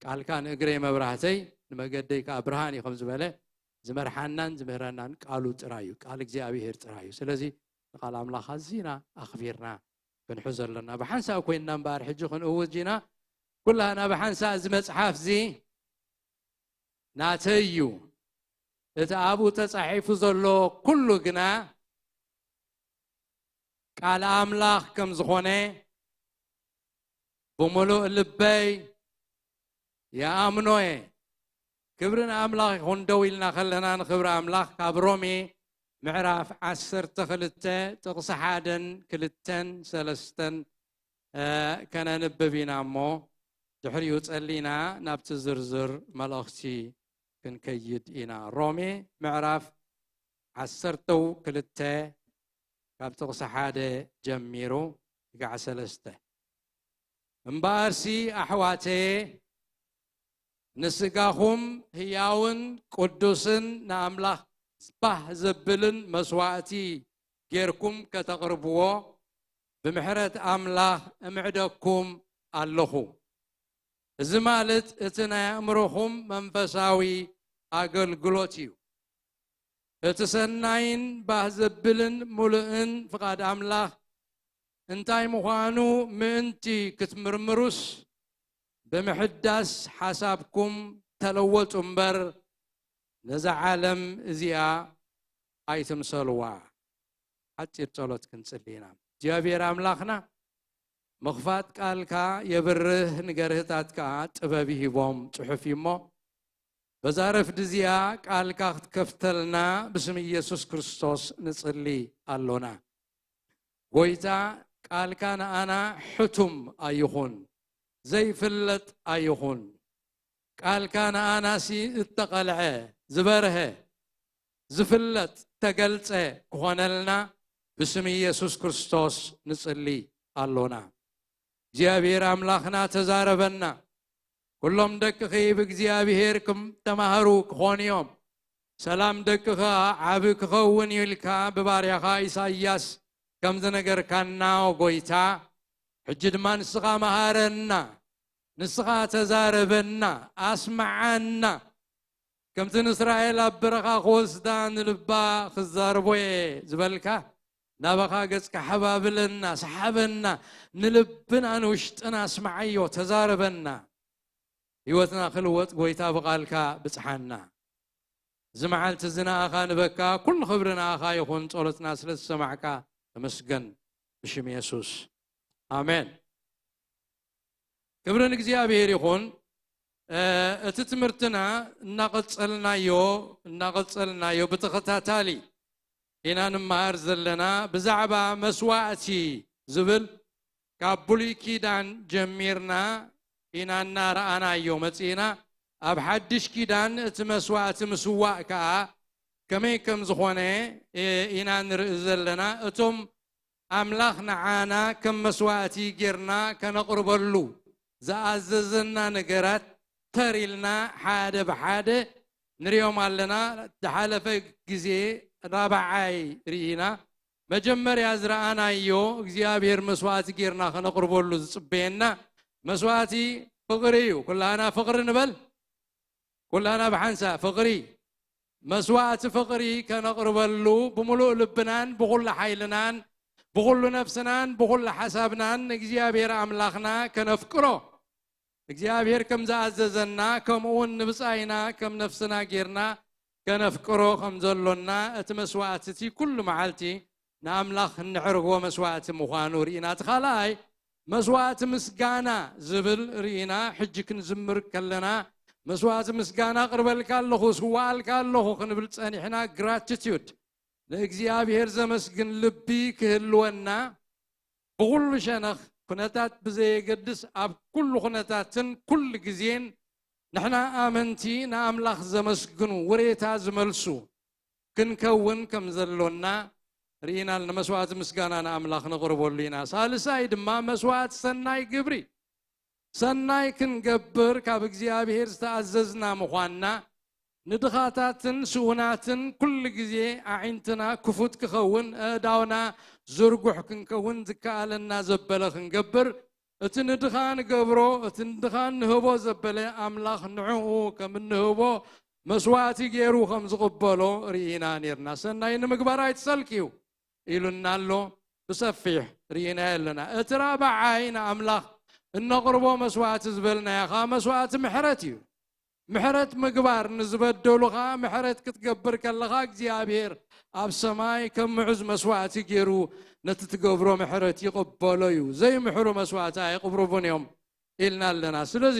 ቃልካ ንእግረይ መብራህተይ ንመገደይ ከኣ ብርሃን እዩ ከም ዝበለ፣ ዝመርሓናን ዝምህረናን ቃሉ ጥራይ እዩ፣ ቃል እግዚኣብሔር ጥራይ እዩ። ስለዚ ንቃል ኣምላኽ ኣዚና ኣኽቢርና ክንሕዞ ኣለና። ብሓንሳእ ኮይንና እምበኣር ሕጂ ክንእውጅ ኢና። ኩላህና ብሓንሳእ እዚ መጽሓፍ እዚ ናተይ እዩ፣ እቲ ኣብኡ ተጻሒፉ ዘሎ ኩሉ ግና ቃል ኣምላኽ ከም ዝኾነ ብምሉእ ልበይ ይኣምኖ እየ። ክብሪ ንኣምላኽ ይኹን። ደው ኢልና ከለና ንኽብሪ ኣምላኽ ካብ ሮሜ ምዕራፍ ዓሰርተ ክልተ ጥቕሲ ሓደን ክልተን ሰለስተን ከነንብብ ኢና እሞ ድሕሪኡ ጸሊና ናብቲ ዝርዝር መልእኽቲ ክንከይድ ኢና። ሮሜ ምዕራፍ ዓሰርተ ክልተ ካብ ጥቕሲ ሓደ ጀሚሩ ክጋዕ ሰለስተ። እምበኣርሲ ኣሕዋተየ ንስጋኹም ህያውን ቅዱስን ንኣምላኽ ባህ ዘብልን መስዋእቲ ጌርኩም ከተቕርብዎ ብምሕረት ኣምላኽ እምዕደኩም ኣለኹ። እዚ ማለት እቲ ናይ ኣእምሮኹም መንፈሳዊ ኣገልግሎት እዩ። እቲ ሰናይን ባህ ዘብልን ምሉእን ፍቓድ ኣምላኽ እንታይ ምዃኑ ምእንቲ ክትምርምሩስ ብምሕዳስ ሓሳብኩም ተለወጡ እምበር ነዛ ዓለም እዚኣ ኣይትምሰልዋ። ሓጺር ጸሎት ክንጽሊ ኢና። እግዚኣብሔር ኣምላኽና ምኽፋት ቃልካ የብርህ፣ ንገርህታት ከኣ ጥበብ ይሂቦም ጽሑፍ እዩ እሞ በዛ ረፍዲ እዚኣ ቃልካ ክትከፍተልና ብስም ኢየሱስ ክርስቶስ ንጽሊ ኣሎና። ጎይታ ቃልካ ንኣና ሕቱም ኣይኹን፣ ዘይፍለጥ ኣይኹን። ቃልካ ንኣናሲ እተቐልዐ ዝበርሀ ዝፍለጥ ተገልጸ ክኾነልና ብስም ኢየሱስ ክርስቶስ ንጽሊ ኣሎና። እግዚኣብሔር ኣምላኽና ተዛረበና። ኩሎም ደቅኺ ብእግዚኣብሔር ክም ተማሃሩ ክኾኑ እዮም። ሰላም ደቅኻ ዓቢ ክኸውን እዩ ኢልካ ብባርያኻ ኢሳይያስ ከም ዝነገርካና፣ ኦ ጎይታ፣ ሕጂ ድማ ንስኻ መሃረና፣ ንስኻ ተዛረበና፣ ኣስምዓና። ከምቲ ንእስራኤል ኣብ በረኻ ክወስዳ ንልባ ክዛረቦ እየ ዝበልካ፣ ናባኻ ገጽካ ሓባብለና፣ ሰሓበና፣ ንልብና ንውሽጥና ኣስምዓዮ፣ ተዛረበና። ህይወትና ክልወጥ ጎይታ ብቓልካ ብጽሓና። እዚ መዓልቲ እዚ ንኣኻ ንበካ፣ ኩሉ ክብሪ ንኣኻ ይኹን። ጸሎትና ስለ ዝሰማዕካ ተመስገን፣ ብሽም የሱስ ኣሜን። ክብሪ ንእግዚኣብሔር ይኹን። እ፣ እቲ ትምህርትና እናቐጸልናዮ፣ እናቐጸልናዮ ብተኸታታሊ ኢና ንመሃር ዘለና። ብዛዕባ መስዋእቲ ዝብል ካብ ብሉይ ኪዳን ጀሚርና ኢና እናረኣናዮ መጺእና። ኣብ ሓድሽ ኪዳን እቲ መስዋእቲ ምስዋእ ከኣ ከመይ ከም ዝኾነ፣ እ፣ ኢና ንርኢ ዘለና። እቶም ኣምላኽ ንዓና ከም መስዋእቲ ጌርና ከነቕርበሉ ዝኣዘዘና ነገራት ተር ኢልና ሓደ ብሓደ ንሪኦም ኣለና። ዝሓለፈ ግዜ ራብዓይ ርኢና። መጀመርያ ዝረኣናዮ እግዚኣብሔር መስዋእቲ ጌርና ከነቕርበሉ ዝጽበየና መስዋእቲ ፍቕሪ እዩ። ኩላና ፍቕሪ ንበል። ኩላና ብሓንሳእ ፍቕሪ፣ መስዋእቲ ፍቕሪ ከነቕርበሉ ብምሉእ ልብናን ብኹሉ ሓይልናን ብኹሉ ነፍስናን ብኹሉ ሓሳብናን ንእግዚኣብሔር ኣምላኽና ከነፍቅሮ፣ እግዚኣብሔር ከም ዝኣዘዘና ከምኡ እውን ንብጻይና ከም ነፍስና ጌርና ከነፍቅሮ ከም ዘሎና እቲ መስዋእቲ እቲ ኩሉ መዓልቲ ንኣምላኽ እንዕርጎ መስዋእቲ ምዃኑ ርኢና። እቲ ካልኣይ መስዋእቲ ምስጋና ዝብል ርኢና። ሕጂ ክንዝምር ከለና መስዋእቲ ምስጋና ኣቕርበልካ ኣለኹ፣ ስዋኣልካ ኣለኹ ክንብል ጸኒሕና፣ ግራቲቲዩድ ንእግዚኣብሔር ዘመስግን ልቢ ክህልወና ብኹሉ ሸነኽ ኩነታት ብዘየገድስ ኣብ ኩሉ ኩነታትን ኩሉ ግዜን ንሕና ኣመንቲ ንኣምላኽ ዘመስግኑ ውሬታ ዝመልሱ ክንከውን ከም ዘሎና ርኢና። ንመስዋእቲ ምስጋና ንኣምላኽ ነቕርበሉ ኢና። ሳልሳይ ድማ መስዋእቲ ሰናይ ግብሪ፣ ሰናይ ክንገብር ካብ እግዚኣብሔር ዝተኣዘዝና ምዃንና፣ ንድኻታትን ስኡናትን ኩሉ ግዜ ኣዒንትና ክፉት ክኸውን፣ ኣእዳውና ዝርጉሕ ክንከውን፣ ዝከኣለና ዘበለ ክንገብር፣ እቲ ንድኻ ንገብሮ፣ እቲ ንድኻ ንህቦ ዘበለ ኣምላኽ ንዕኡ ከም እንህቦ መስዋእቲ ገይሩ ከም ዝቕበሎ ርኢና ኔርና። ሰናይ ንምግባር ኣይትሰልክዩ ኢሉና ኣሎ። ብሰፊሕ ርኢናዮ ኣለና። እቲ ራብዓይ ንኣምላኽ እነቕርቦ መስዋእቲ ዝበልናዮ ኸኣ መስዋእቲ ምሕረት እዩ። ምሕረት ምግባር ንዝበደሉኻ ምሕረት ክትገብር ከለኻ እግዚኣብሔር ኣብ ሰማይ ከም ምዑዝ መስዋእቲ ገይሩ ነቲ ትገብሮ ምሕረት ይቕበሎ እዩ። ዘይምሕሩ መስዋእቲ ኣይቕርቡን እዮም ኢልና ኣለና። ስለዚ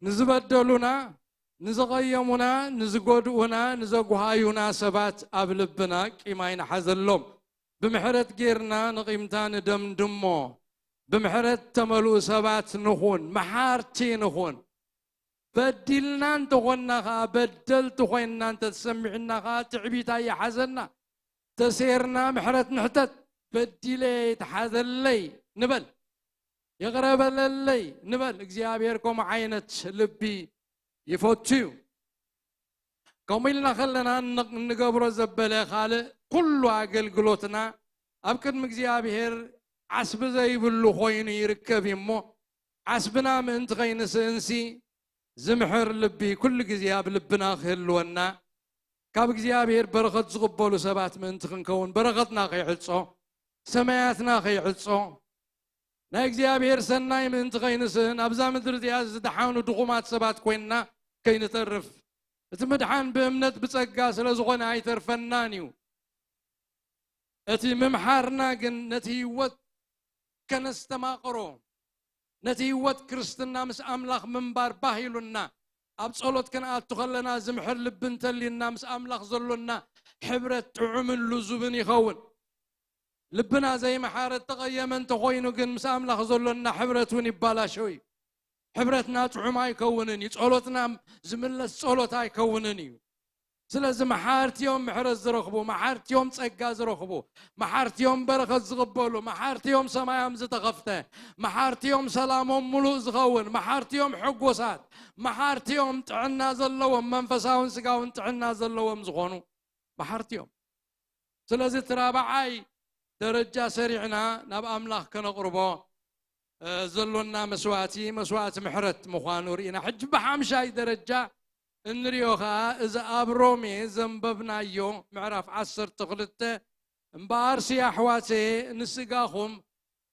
ንዝበደሉና ንዝቐየሙና፣ ንዝጎድኡና፣ ንዘጉሃዩና ሰባት ኣብ ልብና ቂም ኣይንሓዘሎም። ብምሕረት ጌርና ንቂምታ ንደምድሞ። ብምሕረት ተመልኡ ሰባት ንኹን፣ መሓርቲ ንኹን። በዲልና እንተኾንና ኸዓ፣ በደልቲ ኮይንና እንተተሰሚዑና ኸዓ፣ ትዕቢት ኣይሓዘና። ተሴርና ምሕረት ንሕተት። በዲለ፣ ተሓዘለይ ንበል። ይቕረ በለለይ ንበል። እግዚኣብሔር ከምኡ ዓይነት ልቢ ይፈቱ እዩ። ከምኡ ኢልና ከለና ን-፣ እንገብሮ ዘበለ ካልእ ኩሉ ኣገልግሎትና ኣብ ቅድሚ እግዚኣብሔር ዓስቢ ዘይብሉ ኮይኑ ይርከብ እዩ እሞ፣ ዓስብና ምእንቲ ከይንስእንሲ ዝምሕር ልቢ ኩሉ ግዜ ኣብ ልብና ክህልወና፣ ካብ እግዚኣብሔር በረኸት ዝቕበሉ ሰባት ምእንቲ ክንከውን፣ በረኸትና ከይዕጾ፣ ሰማያትና ከይዕጾ፣ ናይ እግዚኣብሔር ሰናይ ምእንቲ ከይንስእን፣ ኣብዛ ምድሪ እዚኣ ዝደሓኑ ድኹማት ሰባት ኮይንና ከይንተርፍ፣ እቲ ምድሓን ብእምነት ብጸጋ ስለ ዝኾነ ኣይተርፈናን እዩ። እቲ ምምሓርና ግን ነቲ ህይወት ከነስተማቕሮ፣ ነቲ ህይወት ክርስትና ምስ ኣምላኽ ምንባር ባህ ኢሉና፣ ኣብ ጸሎት ክንኣቱ ከለና ዝምሕር ልቢ እንተልዩና፣ ምስ ኣምላኽ ዘሎና ሕብረት ጥዑምን ልዙብን ይኸውን። ልብና ዘይመሓረ፣ እተቐየመ እንተኾይኑ ግን፣ ምስ ኣምላኽ ዘሎና ሕብረት እውን ይባላሾ እዩ። ሕብረትና ጥዑም ኣይከውንን እዩ። ጸሎትና ዝምለስ ጸሎት ኣይከውንን እዩ። ስለዚ መሓርቲዮም ምሕረት ዝረኽቡ፣ መሓርቲዮም ጸጋ ዝረኽቡ፣ መሓርቲዮም በረኸት ዝቕበሉ፣ መሓርቲዮም ሰማዮም ዝተኸፍተ፣ መሓርቲዮም ሰላሞም ምሉእ ዝኸውን፣ መሓርቲዮም ሕጉሳት፣ መሓርቲዮም ጥዕና ዘለዎም፣ መንፈሳውን ስጋውን ጥዕና ዘለዎም ዝኾኑ መሓርቲዮም። ስለዚ እቲ ራብዓይ ደረጃ ሰሪዕና ናብ ኣምላኽ ከነቕርቦ፣ እ፣ ዘሎና መስዋእቲ፣ መስዋእቲ ምሕረት ምዃኑ ርኢና። ሕጂ ብሓምሻይ ደረጃ እንሪኦ ኸኣ፣ እዚ ኣብ ሮሜ ዘንበብናዮ ምዕራፍ ዓሰርተ ክልተ፣ "እምበኣርሲ ኣሕዋተየ፣ ንስጋኹም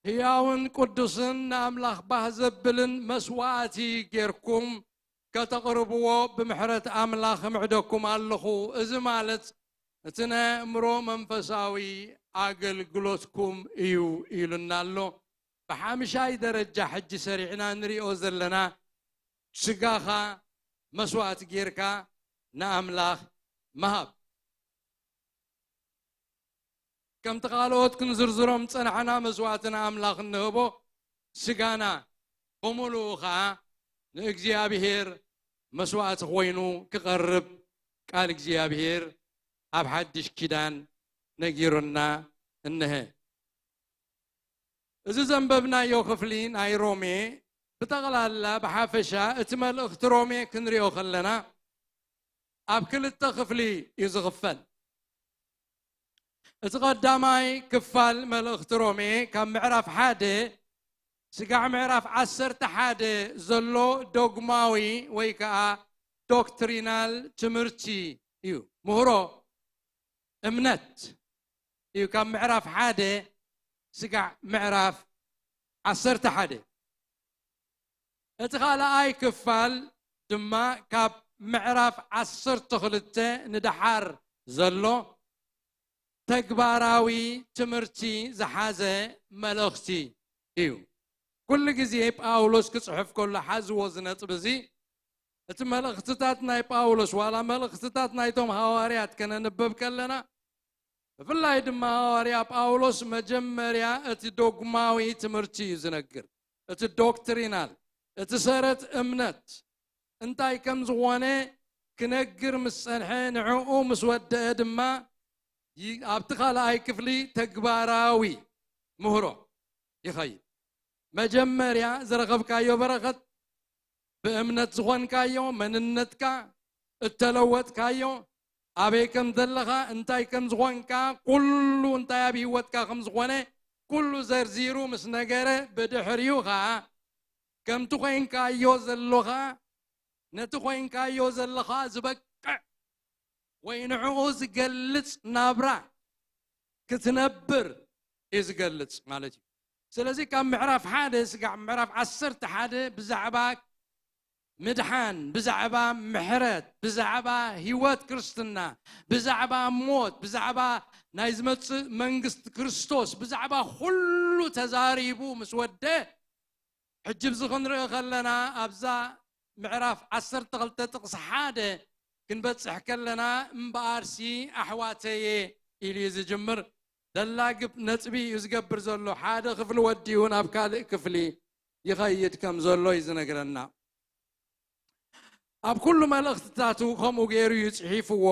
ህያውን ቅዱስን ንኣምላኽ ባህ ዘብልን መስዋእቲ ጌርኩም ከተቕርብዎ ብምሕረት ኣምላኽ እምዕደኩም ኣለኹ። እዚ ማለት እቲ ናይ ኣእምሮ መንፈሳዊ ኣገልግሎትኩም እዩ" ኢሉና ኣሎ። ብሓምሻይ ደረጃ ሕጂ ሰሪዕና ንሪኦ ዘለና ስጋኻ መስዋእቲ ጌርካ ንኣምላኽ ምሃብ። ከምቲ ካልኦት ክንዝርዝሮም ጸናሕና፣ መስዋእቲ ንኣምላኽ እንህቦ ስጋና ብምሉኡ ኸኣ ንእግዚኣብሔር መስዋእቲ ኮይኑ ክቐርብ ቃል እግዚኣብሔር ኣብ ሓድሽ ኪዳን ነጊሩና እንሀ። እዚ ዘንበብናዮ ክፍሊ ናይ ሮሜ ብጠቕላላ ብሓፈሻ እቲ መልእኽቲ ሮሜ ክንሪኦ ከለና ኣብ ክልተ ክፍሊ እዩ ዝኽፈል። እቲ ቀዳማይ ክፋል መልእኽቲ ሮሜ ካብ ምዕራፍ ሓደ ስጋዕ ምዕራፍ ዓሰርተ ሓደ ዘሎ ዶግማዊ ወይ ከዓ ዶክትሪናል ትምህርቲ እዩ። ምህሮ እምነት እዩ፣ ካብ ምዕራፍ ሓደ ስጋዕ ምዕራፍ ዓሰርተ ሓደ። እቲ ካልኣይ ክፋል ድማ ካብ ምዕራፍ ዓሰርተ ክልተ ንደሓር ዘሎ ተግባራዊ ትምህርቲ ዝሓዘ መልእኽቲ እዩ። ኩሉ ግዜ ጳውሎስ ክጽሕፍ ከሎ ሓዝዎ እዚ ነጥቢ እዚ። እቲ መልእኽትታት ናይ ጳውሎስ፣ ዋላ መልእኽትታት ናይቶም ሃዋርያት ከነንብብ ከለና፣ ብፍላይ ድማ ሃዋርያ ጳውሎስ መጀመርያ እቲ ዶግማዊ ትምህርቲ እዩ ዝነግር። እቲ ዶክትሪናል፣ እቲ ሰረት እምነት እንታይ ከም ዝኾነ ክነግር ምስ ጸንሐ፣ ንዕኡ ምስ ወደአ ድማ ይ-፣ ኣብቲ ካልኣይ ክፍሊ ተግባራዊ ምህሮ ይኸይድ። መጀመርያ ዝረኸብካዮ በረኸት፣ ብእምነት ዝኾንካዮ፣ መንነትካ እተለወጥካዮ፣ ኣበይ ከም ዘለኻ፣ እንታይ ከም ዝኾንካ፣ ኩሉ እንታይ ኣብ ህይወትካ ከም ዝኾነ ኩሉ ዘርዚሩ ምስ ነገረ፣ ብድሕሪኡ ኸኣ ከምቲ ኮይንካዮ ዘሎኻ፣ ነቲ ኮይንካዮ ዘለኻ ዝበቅዕ ወይ ንዕኡ ዝገልጽ ናብራ ክትነብር እዩ ዝገልጽ ማለት እዩ። ስለዚ ካብ ምዕራፍ ሓደ ስጋዕ ምዕራፍ ዓሰርተ ሓደ ብዛዕባ ምድሓን፣ ብዛዕባ ምሕረት፣ ብዛዕባ ህይወት ክርስትና፣ ብዛዕባ ሞት፣ ብዛዕባ ናይ ዝመጽእ መንግስቲ ክርስቶስ፣ ብዛዕባ ኩሉ ተዛሪቡ ምስ ወደ፣ ሕጂ ብዚ ክንርኢ ከለና ኣብዛ ምዕራፍ ዓሰርተ ክልተ ጥቕሲ ሓደ ክንበጽሕ ከለና፣ እምበኣርሲ ኣሕዋተየ ኢሉ እዩ ዝጅምር። ደላግብ ነጥቢ እዩ ዝገብር ዘሎ። ሓደ ክፍሊ ወዲኡ ናብ ካልእ ክፍሊ ይኸይድ ከም ዘሎ እዩ ዝነግረና። ኣብ ኩሉ መልእኽትታቱ ከምኡ ገይሩ እዩ ጽሒፍዎ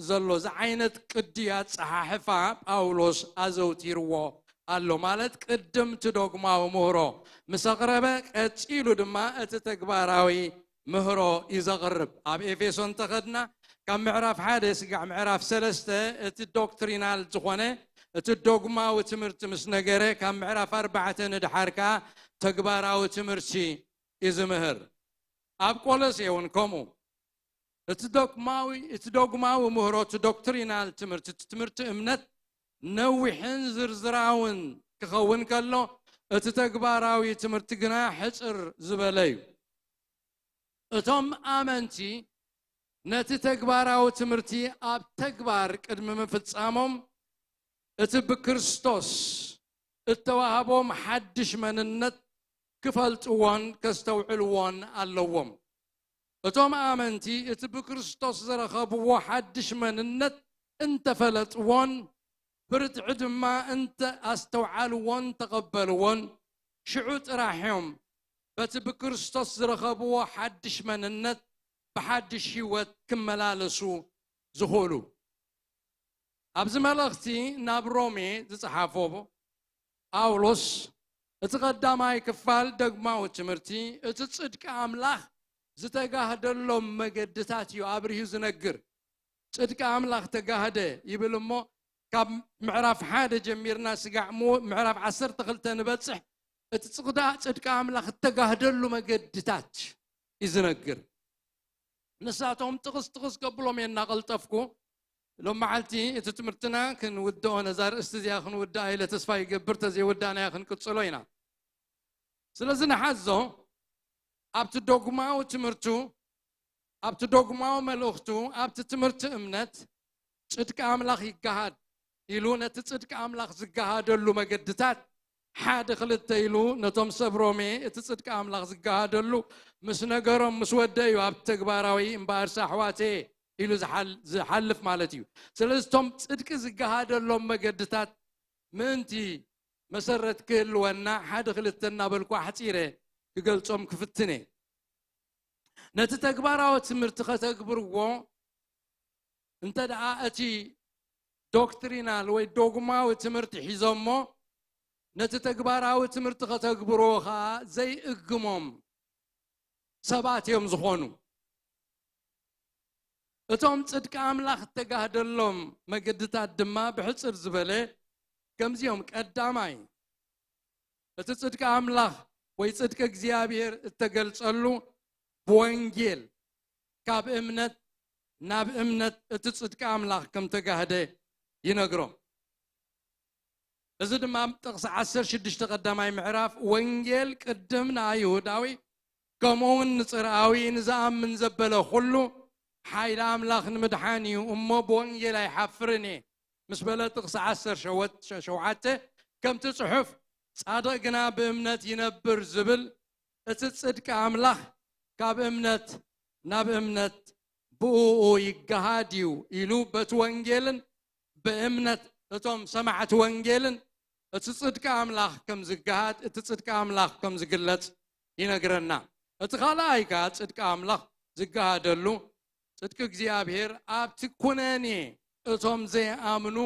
ዘሎ። እዚ ዓይነት ቅዲ ኣጸሓሕፋ ጳውሎስ ኣዘውቲርዎ ኣሎ። ማለት ቅድም እቲ ዶግማዊ ምህሮ ምስ ኣቕረበ፣ ቀጺሉ ድማ እቲ ተግባራዊ ምህሮ እዩ ዘቕርብ። ኣብ ኤፌሶን ተኸድና ካብ ምዕራፍ ሓደ ስጋዕ ምዕራፍ ሰለስተ እቲ ዶክትሪናል ዝኾነ እቲ ዶግማዊ ትምህርቲ ምስ ነገረ፣ ካብ ምዕራፍ ኣርባዕተ ንድሓር ከኣ ተግባራዊ ትምህርቲ እዩ ዝምህር። ኣብ ቆሎሴ እውን ከምኡ። እቲ ዶግማዊ፣ እቲ ዶግማዊ ምህሮ፣ እቲ ዶክትሪናል ትምህርቲ፣ እቲ ትምህርቲ እምነት ነዊሕን ዝርዝራውን ክኸውን ከሎ፣ እቲ ተግባራዊ ትምህርቲ ግና ሕጽር ዝበለ እዩ። እቶም ኣመንቲ ነቲ ተግባራዊ ትምህርቲ ኣብ ተግባር ቅድሚ ምፍጻሞም፣ እቲ ብክርስቶስ እተዋህቦም ሓድሽ መንነት ክፈልጥዎን ከስተውዕልዎን ኣለዎም። እቶም ኣመንቲ እቲ ብክርስቶስ ዝረኸብዎ ሓድሽ መንነት እንተፈለጥዎን፣ ብርትዒ ድማ እንተ ኣስተውዓልዎን ተቐበልዎን፣ ሽዑ ጥራሕ እዮም በቲ ብክርስቶስ ዝረኸብዎ ሓድሽ መንነት ብሓድሽ ህይወት ክመላለሱ ዝኽእሉ። ኣብዚ መልእኽቲ ናብ ሮሜ ዝጸሓፎ ጳውሎስ፣ እቲ ቀዳማይ ክፋል ደግማዊ ትምህርቲ፣ እቲ ጽድቂ ኣምላኽ ዝተጋህደሎም መገድታት እዩ ኣብሪሁ ዝነግር። ጽድቂ ኣምላኽ ተጋህደ ይብል እሞ፣ ካብ ምዕራፍ ሓደ ጀሚርና ስጋዕ ሞ-፣ ምዕራፍ ዓሰርተ ክልተ ንበጽሕ፣ እቲ ጽቕዳ-፣ ጽድቂ ኣምላኽ እተጋህደሉ መገድታት እዩ ዝነግር። ንሳቶም ጥቕስ ጥቕስ ከብሎም እየ እናቐልጠፍኩ። ሎም መዓልቲ እቲ ትምህርትና ክንውድኦ፣ ነዛ ርእስቲ እዚኣ ክንውድኣ ኢለ ተስፋ ይገብር፣ ተዘይወዳእናዮ ክንቅጽሎ ኢና። ስለዚ ንሓዞ፣ ኣብቲ ዶግማዊ ትምህርቱ፣ ኣብቲ ዶግማዊ መልእኽቱ፣ ኣብቲ ትምህርቲ እምነት ጽድቂ ኣምላኽ ይገሃድ ኢሉ፣ ነቲ ጽድቂ ኣምላኽ ዝገሃደሉ መገድታት ሓደ ክልተ ኢሉ ነቶም ሰብ ሮሜ እቲ ጽድቂ ኣምላኽ ዝገሃደሉ ምስ ነገሮም ምስ ወደ እዩ ኣብቲ ተግባራዊ እምበኣርሲ ኣሕዋተየ ኢሉ ዝሓል-፣ ዝሓልፍ ማለት እዩ። ስለዚ እቶም ጽድቂ ዝገሃደሎም መገድታት ምእንቲ መሰረት ክህልወና ሓደ ክልተ እናበልኩ ኣሕጺረ ክገልጾም ክፍትን እየ። ነቲ ተግባራዊ ትምህርቲ ከተግብርዎ እንተ ደኣ እቲ ዶክትሪናል ወይ ዶግማዊ ትምህርቲ ሒዞሞ ነቲ ተግባራዊ ትምህርቲ ከተግብርዎ ኸኣ ዘይእግሞም ሰባት እዮም ዝኾኑ። እቶም ጽድቂ ኣምላኽ እተጋህደሎም መገድታት ድማ ብሕጽር ዝበለ ከምዚኦም። ቀዳማይ፣ እቲ ጽድቂ ኣምላኽ ወይ ጽድቂ እግዚኣብሔር እተገልጸሉ ብወንጌል ካብ እምነት ናብ እምነት እቲ ጽድቂ ኣምላኽ ከም ተጋህደ ይነግሮ። እዚ ድማ ኣብ ጥቕሲ ዓሰርተ ሽዱሽተ ቀዳማይ ምዕራፍ፣ ወንጌል ቅድም ንኣይሁዳዊ ከምኡ እውን ንጽርኣዊ ንዝኣምን ዘበለ ኩሉ ሓይሊ ኣምላኽ ንምድሓን እዩ እሞ ብወንጌል ኣይሓፍርን እየ ምስ በለ፣ ጥቕሲ ዓሰርተ ሸውዓተ፣ ከምቲ ጽሑፍ ጻድቕ ግና ብእምነት ይነብር ዝብል፣ እቲ ጽድቂ ኣምላኽ ካብ እምነት ናብ እምነት ብእኡ ይገሃድ እዩ ኢሉ በቲ ወንጌልን ብእምነት እቶም ሰማዕቲ ወንጌልን እቲ ጽድቂ ኣምላኽ ከም ዝገሃድ፣ እቲ ጽድቂ ኣምላኽ ከም ዝግለጽ ይነግረና። እቲ ካልኣይ ከኣ ጽድቂ ኣምላኽ ዝገሃደሉ ጽድቂ እግዚኣብሔር ኣብቲ ኩነኔ እቶም ዘይኣምኑ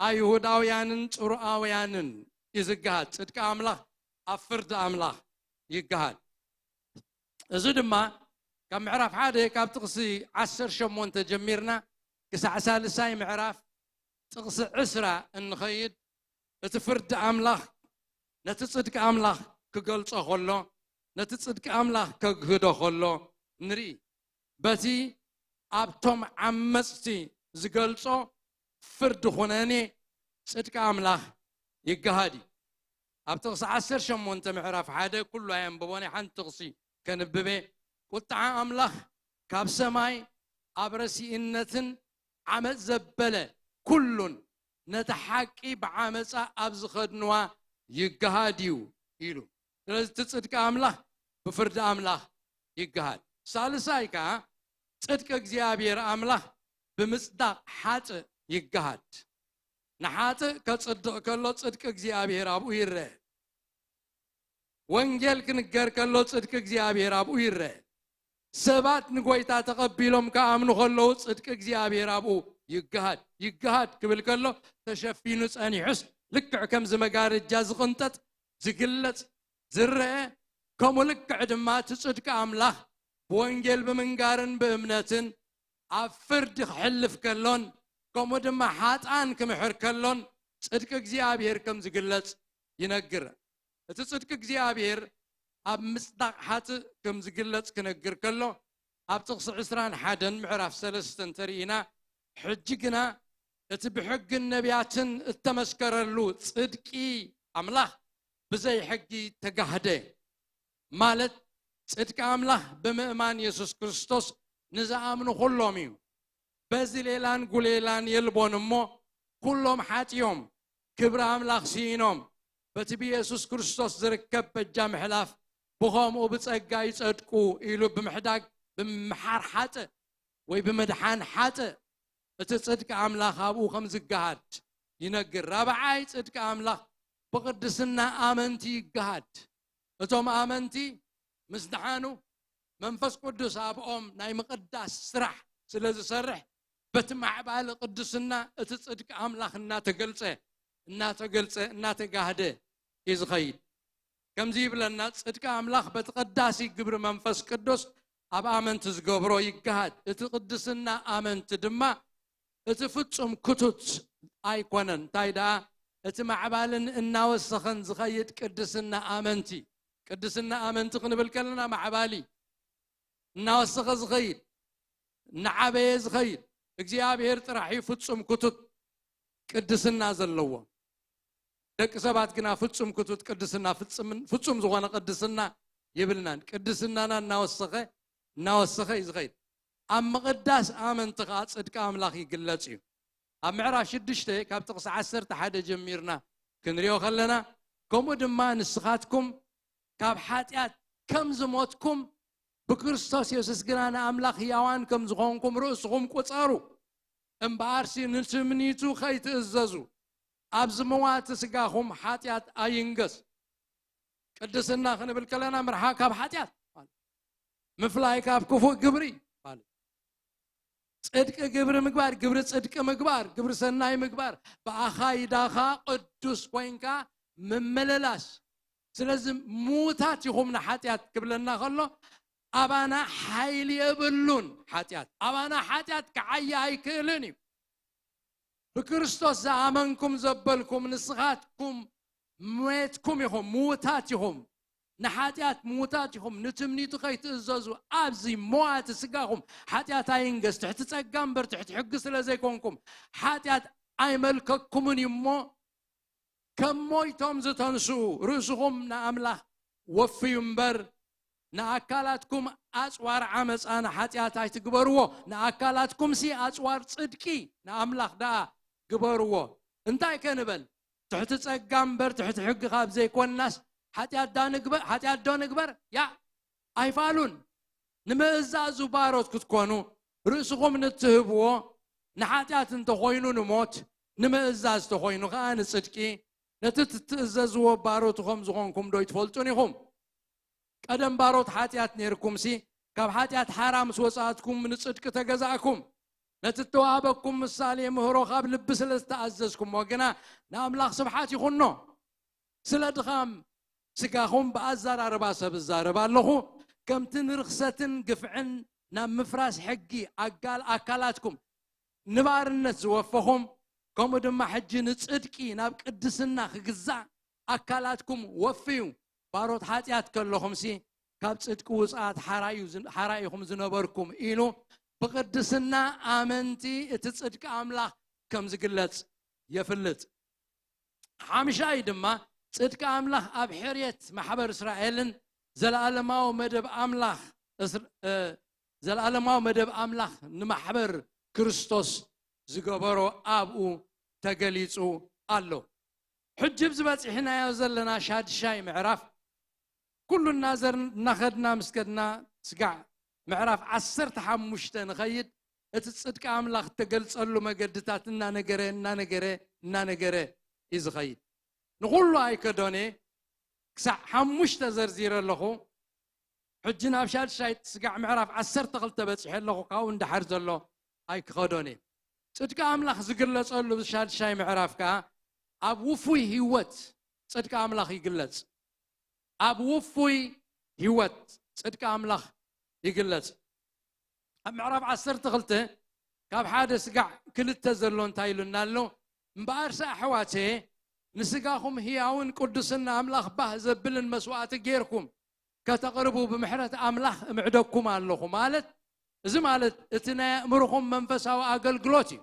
ኣይሁዳውያንን ጽሩኣውያንን እዩ ዝገሃድ። ጽድቂ ኣምላኽ ኣብ ፍርዲ ኣምላኽ ይገሃድ። እዚ ድማ ካብ ምዕራፍ ሓደ ካብ ጥቕሲ ዓሰርተ ሸሞንተ ጀሚርና ክሳዕ ሳልሳይ ምዕራፍ ጥቕሲ ዕስራ እንኸይድ፣ እቲ ፍርዲ ኣምላኽ ነቲ ጽድቂ ኣምላኽ ክገልጾ ከሎ፣ ነቲ ጽድቂ ኣምላኽ ከግህዶ ከሎ ንርኢ። በቲ ኣብቶም ዓመጽቲ ዝገልጾ ፍርዲ ኩነኔ ጽድቂ ኣምላኽ ይገሃድ እዩ። ኣብ ጥቕሲ ዓሰርተ ሸሞንተ ምዕራፍ ሓደ፣ ኩሉ ኣየንብቦን እየ፣ ሓንቲ ጥቕሲ ከንብብ እየ። ቁጥዓ ኣምላኽ ካብ ሰማይ ኣብ ረሲእነትን ዓመጽ ዘበለ ኩሉን ነቲ ሓቂ ብዓመጻ ኣብ ዝኸድንዋ ይገሃድ እዩ ኢሉ። ስለዚ እቲ ጽድቂ ኣምላኽ ብፍርዲ ኣምላኽ ይገሃድ። ሳልሳይ ከኣ ጽድቂ እግዚኣብሔር ኣምላኽ ብምጽዳቕ ሓጥእ ይገሃድ። ንሓጥእ ከጽድቕ ከሎ ጽድቂ እግዚኣብሔር ኣብኡ ይረአ። ወንጌል ክንገር ከሎ ጽድቂ እግዚኣብሔር ኣብኡ ይረአ። ሰባት ንጎይታ ተቐቢሎም ክኣምኑ ከለዉ ጽድቂ እግዚኣብሔር ኣብኡ ይገሃድ። ይገሃድ ክብል ከሎ ተሸፊኑ ጸኒሑስ ልክዕ ከምዚ መጋረጃ ዝቕንጠጥ ዝግለጽ ዝረአ ከምኡ ልክዕ ድማ እቲ ጽድቂ ኣምላኽ ብወንጌል ብምንጋርን ብእምነትን ኣብ ፍርዲ ክሕልፍ ከሎን ከምኡ ድማ ሓጥኣን ክምሕር ከሎን ጽድቂ እግዚኣብሔር ከም ዝግለጽ ይነግር። እቲ ጽድቂ እግዚኣብሔር ኣብ ምጽዳቕ ሓጥእ ከም ዝግለጽ ክነግር ከሎ ኣብ ጥቕሲ ዕስራን ሓደን ምዕራፍ ሰለስተ እንተርኢና ሕጂ ግና እቲ ብሕግን ነቢያትን እተመስከረሉ ጽድቂ ኣምላኽ ብዘይ ሕጊ ተጋህደ። ማለት ጽድቂ ኣምላኽ ብምእማን የሱስ ክርስቶስ ንዝኣምኑ ኩሎም እዩ። በዚ ሌላን ጉሌላን የልቦን እሞ ኩሎም ሓጢኦም ክብሪ ኣምላኽ ስኢኖም በቲ ብየሱስ ክርስቶስ ዝርከብ በጃ ምሕላፍ ብኸምኡ ብጸጋ ይጸድቁ ኢሉ ብምሕዳግ ብምምሓር ሓጥእ ወይ ብምድሓን ሓጥእ እቲ ጽድቂ ኣምላኽ ኣብኡ ከም ዝገሃድ ይነግር። ራብዓይ ጽድቂ ኣምላኽ ብቕድስና ኣመንቲ ይገሃድ። እቶም ኣመንቲ ምስ ደሓኑ መንፈስ ቅዱስ ኣብኦም ናይ ምቕዳስ ስራሕ ስለ ዝሰርሕ በቲ ማዕባሊ ቅድስና እቲ ጽድቂ ኣምላኽ እናተገልጸ እናተገልጸ እናተጋህደ እዩ ዝኸይድ። ከምዚ ይብለና፣ ጽድቂ ኣምላኽ በቲ ቀዳሲ ግብሪ መንፈስ ቅዱስ ኣብ ኣመንቲ ዝገብሮ ይገሃድ። እቲ ቅድስና ኣመንቲ ድማ እቲ ፍጹም ክቱት ኣይኮነን። እንታይ ደኣ እቲ ማዕባልን እናወሰኸን ዝኸይድ ቅድስና ኣመንቲ። ቅድስና ኣመንቲ ክንብል ከለና ማዕባሊ እናወሰኸ ዝኸይድ እናዓበየ ዝኸይድ እግዚኣብሔር ጥራሕ እዩ ፍጹም ክቱት ቅድስና ዘለዎ። ደቂ ሰባት ግና ፍጹም ክቱት ቅድስና ፍጹምን- ፍጹም ዝኾነ ቅድስና የብልናን። ቅድስናና እናወሰኸ እናወሰኸ እዩ ዝኸይድ። ኣብ ምቕዳስ ኣመንቲ ከዓ ጽድቂ ኣምላኽ ይግለጽ እዩ። ኣብ ምዕራፍ ሽዱሽተ ካብ ጥቕሲ ዓሰርተ ሓደ ጀሚርና ክንሪኦ ከለና ከምኡ ድማ ንስኻትኩም ካብ ሓጢኣት ከም ዝሞትኩም ብክርስቶስ የሱስ ግና ንኣምላኽ ህያዋን ከም ዝኾንኩም ርእስኹም ቁጸሩ። እምበኣርሲ ንትምኒቱ ከይትእዘዙ ኣብ ዝመዋቲ ስጋኹም ሓጢኣት ኣይንገስ። ቅድስና ክንብል ከለና ምርሓቅ ካብ ሓጢኣት ማለት ምፍላይ ካብ ክፉእ ግብሪ ማለት ጽድቂ ግብሪ ምግባር፣ ግብሪ ጽድቂ ምግባር፣ ግብሪ ሰናይ ምግባር፣ ብኣኻይዳኻ ቅዱስ ኮይንካ ምምልላስ። ስለዚ ምዉታት ኢኹም ንሓጢኣት ክብለና ከሎ ኣባና ሓይሊ የብሉን። ሓጢኣት ኣባና ሓጢኣት ክዓይ ኣይክእልን እዩ። ብክርስቶስ ዝኣመንኩም ዘበልኩም ንስኻትኩም ሞትኩም ኢኹም፣ ምዉታት ኢኹም። ንሓጢኣት ምዉታት ኢኹም፣ ንትምኒቱ ከይትእዘዙ ኣብዚ መዋቲ ስጋኹም ሓጢኣት ኣይንገስ። ትሕቲ ጸጋ እምበር ትሕቲ ሕጊ ስለ ዘይኮንኩም ሓጢኣት ኣይመልከኩምን እዩ እሞ ከም ሞይቶም ዝተንስኡ ርእስኹም ንኣምላኽ ወፍዩ እምበር ንኣካላትኩም ኣጽዋር ዓመፃ ንሓጢኣት ኣይትግበርዎ። ንኣካላትኩምሲ ኣጽዋር ጽድቂ ንኣምላኽ ደኣ ግበርዎ። እንታይ ከንበል? ትሕቲ ጸጋ እምበር ትሕቲ ሕጊ ካብ ዘይኮንናስ ሓጢኣት ዳ ንግበር- ሓጢኣት ዶ ንግበር? ያ ኣይፋሉን። ንምእዛዙ ባሮት ክትኮኑ ርእስኹም ንትህብዎ ንሓጢኣት እንተኾይኑ ንሞት፣ ንምእዛዝ ተኾይኑ ከኣ ንጽድቂ። ነቲ ትትእዘዝዎ ባሮቱ ከም ዝኾንኩም ዶ ኣይትፈልጡን ኢኹም? ቀደም ባሮት ሓጢኣት ነይርኩምሲ ካብ ሓጢኣት ሓራ ምስ ወጻእትኩም ንጽድቂ ተገዛእኩም። ነቲ እተዋህበኩም ምሳሌ ምህሮ ካብ ልቢ ስለ ዝተኣዘዝኩሞ ግና ንኣምላኽ ስብሓት ይኹኖ። ስለ ድኻም ስጋኹም ብኣዘራርባ ሰብ እዛረብ ኣለኹ፣ ከምቲ ንርኽሰትን ግፍዕን ናብ ምፍራስ ሕጊ ኣጋል ኣካላትኩም ንባርነት ዝወፈኹም፣ ከምኡ ድማ ሕጂ ንጽድቂ ናብ ቅድስና ክግዛእ ኣካላትኩም ወፍዩ። ባሮት ሓጢኣት ከለኹምሲ ካብ ጽድቂ ውጽኣት ሓራ እዩ ዝን- ሓራ ኢኹም ዝነበርኩም ኢሉ ብቅድስና ኣመንቲ እቲ ጽድቂ ኣምላኽ ከም ዝግለጽ የፍልጥ። ሓምሻይ ድማ ጽድቂ ኣምላኽ ኣብ ሕርየት ማሕበር እስራኤልን ዘለኣለማዊ መደብ ኣምላኽ እስር- እ፣ ዘለኣለማዊ መደብ ኣምላኽ ንማሕበር ክርስቶስ ዝገበሮ ኣብኡ ተገሊጹ ኣሎ። ሕጂ ኣብዚ በጺሕናዮ ዘለና ሻድሻይ ምዕራፍ ኩሉ እናዘር እናኸድና ምስ ከድና ስጋዕ ምዕራፍ ዓሰርተ ሓሙሽተ ንኸይድ፣ እቲ ጽድቂ ኣምላኽ እተገልጸሉ መገድታት እናነገረ እናነገረ እናነገረ እዩ ዝኸይድ። ንኹሉ ኣይከዶን እየ። ክሳዕ ሓሙሽተ ዘርዚረ ኣለኹ። ሕጂ ናብ ሻድሻይ ስጋዕ ምዕራፍ ዓሰርተ ክልተ በጺሐ ኣለኹ። ካብኡ እንዳሓር ዘሎ ኣይክኸዶን እየ። ጽድቂ ኣምላኽ ዝግለጸሉ ሻድሻይ ምዕራፍ ከኣ ኣብ ውፉይ ህይወት ጽድቂ ኣምላኽ ይግለጽ። ኣብ ውፉይ ህይወት ጽድቂ ኣምላኽ ይግለጽ። ኣብ ምዕራፍ ዓሰርተ ክልተ ካብ ሓደ ስጋዕ ክልተ ዘሎ እንታይ ኢሉና ኣሎ? እምበኣርሲ ኣሕዋተየ፣ ንስጋኹም ህያውን ቅዱስን ንኣምላኽ ባህ ዘብልን መስዋእቲ ጌርኩም ከተቕርቡ ብምሕረት ኣምላኽ እምዕደኩም ኣለኹ። ማለት፣ እዚ ማለት እቲ ናይ ኣእምሮኹም መንፈሳዊ ኣገልግሎት እዩ።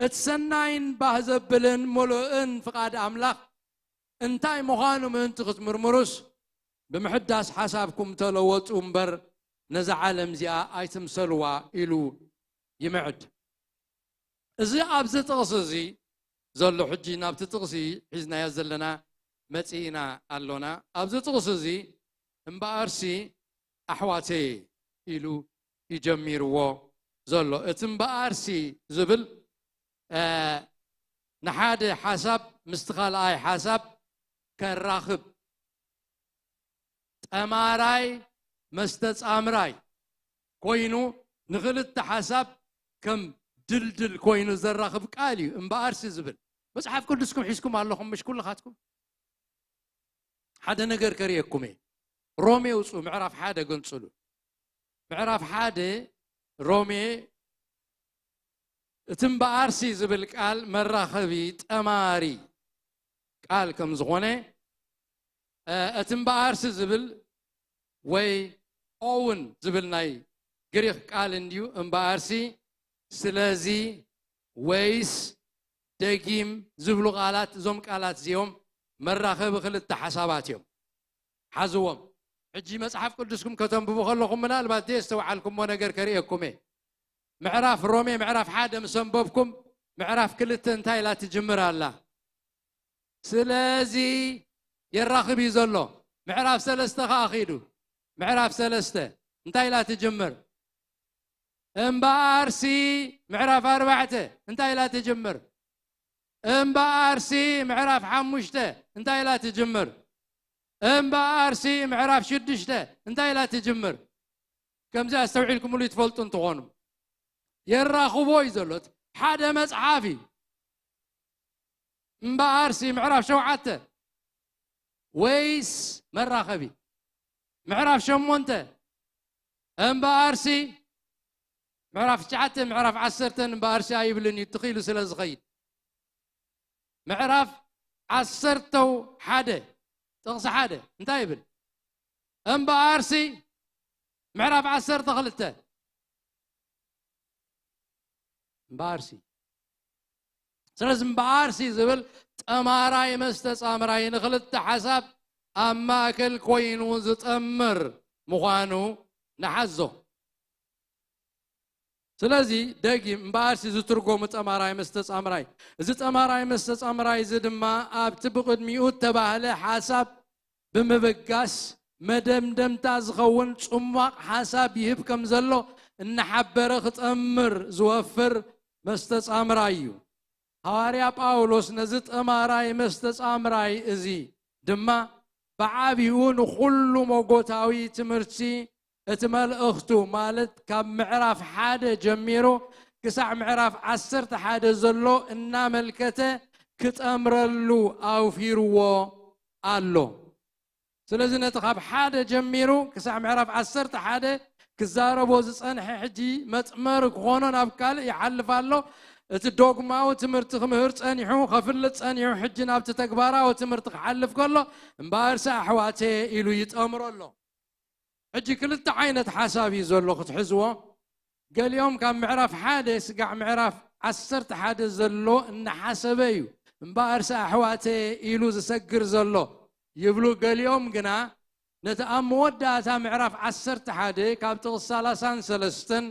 እቲ ሰናይን ባህ ዘብልን ምሉእን ፍቓድ ኣምላኽ እንታይ ምዃኑ ምእንቲ ክትምርምሩስ፣ ብምሕዳስ ሓሳብኩም ተለወጡ እምበር፣ ነዛ ዓለም እዚኣ ኣይትምሰልዋ ኢሉ ይምዕድ። እዚ ኣብዚ ጥቕሲ እዚ ዘሎ፣ ሕጂ ናብቲ ጥቕሲ ሒዝናዮ ዘለና መጺእና ኣሎና። ኣብዚ ጥቕሲ እዚ እምበኣርሲ ኣሕዋተየ ኢሉ ይጀሚርዎ ዘሎ። እቲ እምበኣርሲ ዝብል፣ እ፣ ንሓደ ሓሳብ ምስቲ ካልኣይ ሓሳብ ከራኽብ፣ ጠማራይ መስተጻምራይ ኮይኑ፣ ንኽልተ ሓሳብ ከም ድልድል ኮይኑ ዘራኽብ ቃል እዩ እምበኣርሲ ዝብል። መጽሓፍ ቅዱስኩም ሒዝኩም ኣለኹም፣ ምሽ ኩልኻትኩም? ሓደ ነገር ከርእየኩም እየ። ሮሜ ውጹ፣ ምዕራፍ ሓደ ገንጽሉ። ምዕራፍ ሓደ ሮሜ፣ እቲ እምበኣርሲ ዝብል ቃል መራኸቢ፣ ጠማሪ ቃል ከም ዝኾነ፣ እ፣ እቲ እምበኣርሲ ዝብል ወይ ኦውን ዝብል ናይ ግሪኽ ቃል እንድዩ። እምበኣርሲ፣ ስለዚ፣ ወይስ፣ ደጊም ዝብሉ ቃላት፣ እዞም ቃላት እዚኦም መራኸቢ ክልተ ሓሳባት እዮም። ሓዝዎም። ሕጂ መጽሓፍ ቅዱስኩም ከተንብቡ ከለኹም ምናልባት ዘየስተውዓልኩሞ ነገር ከርእየኩም እየ። ምዕራፍ ሮሜ ምዕራፍ ሓደ ምስ ኣንበብኩም፣ ምዕራፍ ክልተ እንታይ ኢላ ትጅምር ኣላ? ስለዚ የራኽብ እዩ ዘሎ። ምዕራፍ ሰለስተ ከኣ ኺዱ። ምዕራፍ ሰለስተ እንታይ ኢላ ትጅምር? እምበኣርሲ ምዕራፍ ኣርባዕተ እንታይ ኢላ ትጅምር? እምበኣርሲ ምዕራፍ ሓሙሽተ እንታይ ኢላ ትጅምር? እምበኣርሲ ምዕራፍ ሽዱሽተ እንታይ ኢላ ትጅምር? ከምዚ ኣስተውዒልኩምሉ ትፈልጡ እንትኾኑ፣ የራኽቦ እዩ ዘሎ። ሓደ መጽሓፍ እዩ። እምበኣርሲ ምዕራፍ ሸውዓተ ወይስ መራኸቢ? ምዕራፍ ሸሞንተ እምበኣርሲ፣ ምዕራፍ ትሽዓተ፣ ምዕራፍ ዓሰርተ እምበኣርሲ ኣይብልን እዩ፣ ትኽ ኢሉ ስለ ዝኸይድ። ምዕራፍ ዓሰርተው ሓደ፣ ጥቕሲ ሓደ እንታይ ይብል? እምበኣርሲ፣ ምዕራፍ ዓሰርተ ክልተ እምበኣርሲ። ስለዚ እምበኣርሲ ዝብል ጠማራይ መስተጻምራይ ንኽልተ ሓሳብ ኣብ ማእከል ኮይኑ ዝጠምር ምዃኑ ንሓዞ። ስለዚ ደጊም እምበኣርሲ ዝትርጎሙ ጠማራይ መስተጻምራይ፣ እዚ ጠማራይ መስተጻምራይ እዚ ድማ ኣብቲ ብቕድሚኡ እተባህለ ሓሳብ ብምብጋስ መደምደምታ ዝኸውን ጽሟቕ ሓሳብ ይህብ ከም ዘሎ እናሓበረ ክጠምር ዝወፍር መስተጻምራይ እዩ። ሃዋርያ ጳውሎስ ነዚ ጠማራይ መስተጻምራይ እዚ ድማ ብዓቢኡ ንኹሉ መጎታዊ ትምህርቲ እቲ መልእኽቱ፣ ማለት ካብ ምዕራፍ ሓደ ጀሚሩ ክሳዕ ምዕራፍ ዓሰርተ ሓደ ዘሎ እናመልከተ ክጠምረሉ ኣውፊርዎ ኣሎ። ስለዚ ነቲ ካብ ሓደ ጀሚሩ ክሳዕ ምዕራፍ ዓሰርተ ሓደ ክዛረቦ ዝጸንሐ ሕጂ መጥመሪ ክኾኖ ናብ ካልእ ይሓልፍ ኣሎ። እቲ ዶግማዊ ትምህርቲ ክምህር ጸኒሑ፣ ከፍልጥ ጸኒሑ፣ ሕጂ ናብቲ ተግባራዊ ትምህርቲ ክሓልፍ ከሎ፣ እምበኣርሲ ኣሕዋተየ ኢሉ ይጠምሮ ኣሎ። ሕጂ ክልተ ዓይነት ሓሳብ እዩ ዘሎ ክትሕዝዎ። ገሊኦም ካብ ምዕራፍ ሓደ ስጋዕ ምዕራፍ ዓሰርተ ሓደ ዘሎ እናሓሰበ እዩ እምበኣርሲ ኣሕዋተየ ኢሉ ዝሰግር ዘሎ ይብሉ። ገሊኦም ግና ነቲ ኣብ መወዳእታ ምዕራፍ ዓሰርተ ሓደ ካብ ጥቕሲ ሰላሳን ሰለስተን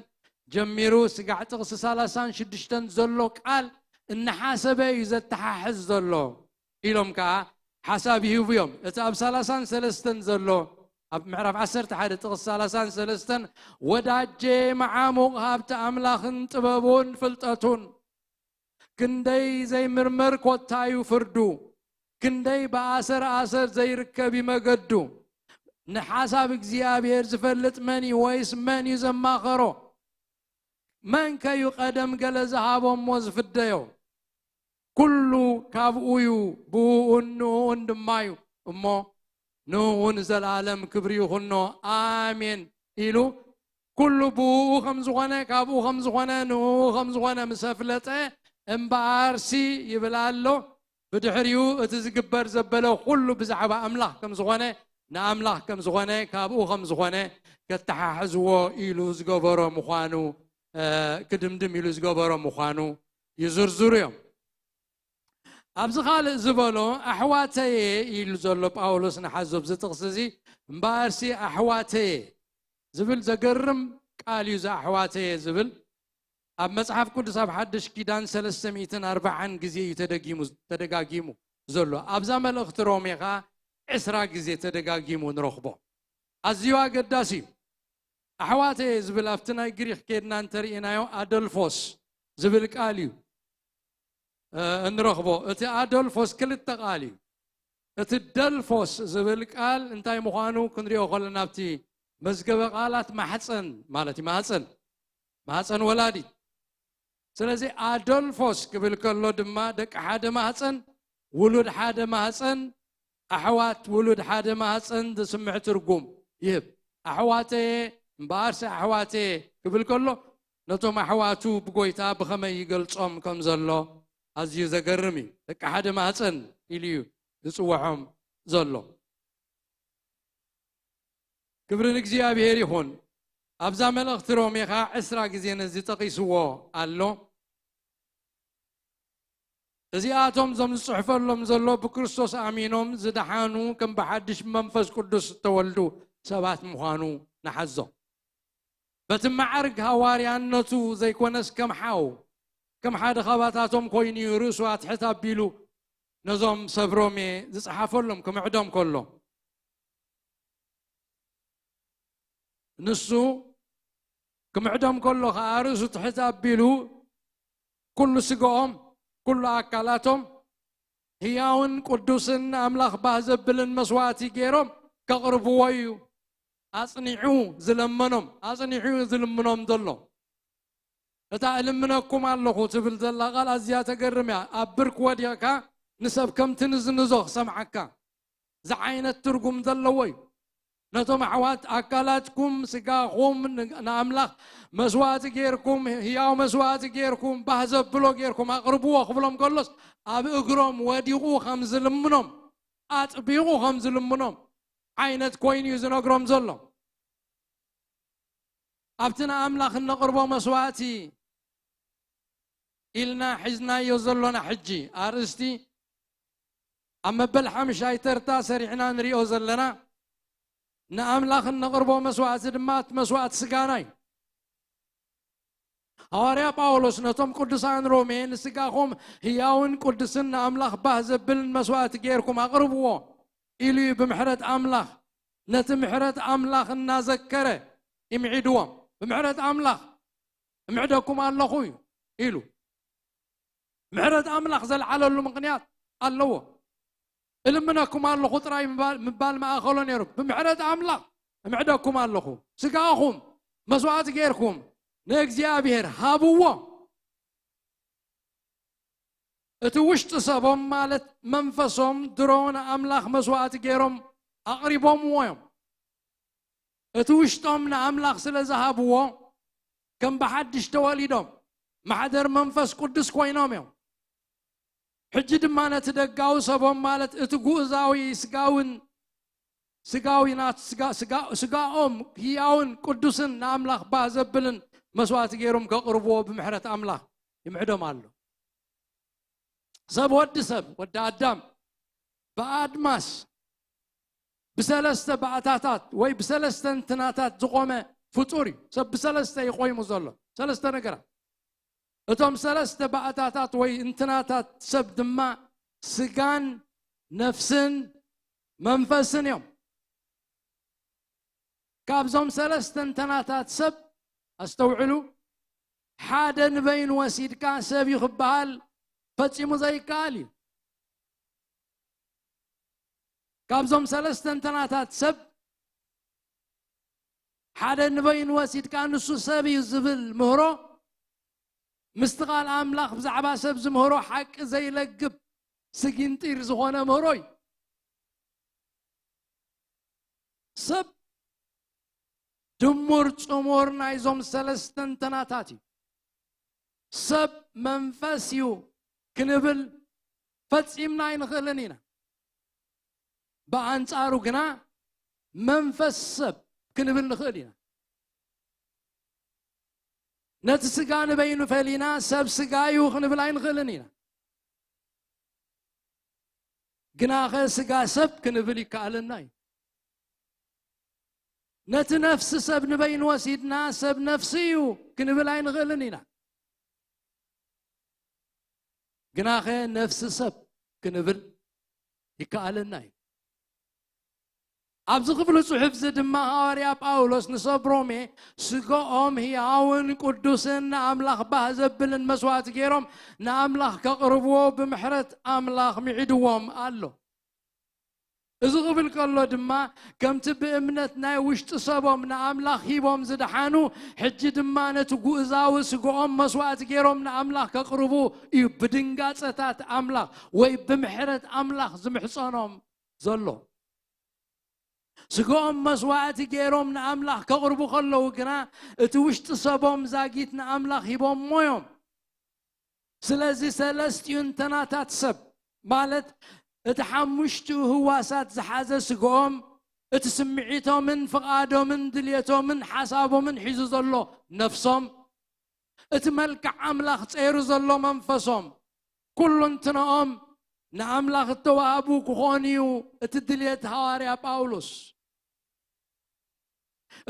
ጀሚሩ ስጋዕ ጥቕሲ ሰላሳን ሽዱሽተን ዘሎ ቃል እናሓሰበ እዩ ዘተሓሕዝ ዘሎ ኢሎም ከኣ ሓሳብ ይህቡ እዮም። እቲ ኣብ ሰላሳን ሰለስተን ዘሎ ኣብ ምዕራፍ ዓሰርተ ሓደ ጥቕስ ሰላሳን ሰለስተን፣ "ወዳጄ መዓሙቕ ሃብቲ ኣምላኽን ጥበቡን ፍልጠቱን፣ ክንደይ ዘይምርመር ኮታዩ ፍርዱ፣ ክንደይ ብኣሰር ኣሰር ዘይርከብ እዩ መገዱ። ንሓሳብ እግዚኣብሔር ዝፈልጥ መን እዩ? ወይስ መን እዩ ዘማኸሮ? መን ከዩ ቀደም ገለ ዝሃቦ እሞ ዝፍደዮ? ኩሉ ካብኡ እዩ፣ ብእኡን ንእኡን ድማ እዩ። እሞ ንእኡ ንዘለኣለም ክብሪ ይኹኖ፣ ኣሜን" ኢሉ፣ ኩሉ ብእኡ ከም ዝኾነ፣ ካብኡ ከም ዝኾነ፣ ንእኡ ከም ዝኾነ ምስ ኣፍለጠ፣ እምበኣርሲ ይብል ኣሎ፣ ብድሕሪኡ እቲ ዝግበር ዘበለ ኩሉ ብዛዕባ ኣምላኽ ከም ዝኾነ፣ ንኣምላኽ ከም ዝኾነ፣ ካብኡ ከም ዝኾነ ከተሓሕዝዎ ኢሉ ዝገበሮ ምዃኑ፣ እ፣ ክድምድም ኢሉ ዝገበሮ ምዃኑ ይዝርዝሩ እዮም። ኣብዚ ካልእ ዝበሎ፣ "ኣሕዋተየ" ኢሉ ዘሎ ጳውሎስ ንሓዞ ኣብዚ ጥቕሲ እዚ፣ እምበኣርሲ "ኣሕዋተየ" ዝብል ዘገርም ቃል እዩ። እዚ "ኣሕዋተየ" ዝብል ኣብ መጽሓፍ ቅዱስ ኣብ ሓድሽ ኪዳን ሰለስተ ሚእትን ኣርባዓን ግዜ እዩ ተደጊሙ፣ ተደጋጊሙ ዘሎ። ኣብዛ መልእኽቲ ሮሜ ኸኣ ዕስራ ግዜ ተደጋጊሙ ንረኽቦ። ኣዝዩ ኣገዳሲ እዩ። "ኣሕዋተየ" ዝብል ኣብቲ ናይ ግሪኽ ኬድና እንተርኢናዮ ኣደልፎስ ዝብል ቃል እዩ፣ እ፣ እንረኽቦ። እቲ ኣደልፎስ ክልተ ቃል እዩ። እቲ ደልፎስ ዝብል ቃል እንታይ ምዃኑ ክንሪኦ ከለና ኣብቲ መዝገበ ቃላት ማሕፀን ማለት እዩ። ማህፀን፣ ማህፀን ወላዲት። ስለዚ ኣደልፎስ ክብል ከሎ ድማ ደቂ ሓደ ማህፀን፣ ውሉድ ሓደ ማህፀን፣ ኣሕዋት ውሉድ ሓደ ማህፀን ዝስምዕ ትርጉም ይህብ። "ኣሕዋተየ እምበኣርሲ ኣሕዋተየ" ክብል ከሎ ነቶም ኣሕዋቱ ብጎይታ ብኸመይ ይገልጾም ከም ዘሎ ኣዝዩ ዘገርም እዩ። ደቂ ሓደ ማህፀን ኢሉ እዩ ዝጽውዖም ዘሎ። ክብሪ ንእግዚኣብሔር ይኹን። ኣብዛ መልእኽቲ ሮሜ ኸኣ ዕስራ ግዜ ነዚ ጠቒስዎ ኣሎ። እዚኣቶም እዞም ዝጽሕፈሎም ዘሎ ብክርስቶስ ኣሚኖም ዝደሓኑ ከም ብሓድሽ መንፈስ ቅዱስ ዝተወልዱ ሰባት ምዃኑ ንሓዞ። በቲ መዓርግ ሃዋርያነቱ ዘይኮነስ ከም ሓው፣ ከም ሓደ ኻባታቶም ኮይኑ እዩ ርእሱ ኣትሕት ኣቢሉ ነዞም ሰብ ሮሜ ዝጸሓፈሎም ክምዕዶም ከሎ። ንሱ ክምዕዶም ከሎ ኸኣ ርእሱ ትሕት ኣቢሉ ኩሉ ስጋኦም፣ ኩሉ ኣካላቶም ህያውን ቅዱስን ንኣምላኽ ባህ ዘብልን መስዋዕቲ ገይሮም ከቕርብዎ እዩ ኣጽኒዑ ዝለመኖም፣ ኣጽኒዑ እዩ ዝልምኖም ዘሎ። እታ "እልምነኩም ኣለኹ" ትብል ዘላ ቃል ኣዝያ ተገርም እያ። ኣብ ብርክ ወዲቕካ ንሰብ ከም ትንዝንዞ ክሰምዓካ ዝዓይነት ትርጉም ዘለዎ እዩ። ነቶም ኣሕዋት "ኣካላትኩም፣ ስጋኹም ን-፣ ንኣምላኽ መስዋዕቲ ጌርኩም፣ ህያው መስዋዕቲ ጌርኩም፣ ባህ ዘብሎ ጌርኩም ኣቕርብዎ" ክብሎም ከሎስ ኣብ እግሮም ወዲቑ ከም ዝልምኖም፣ ኣጥቢቑ ከም ዝልምኖም ዓይነት ኮይኑ እዩ ዝነግሮም ዘሎ። ኣብቲ ንኣምላኽ እነቕርቦ መስዋዕቲ ኢልና ሒዝናዮ ዘሎና ሕጂ ኣርእስቲ፣ ኣብ መበል ሓምሻይ ተርታ ሰሪዕና ንሪኦ ዘለና፣ ንኣምላኽ እነቕርቦ መስዋዕቲ ድማ እቲ መስዋዕቲ ስጋና እዩ። ሃዋርያ ጳውሎስ ነቶም ቅዱሳን ሮሜ፣ "ንስጋኹም ህያውን ቅዱስን ንኣምላኽ ባህ ዘብልን መስዋዕቲ ጌርኩም ኣቕርብዎ" ኢሉ እዩ ብምሕረት ኣምላኽ፣ ነቲ ምሕረት ኣምላኽ እናዘከረ ይምዒድዎም። "ብምሕረት ኣምላኽ እምዕደኩም ኣለኹ" እዩ ኢሉ። ምሕረት ኣምላኽ ዘልዓለሉ ምኽንያት ኣለዎ። "እልምነኩም ኣለኹ" ጥራይ ምባል፣ ምባል መኣኸሎ ነይሩ። "ብምሕረት ኣምላኽ እምዕደኩም ኣለኹ፣ ስጋኹም መስዋዕቲ ጌርኩም ንእግዚኣብሔር ሃብዎ።" እቲ ውሽጢ ሰቦም ማለት መንፈሶም ድሮ ንኣምላኽ መስዋዕቲ ገይሮም ኣቕሪቦምዎ እዮም። እቲ ውሽጦም ንኣምላኽ ስለ ዝሃብዎ ከም ብሓድሽ ተወሊዶም ማሕደር መንፈስ ቅዱስ ኮይኖም እዮም። ሕጂ ድማ ነቲ ደጋዊ ሰቦም ማለት እቲ ጉእዛዊ ስጋውን ስጋዊ ናት-፣ ስጋ-፣ ስጋ-፣ ስጋኦም ህያውን ቅዱስን ንኣምላኽ ባህ ዘብልን መስዋዕቲ ገይሮም ከቕርብዎ ብምሕረት ኣምላኽ ይምዕዶም ኣሎ። ሰብ፣ ወዲ ሰብ፣ ወዲ ኣዳም ብኣድማስ ብሰለስተ ባእታታት ወይ ብሰለስተ እንትናታት ዝቖመ ፍጡር እዩ። ሰብ ብሰለስተ እዩ ቆይሙ ዘሎ። ሰለስተ ነገራት። እቶም ሰለስተ ባእታታት ወይ እንትናታት ሰብ ድማ ስጋን ነፍስን መንፈስን እዮም። ካብዞም ሰለስተ እንተናታት ሰብ፣ ኣስተውዕሉ፣ ሓደ ንበይኑ ወሲድካ ሰብ እዩ ክበሃል ፈጺሙ ዘይከኣል እዩ። ካብዞም ሰለስተ እንተናታት ሰብ ሓደ ንበይኑ ወሲድካ ንሱ ሰብ እዩ ዝብል ምህሮ ምስቲ ቃል ኣምላኽ ብዛዕባ ሰብ ዝምህሮ ሓቂ ዘይለግብ ስጊንጢር ዝኾነ ምህሮ እዩ። ሰብ ድሙር ጽሙር ናይዞም ሰለስተ እንተናታት እዩ። ሰብ መንፈስ እዩ ክንብል ፈጺምና ኣይንኽእልን ኢና። ብኣንጻሩ ግና መንፈስ ሰብ ክንብል ንኽእል ኢና። ነቲ ስጋ ንበይኑ ፈሊና ሰብ ስጋ እዩ ክንብል ኣይንኽእልን ኢና። ግናኸ ስጋ ሰብ ክንብል ይከኣለና እዩ። ነቲ ነፍሲ ሰብ ንበይኑ ወሲድና ሰብ ነፍሲ እዩ ክንብል ኣይንኽእልን ኢና። ግናኸ ነፍሲ ሰብ ክንብል ይከኣለና እዩ። ኣብዚ ክፍሊ ጽሑፍ እዚ ድማ ሃዋርያ ጳውሎስ ንሰብ ሮሜ ስጋኦም ህያውን ቅዱስን ንኣምላኽ ባህ ዘብልን መስዋእቲ ገይሮም ንኣምላኽ ከቕርብዎ ብምሕረት ኣምላኽ ምዒድዎም ኣሎ። እዚ ክብል ከሎ ድማ ከምቲ ብእምነት ናይ ውሽጢ ሰቦም ንኣምላኽ ሂቦም ዝደሓኑ፣ ሕጂ ድማ ነቲ ጉእዛዊ ስጋኦም መስዋእቲ ገይሮም ንኣምላኽ ከቕርቡ እዩ ብድንጋጸታት ኣምላኽ ወይ ብምሕረት ኣምላኽ ዝምሕጸኖም ዘሎ። ስጋኦም መስዋእቲ ገይሮም ንኣምላኽ ከቕርቡ ከለዉ ግና እቲ ውሽጢ ሰቦም ዛጊት ንኣምላኽ ሂቦሞ እዮም። ስለዚ ሰለስቲኡ እንተናታት ሰብ ማለት እቲ ሓሙሽቲኡ ህዋሳት ዝሓዘ ስጋኦም እቲ ስምዒቶምን ፍቓዶምን ድልየቶምን ሓሳቦምን ሒዙ ዘሎ ነፍሶም እቲ መልክዕ ኣምላኽ ጸይሩ ዘሎ መንፈሶም ኩሉ እንትንኦም ንኣምላኽ እተዋህቡ ክኾኑ እዩ እቲ ድልየት ሃዋርያ ጳውሎስ።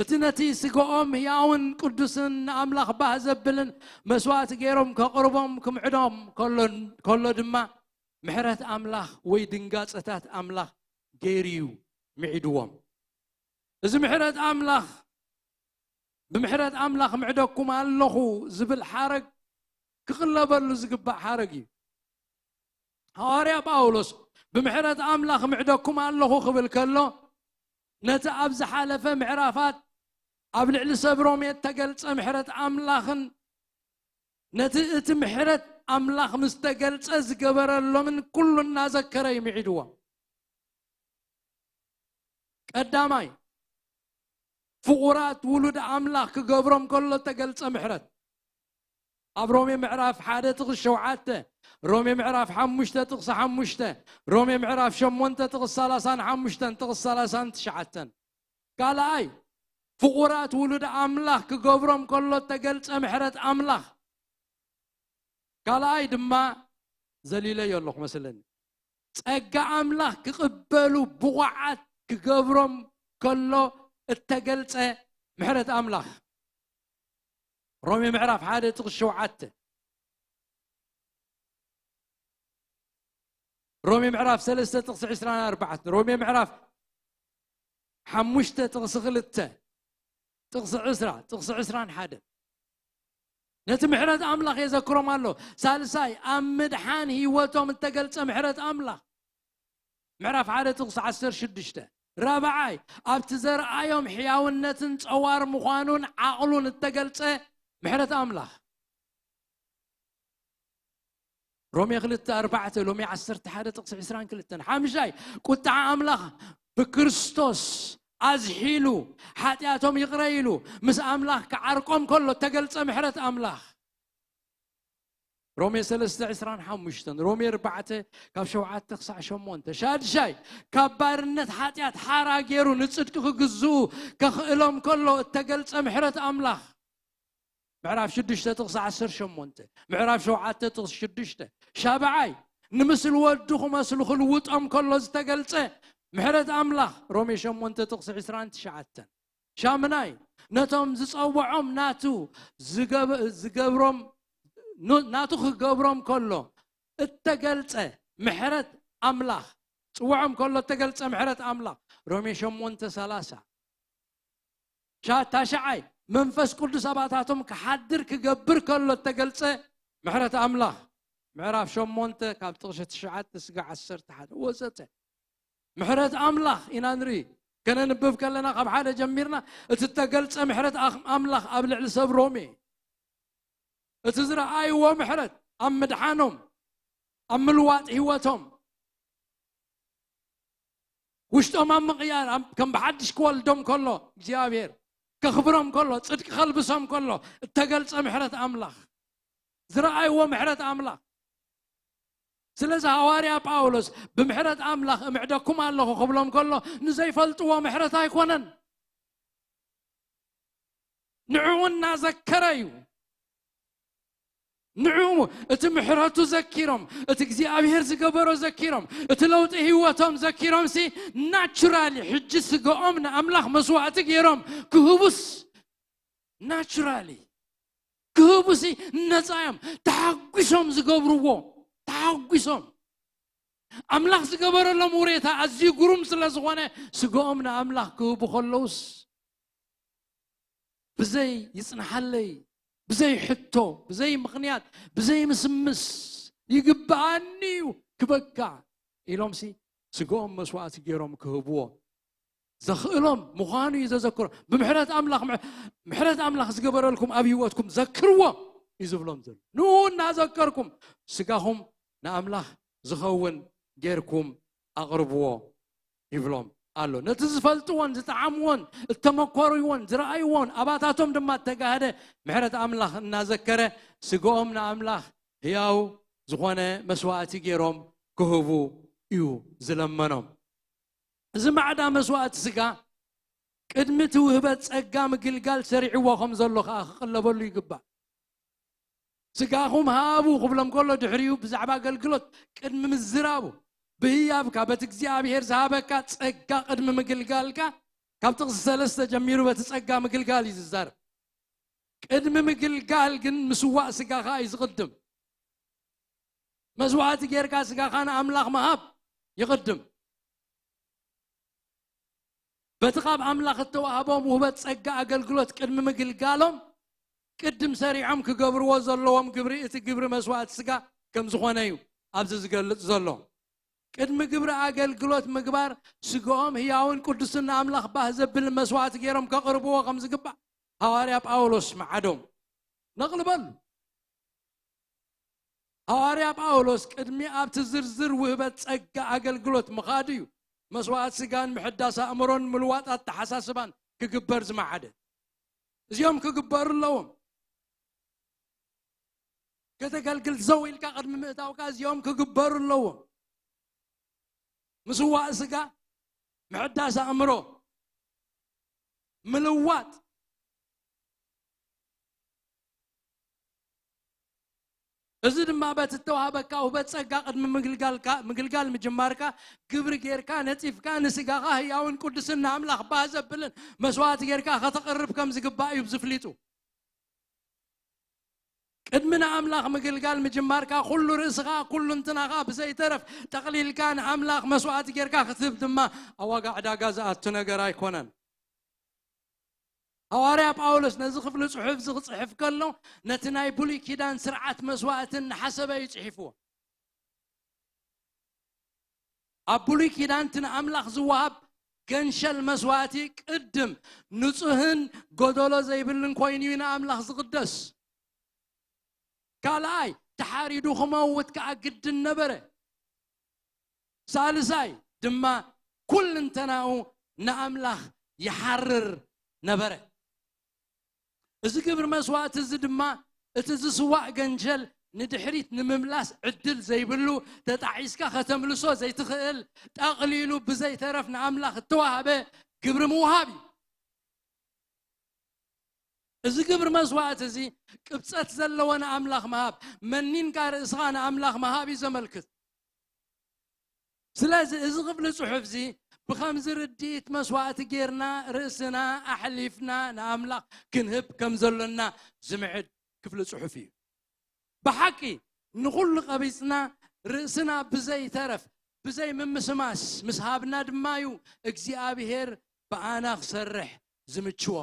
እቲ ነቲ ስጋኦም ህያውን ቅዱስን ንኣምላኽ ባህ ዘብልን መስዋእቲ ገይሮም ከቕርቦም ክምዕዶም ከሎ ድማ ምሕረት ኣምላኽ ወይ ድንጋጸታት ኣምላኽ ገይሩ እዩ ምዒድዎም። እዚ ምሕረት ኣምላኽ ብምሕረት ኣምላኽ ምዕደኩም ኣለኹ ዝብል ሓረግ ክቕለበሉ ዝግባእ ሓረግ እዩ። ሃዋርያ ጳውሎስ ብምሕረት ኣምላኽ ምዕደኩም ኣለኹ ክብል ከሎ ነቲ ኣብ ዝሓለፈ ምዕራፋት ኣብ ልዕሊ ሰብ ሮሜ እተገልጸ ምሕረት ኣምላኽን ነቲ እቲ ምሕረት ኣምላኽ ምስ ተገልጸ ዝገበረሎምን ኩሉ እናዘከረ ይምዒድዎም። ቀዳማይ ፍቑራት ውሉድ ኣምላኽ ክገብሮም ከሎ እተገልጸ ምሕረት ኣብ ሮሜ ምዕራፍ ሓደ ጥቕሲ ሸውዓተ፣ ሮሜ ምዕራፍ ሓሙሽተ ጥቕሲ ሓሙሽተ፣ ሮሜ ምዕራፍ ሸሞንተ ጥቕሲ ሰላሳን ሓሙሽተን ጥቕሲ ሰላሳን ትሽዓተን። ካልኣይ ፍቑራት ውሉድ ኣምላኽ ክገብሮም ከሎ እተገልጸ ምሕረት ኣምላኽ። ካልኣይ ድማ ዘሊለዮ ኣለኹ መስለኒ። ጸጋ ኣምላኽ ክቕበሉ ብቑዓት ክገብሮም ከሎ እተገልጸ ምሕረት ኣምላኽ። ሮሜ ምዕራፍ ሓደ ጥቕሲ ሸውዓተ። ሮሜ ምዕራፍ ሰለስተ ጥቕሲ ዕስራን ኣርባዕተን። ሮሜ ምዕራፍ ሓሙሽተ ጥቕሲ ክልተ፣ ጥቕሲ ዕስራ፣ ጥቕሲ ዕስራን ሓደን። ነቲ ምሕረት ኣምላኽ የዘክሮም ኣሎ። ሳልሳይ ኣብ ምድሓን ህይወቶም እተገልጸ ምሕረት ኣምላኽ። ምዕራፍ ሓደ ጥቕሲ ዓሰርተ ሽዱሽተ። ራብዓይ ኣብቲ ዘርኣዮም ሕያውነትን ጸዋር ምዃኑን ዓቕሉን እተገልጸ ምሕረት ኣምላኽ። ሮሜ ክልተ ኣርባዕተ፣ ሮሜ ዓሰርተ ሓደ ጥቕሲ ዕስራን ክልተን። ሓምሻይ ቁጥዓ ኣምላኽ ብክርስቶስ ኣዝሒሉ ሓጢኣቶም ይቕረ ኢሉ ምስ ኣምላኽ ክዓርቆም ከሎ እተገልጸ ምሕረት ኣምላኽ። ሮሜ ሰለስተ ዕስራን ሓሙሽተን፣ ሮሜ ኣርባዕተ ካብ ሸውዓተ ክሳዕ ሸሞንተ። ሻድሻይ ካብ ባርነት ሓጢኣት ሓራ ገይሩ ንጽድቂ ክግዝኡ ከኽእሎም ከሎ እተገልጸ ምሕረት ኣምላኽ። ምዕራፍ ሽዱሽተ ጥቕሲ ዓሰርተ ሸሞንተ፣ ምዕራፍ ሸውዓተ ጥቕሲ ሽዱሽተ። ሻብዓይ ንምስሊ ወዱ ክመስሉ ክልውጦም ከሎ ዝተገልጸ ምሕረት ኣምላኽ። ሮሜ ሸሞንተ ጥቕሲ ዕስራን ትሽዓተን። ሻምናይ ነቶም ዝጸውዖም ናቱ ዝገብ-፣ ዝገብሮም ኑ-፣ ናቱ ክገብሮም ከሎ እተገልጸ ምሕረት ኣምላኽ። ጽውዖም ከሎ እተገልጸ ምሕረት ኣምላኽ። ሮሜ ሸሞንተ ሰላሳ። ሻታ ሻዓይ መንፈስ ቅዱስ ኣባታቶም ክሓድር ክገብር ከሎ እተገልጸ ምሕረት ኣምላኽ። ምዕራፍ ሸሞንተ ካብ ጥቕሲ ትሽዓተ ስጋ ዓሰርተ ሓደ ወዘተ። ምሕረት ኣምላኽ ኢና ንርኢ። ከነንብብ ከለና ካብ ሓደ ጀሚርና እቲ እተገልጸ ምሕረት ኣኽ-፣ ኣምላኽ ኣብ ልዕሊ ሰብ ሮሜ። እቲ ዝረኣይዎ ምሕረት ኣብ ምድሓኖም፣ ኣብ ምልዋጥ ህይወቶም፣ ውሽጦም ኣብ ምቕያር፣ ኣብ-፣ ከም ብሓድሽ ክወልዶም ከሎ እግዚኣብሔር ከኽብሮም ከሎ፣ ጽድቂ ከልብሶም ከሎ እተገልጸ ምሕረት ኣምላኽ፣ ዝረኣይዎ ምሕረት ኣምላኽ። ስለዚ ሃዋርያ ጳውሎስ ብምሕረት ኣምላኽ እምዕደኩም ኣለኹ ክብሎም ከሎ ንዘይፈልጥዎ ምሕረት ኣይኮነን። ንዕኡ እናዘከረ እዩ። ንዕኡ እቲ ምሕረቱ ዘኪሮም፣ እቲ እግዚኣብሔር ዝገበሮ ዘኪሮም፣ እቲ ለውጢ ህይወቶም ዘኪሮም ሲ ናቹራሊ ሕጂ ስጋኦም ንኣምላኽ መስዋዕቲ ገይሮም ክህቡስ ናቹራሊ ክህቡሲ ነፃ እዮም። ተሓጒሶም ዝገብርዎ፣ ተሓጒሶም ኣምላኽ ዝገበረሎም ውሬታ ኣዝዩ ግሩም ስለ ዝኾነ ስጋኦም ንኣምላኽ ክህቡ ከለውስ ብዘይ ይጽንሓለይ፣ ብዘይ ሕቶ፣ ብዘይ ምኽንያት፣ ብዘይ ምስምስ ይግብኣኒ እዩ ክበካ ኢሎምሲ ስጋኦም መስዋዕቲ ገይሮም ክህብዎ ዘኽእሎም ምዃኑ እዩ ዘዘክሮ። ብምሕረት ኣምላኽ፣ ምሕ-፣ ምሕረት ኣምላኽ ዝገበረልኩም ኣብ ህይወትኩም ዘክርዎ እዩ ዝብሎም ዘሎ። ንኡ እናዘከርኩም ስጋኹም ንኣምላኽ ዝኸውን ጌርኩም ኣቕርብዎ ይብሎም ኣሎ። ነቲ ዝፈልጥዎን ዝጠዓምዎን እተመኮርዎን ዝረኣይዎን ኣባታቶም ድማ እተጋህደ ምሕረት ኣምላኽ እናዘከረ ስጋኦም ንኣምላኽ ህያው ዝኾነ መስዋዕቲ ገይሮም ክህቡ እዩ ዝለመኖም። እዚ ማዕዳ መስዋዕቲ ስጋ ቅድሚ እቲ ውህበት ጸጋ ምግልጋል ሰሪዕዎ ከም ዘሎ ከኣ ክቕለበሉ ይግባእ። ስጋኹም ሃቡ ክብሎም ከሎ ድሕሪኡ ብዛዕባ ኣገልግሎት ቅድሚ ምዝራቡ ብህያብካ በቲ እግዚኣብሔር ዝሃበካ ጸጋ ቅድሚ ምግልጋልካ ካብ ጥቕሲ ሰለስተ ጀሚሩ በቲ ጸጋ ምግልጋል እዩ ዝዛረብ። ቅድሚ ምግልጋል ግን ምስዋእ ስጋኻ እዩ ዝቕድም። መስዋዕቲ ጌርካ ስጋኻ ንኣምላኽ ምሃብ ይቕድም። በቲ ካብ ኣምላኽ እተዋህቦም ውህበት ጸጋ ኣገልግሎት ቅድሚ ምግልጋሎም ቅድም ሰሪዖም ክገብርዎ ዘለዎም ግብሪ እቲ ግብሪ መስዋዕቲ ስጋ ከም ዝኾነ እዩ ኣብዚ ዝገልጽ ዘሎ። ቅድሚ ግብሪ ኣገልግሎት ምግባር ስጋኦም ህያውን ቅዱስን ንኣምላኽ ባህ ዘብል መስዋዕቲ ገይሮም ከቕርብዎ ከም ዝግባእ ሃዋርያ ጳውሎስ መዓዶም ነቕልበሉ። ሃዋርያ ጳውሎስ ቅድሚ ኣብቲ ዝርዝር ውህበት ጸጋ ኣገልግሎት ምኻዱ እዩ መስዋዕት ስጋን ምሕዳስ ኣእምሮን ምልዋጥ ኣተሓሳስባን ክግበር ዝመዓደ። እዚኦም ክግበሩ ኣለዎም። ከተገልግል ዘው ኢልካ ቅድሚ ምእታውካ እዚኦም ክግበሩ ኣለዎም። ምስዋእ ስጋ፣ ምሕዳስ ኣእምሮ፣ ምልዋጥ። እዚ ድማ በቲ እተዋህበካ ውህበት ጸጋ ቅድሚ ምግልጋልካ፣ ምግልጋል ምጅማርካ፣ ግብሪ ጌርካ፣ ነጺፍካ፣ ንስጋኻ ህያውን ቅዱስን ንኣምላኽ ባህ ዘብልን መስዋዕቲ ጌርካ ከተቕርብ ከም ዝግባእ እዩ ዝፍሊጡ። ቅድሚ ንኣምላኽ ምግልጋል ምጅማርካ፣ ኩሉ ርእስኻ፣ ኩሉ እንትናኻ ብዘይተረፍ ጠቕሊልካ ንኣምላኽ መስዋዕቲ ጌርካ ክትህብ ድማ ኣብ ዋጋ ዕዳጋ ዝኣቱ ነገር ኣይኮነን። ሃዋርያ ጳውሎስ ነዚ ክፍሊ ጽሑፍ እዚ ክጽሕፍ ከሎ፣ ነቲ ናይ ብሉይ ኪዳን ስርዓት መስዋዕትን እናሓሰበ እዩ ጽሒፍዎ። ኣብ ብሉይ ኪዳን እቲ ንኣምላኽ ዝወሃብ ገንሸል መስዋዕቲ ቅድም ንጹህን ጎደሎ ዘይብልን ኮይኑ እዩ ንኣምላኽ ዝቕደስ። ካልኣይ፣ ተሓሪዱ ክመውት ከኣ ግድን ነበረ። ሳልሳይ ድማ፣ ኩልንተናኡ ንኣምላኽ ይሓርር ነበረ። እዚ ግብሪ መስዋእቲ እዚ ድማ፣ እቲ ዝስዋእ ገንሸል ንድሕሪት ንምምላስ ዕድል ዘይብሉ፣ ተጣዒስካ ከተምልሶ ዘይትኽእል፣ ጠቕሊሉ ብዘይተረፍ ንኣምላኽ እተዋህበ ግብሪ ምውሃብ እዩ። እዚ ግብሪ መስዋእቲ እዚ ቅብጸት ዘለዎ ንኣምላኽ ምሃብ፣ መኒንካ ርእስኻ ንኣምላኽ ምሃብ እዩ ዘመልክት። ስለዚ እዚ ክፍሊ ጽሑፍ እዚ ብኸምዚ ርድኢት መስዋእቲ ጌርና ርእስና ኣሕሊፍና ንኣምላኽ ክንህብ ከም ዘሎና ዝምዕድ ክፍሊ ጽሑፍ እዩ። ብሓቂ ንኹሉ ቀቢጽና ርእስና ብዘይተረፍ ብዘይ ምምስማስ ምስ ሃብና ድማ እዩ እግዚኣብሔር ብኣና ክሰርሕ ዝምችዎ።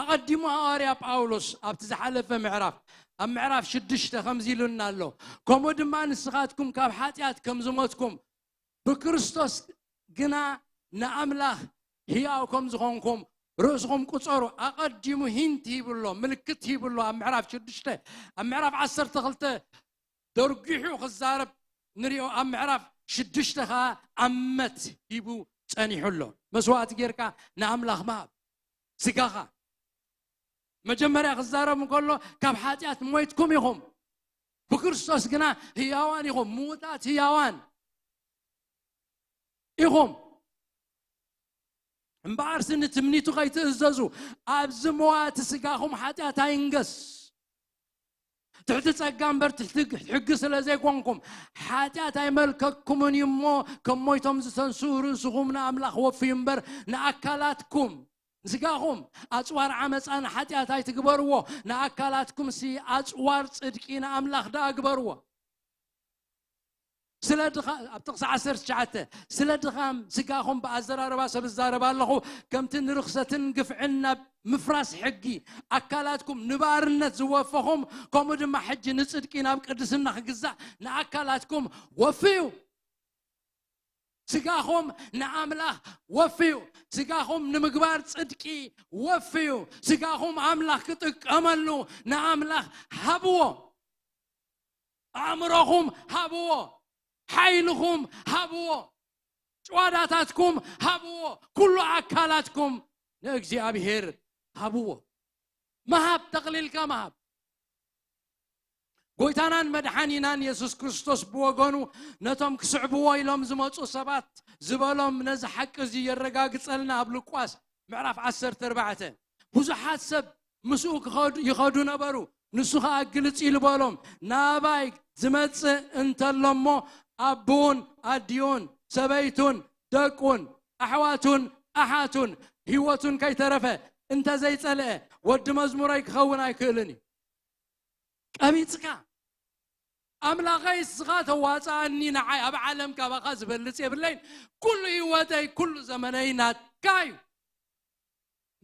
ኣቐዲሙ ሃዋርያ ጳውሎስ ኣብቲ ዝሓለፈ ምዕራፍ፣ ኣብ ምዕራፍ ሽዱሽተ ከምዚ ኢሉና ኣሎ፣ ከምኡ ድማ ንስኻትኩም ካብ ሓጢኣት ከም ዝሞትኩም ብክርስቶስ ግና ንኣምላኽ ህያው ከም ዝኾንኩም ርእስኹም ቁጸሩ። ኣቐዲሙ ሂንት ሂብሎ፣ ምልክት ሂብሎ። ኣብ ምዕራፍ ሽዱሽተ፣ ኣብ ምዕራፍ ዓሰርተ ክልተ ደርጊሑ ክዛረብ ንሪኦ፣ ኣብ ምዕራፍ ሽዱሽተ ኸዓ ኣመት ሂቡ ጸኒሑ ኣሎ። መስዋእቲ ጌርካ ንኣምላኽ ምሃብ። ስጋኻ መጀመርያ ክዛረብ እንከሎ፣ ካብ ሓጢኣት ሞይትኩም ኢኹም፣ ብክርስቶስ ግና ህያዋን ኢኹም፣ ምዉታት ህያዋን ኢኹም። እምበኣርሲ ንትምኒቱ ከይትእዘዙ፣ ኣብዚ መዋቲ ስጋኹም ሓጢኣት ኣይንገስ። ትሕቲ ጸጋ እምበር ትሕቲ ሕጊ ስለ ዘይኮንኩም፣ ሓጢኣት ኣይመልከትኩምን እዩ እሞ፣ ከም ሞይቶም ዝተንስኡ ርእስኹም ንኣምላኽ ወፍዩ እምበር፣ ንኣካላትኩም፣ ንስጋኹም ኣጽዋር ዓመጻ ንሓጢኣት ኣይትግበርዎ፣ ንኣካላትኩምሲ ኣጽዋር ጽድቂ ንኣምላኽ ደኣ ግበርዎ። ስለ ድኻ-፣ ኣብ ጥቕሲ ዓሰርተ ትሽዓተ፣ ስለ ድኻም ስጋኹም ብኣዘራርባ ሰብ እዛረብ ኣለኹ፣ ከምቲ ንርኽሰትን ግፍዕን ናብ ምፍራስ ሕጊ ኣካላትኩም ንባርነት ዝወፈኹም፣ ከምኡ ድማ ሕጂ ንጽድቂ ናብ ቅድስና ክግዛእ ንኣካላትኩም ወፍዩ። ስጋኹም ንኣምላኽ ወፍዩ። ስጋኹም ንምግባር ጽድቂ ወፍዩ። ስጋኹም ኣምላኽ ክጥቀመሉ ንኣምላኽ ሃብዎ። ኣእምሮኹም ሃብዎ። ሓይልኹም ሃብዎ። ጭዋዳታትኩም ሃብዎ። ኩሉ ኣካላትኩም ንእግዚኣብሔር ሃብዎ። ምሃብ፣ ጠቕሊልካ ምሃብ። ጎይታናን መድሓኒናን የሱስ ክርስቶስ ብወገኑ ነቶም ክስዕብዎ ኢሎም ዝመጹ ሰባት ዝበሎም ነዚ ሓቂ እዚ የረጋግጸልና። ኣብ ሉቃስ ምዕራፍ ዓሰርተ ኣርባዕተ፣ ብዙሓት ሰብ ምስኡ ክኸዱ፣ ይኸዱ ነበሩ። ንሱ ኸኣ ግልጽ ኢሉ በሎም፣ "ናባይ ዝመጽእ እንተሎ እሞ ኣቦኡን ኣዲኡን ሰበይቱን ደቁን ኣሕዋቱን ኣሓቱን ህይወቱን ከይተረፈ እንተ ዘይጸልአ ወዲ መዝሙረይ ክኸውን ኣይክእልን እዩ።" ቀቢጽካ፣ "ኣምላኸይ እስኻ ተዋጽኣኒ፣ ንዓይ ኣብ ዓለም ካባኻ ዝበልጽ የብለይን፣ ኩሉ ህይወተይ ኩሉ ዘመነይ ናትካ እዩ።"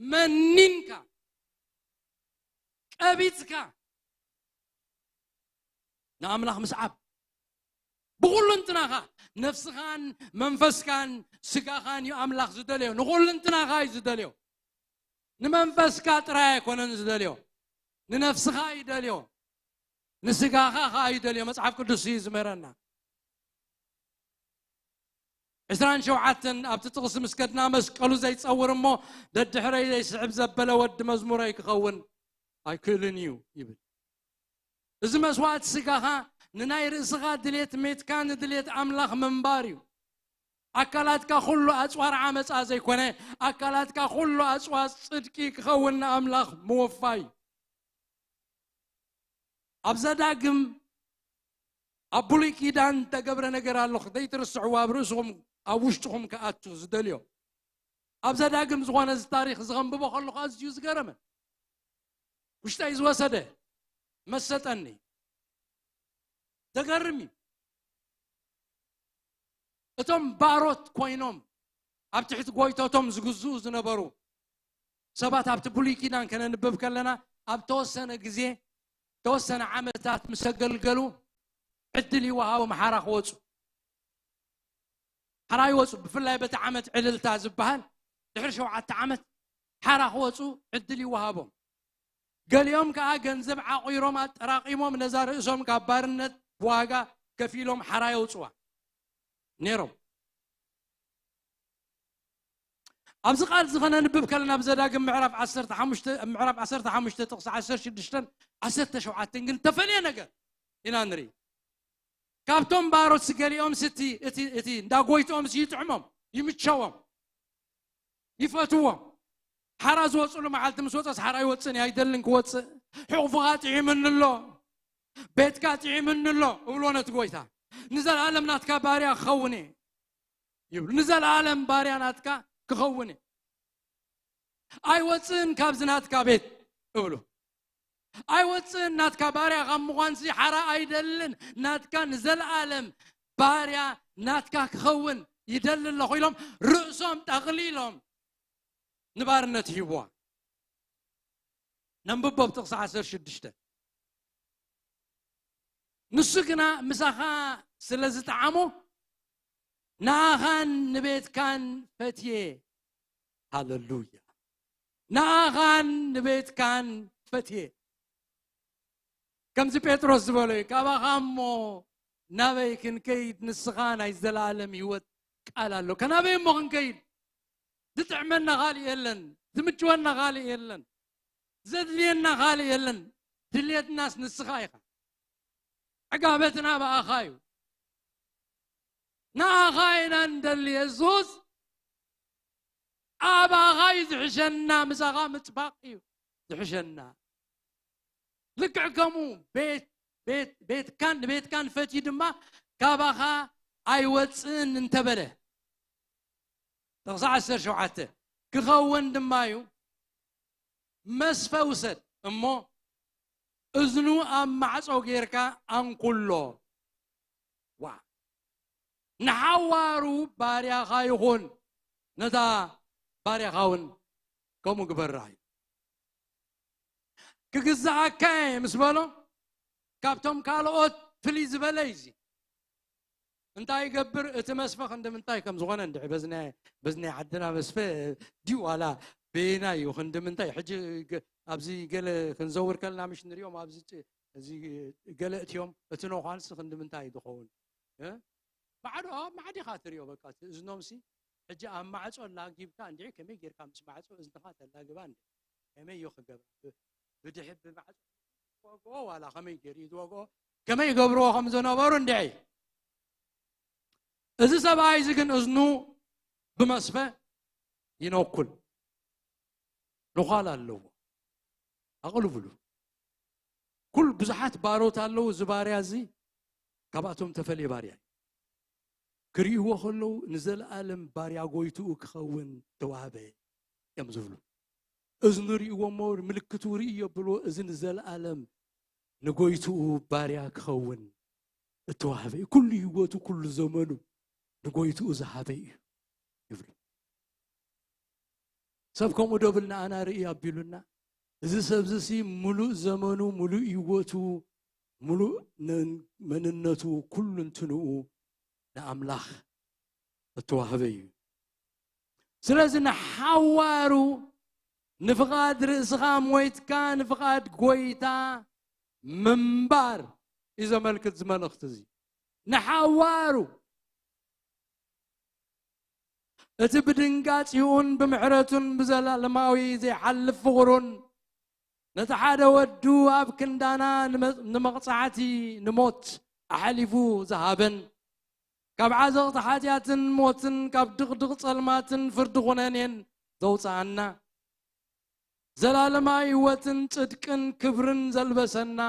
መኒንካ፣ ቀቢጽካ ንኣምላኽ ምስዓብ። ብኹሉ እንትናኻ፣ ነፍስኻን መንፈስካን ስጋኻን እዩ ኣምላኽ ዝደልዮ። ንኹሉ እንትናኻ እዩ ዝደልዮ። ንመንፈስካ ጥራይ ኣይኮነን ዝደልዮ፣ ንነፍስኻ እዩ ደልዮ፣ ንስጋኻ ኸኣ እዩ ደልዮ። መጽሓፍ ቅዱስ እዩ ዝምህረና። ዕስራን ሸውዓተን ኣብቲ ጥቕሲ ምስ ከድና፣ "መስቀሉ ዘይጸውር እሞ ደድሕረይ ዘይስዕብ ዘበለ ወዲ መዝሙረይ ክኸውን ኣይክእልን እዩ" ይብል። እዚ መስዋእቲ ስጋኻ ንናይ ርእስኻ ድሌት ሜትካ ንድሌት ኣምላኽ ምንባር እዩ። ኣካላትካ ኩሉ ኣጽዋር ዓመጻ ዘይኮነ፣ ኣካላትካ ኩሉ ኣጽዋር ጽድቂ ክኸውን ንኣምላኽ ምውፋይ። ኣብ ዘዳግም፣ ኣብ ብሉይ ኪዳን ተገብረ ነገር ኣሎ፣ ዘይትርስዕዎ፣ ኣብ ርእስኹም፣ ኣብ ውሽጥኹም ክኣቱ ዝደልዮ። ኣብ ዘዳግም ዝኾነ እዚ ታሪኽ እዚ ከንብቦ ከለኹ ኣዝዩ ዝገረመን፣ ውሽጠይ ዝወሰደ፣ መሰጠኒ። ዘገርም እዩ። እቶም ባሮት ኮይኖም ኣብ ትሕቲ ጎይቶቶም ዝግዝኡ ዝነበሩ ሰባት ኣብቲ ብሉይ ኪዳን ከነንብብ ከለና፣ ኣብ ተወሰነ ግዜ፣ ተወሰነ ዓመታት ምስ ኣገልገሉ ዕድል ይወሃቦም ሓራ ክወጹ። ሓራ ይወጹ። ብፍላይ በቲ ዓመት ዕልልታ ዝበሃል ድሕሪ ሸውዓተ ዓመት ሓራ ክወጹ ዕድል ይወሃቦም። ገሊኦም ከኣ ገንዘብ ዓቑሮም ኣጠራቒሞም ነዛ ርእሶም ካብ ባርነት ብዋጋ ከፊሎም ሓራ የውጽዋ ነይሮም። ኣብዚ ቃል እዚ ኸነንብብ ከለና፣ ኣብ ዘዳግም ምዕራፍ ዓሰርተ ሓሙሽተ፣ ምዕራፍ ዓሰርተ ሓሙሽተ ጥቕሲ ዓሰርተ ሽዱሽተን ዓሰርተ ሸውዓተን ግን ተፈልየ ነገር ኢና ንርኢ። ካብቶም ባሮት ገሊኦም ስቲ፣ እቲ፣ እቲ እንዳ ጎይትኦም ሲ ይጥዕሞም፣ ይምቸዎም፣ ይፈትዎም። ሓራ ዝወፅሉ መዓልቲ ምስ ወፀስ ሓራ ይወፅን እየ፣ ኣይደልን ክወፅእ። ሕቑፍኻ ጥዒምኒ ኣሎ፣ ቤትካ ጥዒምኒ ኣሎ እብሎ ነቲ ጎይታ። ንዘለኣለም ናትካ ባርያ ክኸውን እየ ይብሉ። ንዘለኣለም ባርያ ናትካ ክኸውን እየ። ኣይወፅእን ካብዚ ናትካ ቤት እብሉ። ኣይወፅእን፣ ናትካ ባርያ ካብ ምዃንሲ ሓራ ኣይደልን፣ ናትካ ንዘለኣለም ባርያ ናትካ ክኸውን ይደሊ ኣለኹ ኢሎም ርእሶም ጠቕሊሎም ንባርነት ይህብዋ። ነንብቦ ብጥቕሲ ዓሰርተ ሽዱሽተ። ንሱ ግና ምሳኻ ስለ ዝጠዓሞ፣ ንኣኻን ንቤትካን ፈትየ። ሃለሉያ። ንኣኻን ንቤትካን ፈትየ። ከምዚ ጴጥሮስ ዝበሎ እዩ፣ ካባኻ እሞ ናበይ ክንከይድ? ንስኻ ናይ ዘለኣለም ህይወት ቃል ኣሎ። ከናበይ እሞ ክንከይድ? ዝጥዕመና ካልእ የለን፣ ዝምችወና ካልእ የለን፣ ዘድልየና ካልእ የለን። ድልየትናስ ንስኻ ኢኻ። ዕጋበትና ብኣኻ እዩ። ንኣኻ ኢና እንደሊ የሱስ። ኣባኻ እዩ ዝሕሸና፣ ምሳኻ ምጽባቕ እዩ ዝሕሸና። ልክዕ ከምኡ ቤት ቤት ቤትካን ንቤትካን ፈትዩ ድማ ካባኻ ኣይወፅእን እንተበለ፣ ጥቕሲ ዓሰርተ ሸውዓተ ክኸውን ድማ እዩ። መስፈ ውሰድ እሞ እዝኑ ኣብ ማዕጾ ጌርካ ኣንኩሎ። ዋ፣ ንሓዋሩ ባርያኻ ይኹን፣ ነታ ባርያኻ እውን ከምኡ ግበራ እዩ። ክግዛኣካ እየ ምስ በሎ፣ ካብቶም ካልኦት ፍልይ ዝበለ እዩ እዚ። እንታይ ይገብር? እቲ መስፈ ክንዲ ምንታይ ከም ዝኾነ እንድዒ፣ በዚ ናይ በዚ ናይ ዓድና መስፈ ድዩ ዋላ በየናይ እዩ? ክንዲ ምንታይ ሕጂ ገ- ኣብዚ ገለ ክንዘውር ከለና ምሽ ንሪኦም ኣብዚ ጭ- እዚ ገለ እትዮም፣ እቲ ነዃልሲ ክንዲ ምንታይ እዩ ዝኸውን? እ? ማዕዶ ኣብ ማዕዲኻ ትሪኦ፣ በቃ እቲ እዝኖምሲ ሕጂ ኣብ ማዕጾ ላጊብካ እንድዒ፣ ከመይ ጌርካ ምስ ማዕጾ እዝንኻ ተላግባ እንድዒ? ከመይ እዩ ክገብራ? ብ- ብድሕብ ብማዕጾ ዝወግኦ ዋላ ከመይ ገይሩ እዩ ዝወግኦ? ከመይ ይገብርዎ ከም ዝነበሩ እንድዒ። እዚ ሰብኣይ እዚ ግን እዝኑ ብመስፈ ይነኩል። ነዃል ኣለዎ። ኣቕልብሉ። ኩል ብዙሓት ባሮት ኣለዉ። እዚ ባርያ እዚ ካብኣቶም ተፈልየ ባርያ እዩ። ክርእይዎ ከለዉ ንዘለኣለም ባርያ ጎይትኡ ክኸውን ተዋህበ እዮም ዝብሉ። እዚ ንርእይዎ እሞ ምልክቱ ርእይ የብልዎ። እዚ ንዘለኣለም ንጎይትኡ ባርያ ክኸውን እተዋህበ እዩ። ኩሉ ህይወቱ፣ ኩሉ ዘመኑ ንጎይትኡ ዝሃበ እዩ ይብሉ። ሰብ ከምኡ ዶ ብል ንኣና ርእይ ኣቢሉና? እዚ ሰብዚ ሲ ሙሉእ ዘመኑ፣ ሙሉእ ህይወቱ፣ ሙሉእ ነ- መንነቱ፣ ኩሉ እንትንኡ ንኣምላኽ እተዋህበ እዩ። ስለዚ ንሓዋሩ ንፍቓድ ርእስኻ ሞይትካ ንፍቓድ ጎይታ ምንባር እዩ ዘመልክት እዚ መልእኽቲ እዚ። ንሓዋሩ እቲ ብድንጋጺኡን ብምሕረቱን ብዘላለማዊ ዘይሓልፍ ፍቕሩን ነቲ ሓደ ወዱ ኣብ ክንዳና ንመ- ንመቕጻዕቲ ንሞት ኣሕሊፉ ዝሃበን ካብ ዓዘቕቲ ሓጢኣትን ሞትን ካብ ድቕድቕ ጸልማትን ፍርዲ ኩነኔን ዘውጽኣና ዘላለማዊ ህይወትን ጽድቅን ክብርን ዘልበሰና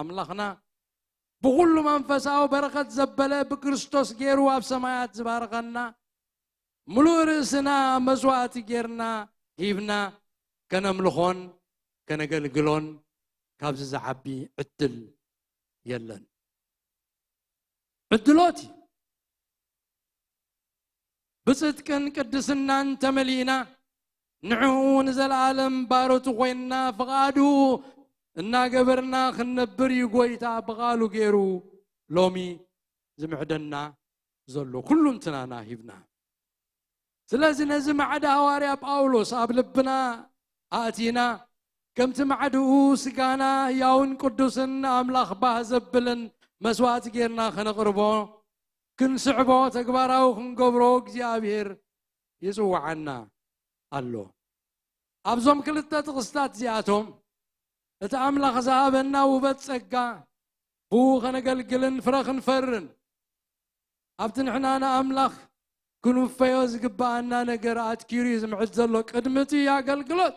ኣምላኽና ብኹሉ መንፈሳዊ በረኸት ዘበለ ብክርስቶስ ገይሩ ኣብ ሰማያት ዝባረኸና ምሉእ ርእስና መስዋእቲ ጌርና ሂብና ከነምልኾን ከነገልግሎን ካብዚ ዝዓቢ ዕድል የለን። ዕድሎት እዩ። ብጽድቅን ቅድስናን ተመሊእና ንዕኡ ንዘለኣለም ባሮቱ ኮይንና ፍቓዱ እናገበርና ክንነብር እዩ ጎይታ ብቓሉ ገይሩ ሎሚ ዝምዕደና ዘሎ ኩሉንትናና ሂብና። ስለዚ ነዚ ማዕዳ ሃዋርያ ጳውሎስ ኣብ ልብና ኣእቲና ከምቲ ማዕድኡ ስጋና ህያውን ቅዱስን ንኣምላኽ ባህ ዘብልን መስዋእቲ ጌርና ከነቕርቦ ክንስዕቦ ተግባራዊ ክንገብሮ እግዚኣብሔር ይጽውዓና ኣሎ። ኣብዞም ክልተ ጥቕስታት እዚኣቶም እቲ ኣምላኽ ዝሃበና ውበት ጸጋ ብኡ ከነገልግልን ፍረ ክንፈርን ኣብቲ ንሕና ንኣምላኽ ክንውፈዮ ዝግብኣና ነገር ኣትኪሩ እዩ ዝምዕድ ዘሎ። ቅድሚ እቲ ኣገልግሎት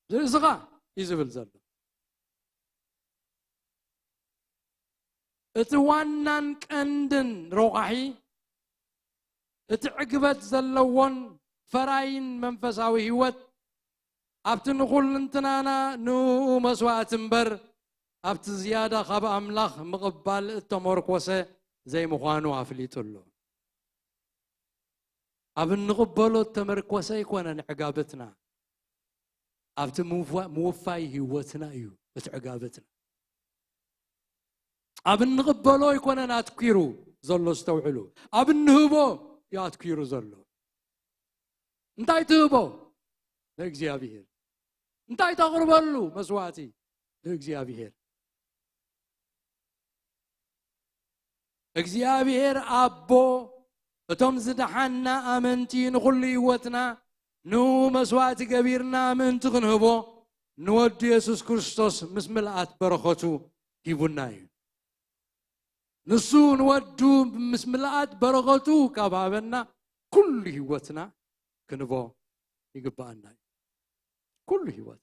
ርእስኻ እዩ ዝብል ዘሎ። እቲ ዋናን ቀንድን ረቋሒ እቲ ዕግበት ዘለዎን ፈራይን መንፈሳዊ ህይወት ኣብቲ ንኹልንትናና ንኡ መስዋእቲ እምበር ኣብቲ ዝያዳ ካብ ኣምላኽ ምቕባል እተመርኮሰ ዘይምዃኑ ኣፍሊጡ ኣሎ። ኣብ እንቕበሎ እተመርኮሰ ኣይኮነን ዕጋበትና። ኣብቲ ምውፋ- ምውፋይ ህይወትና እዩ እቲ ዕጋበትና። ኣብ እንቕበሎ ኣይኮነን ኣትኪሩ ዘሎ፣ ዝተውዕሉ፣ ኣብ እንህቦ እዩ ኣትኪሩ ዘሎ። እንታይ ትህቦ? ንእግዚኣብሔር። እንታይ ተቕርበሉ መስዋዕቲ? ንእግዚኣብሔር። እግዚኣብሔር ኣቦ፣ እቶም ዝደሓና ኣመንቲ ንኹሉ ህይወትና ንኡ መስዋዕቲ ገቢርና ምእንቲ ክንህቦ፣ ንወዱ የሱስ ክርስቶስ ምስ ምልኣት በረኸቱ ሂቡና እዩ። ንሱ ንወዱ ምስ ምልኣት በረኸቱ ካብ ሃበና፣ ኩሉ ህይወትና ክንቦ ይግብኣና እዩ። ኩሉ ህይወት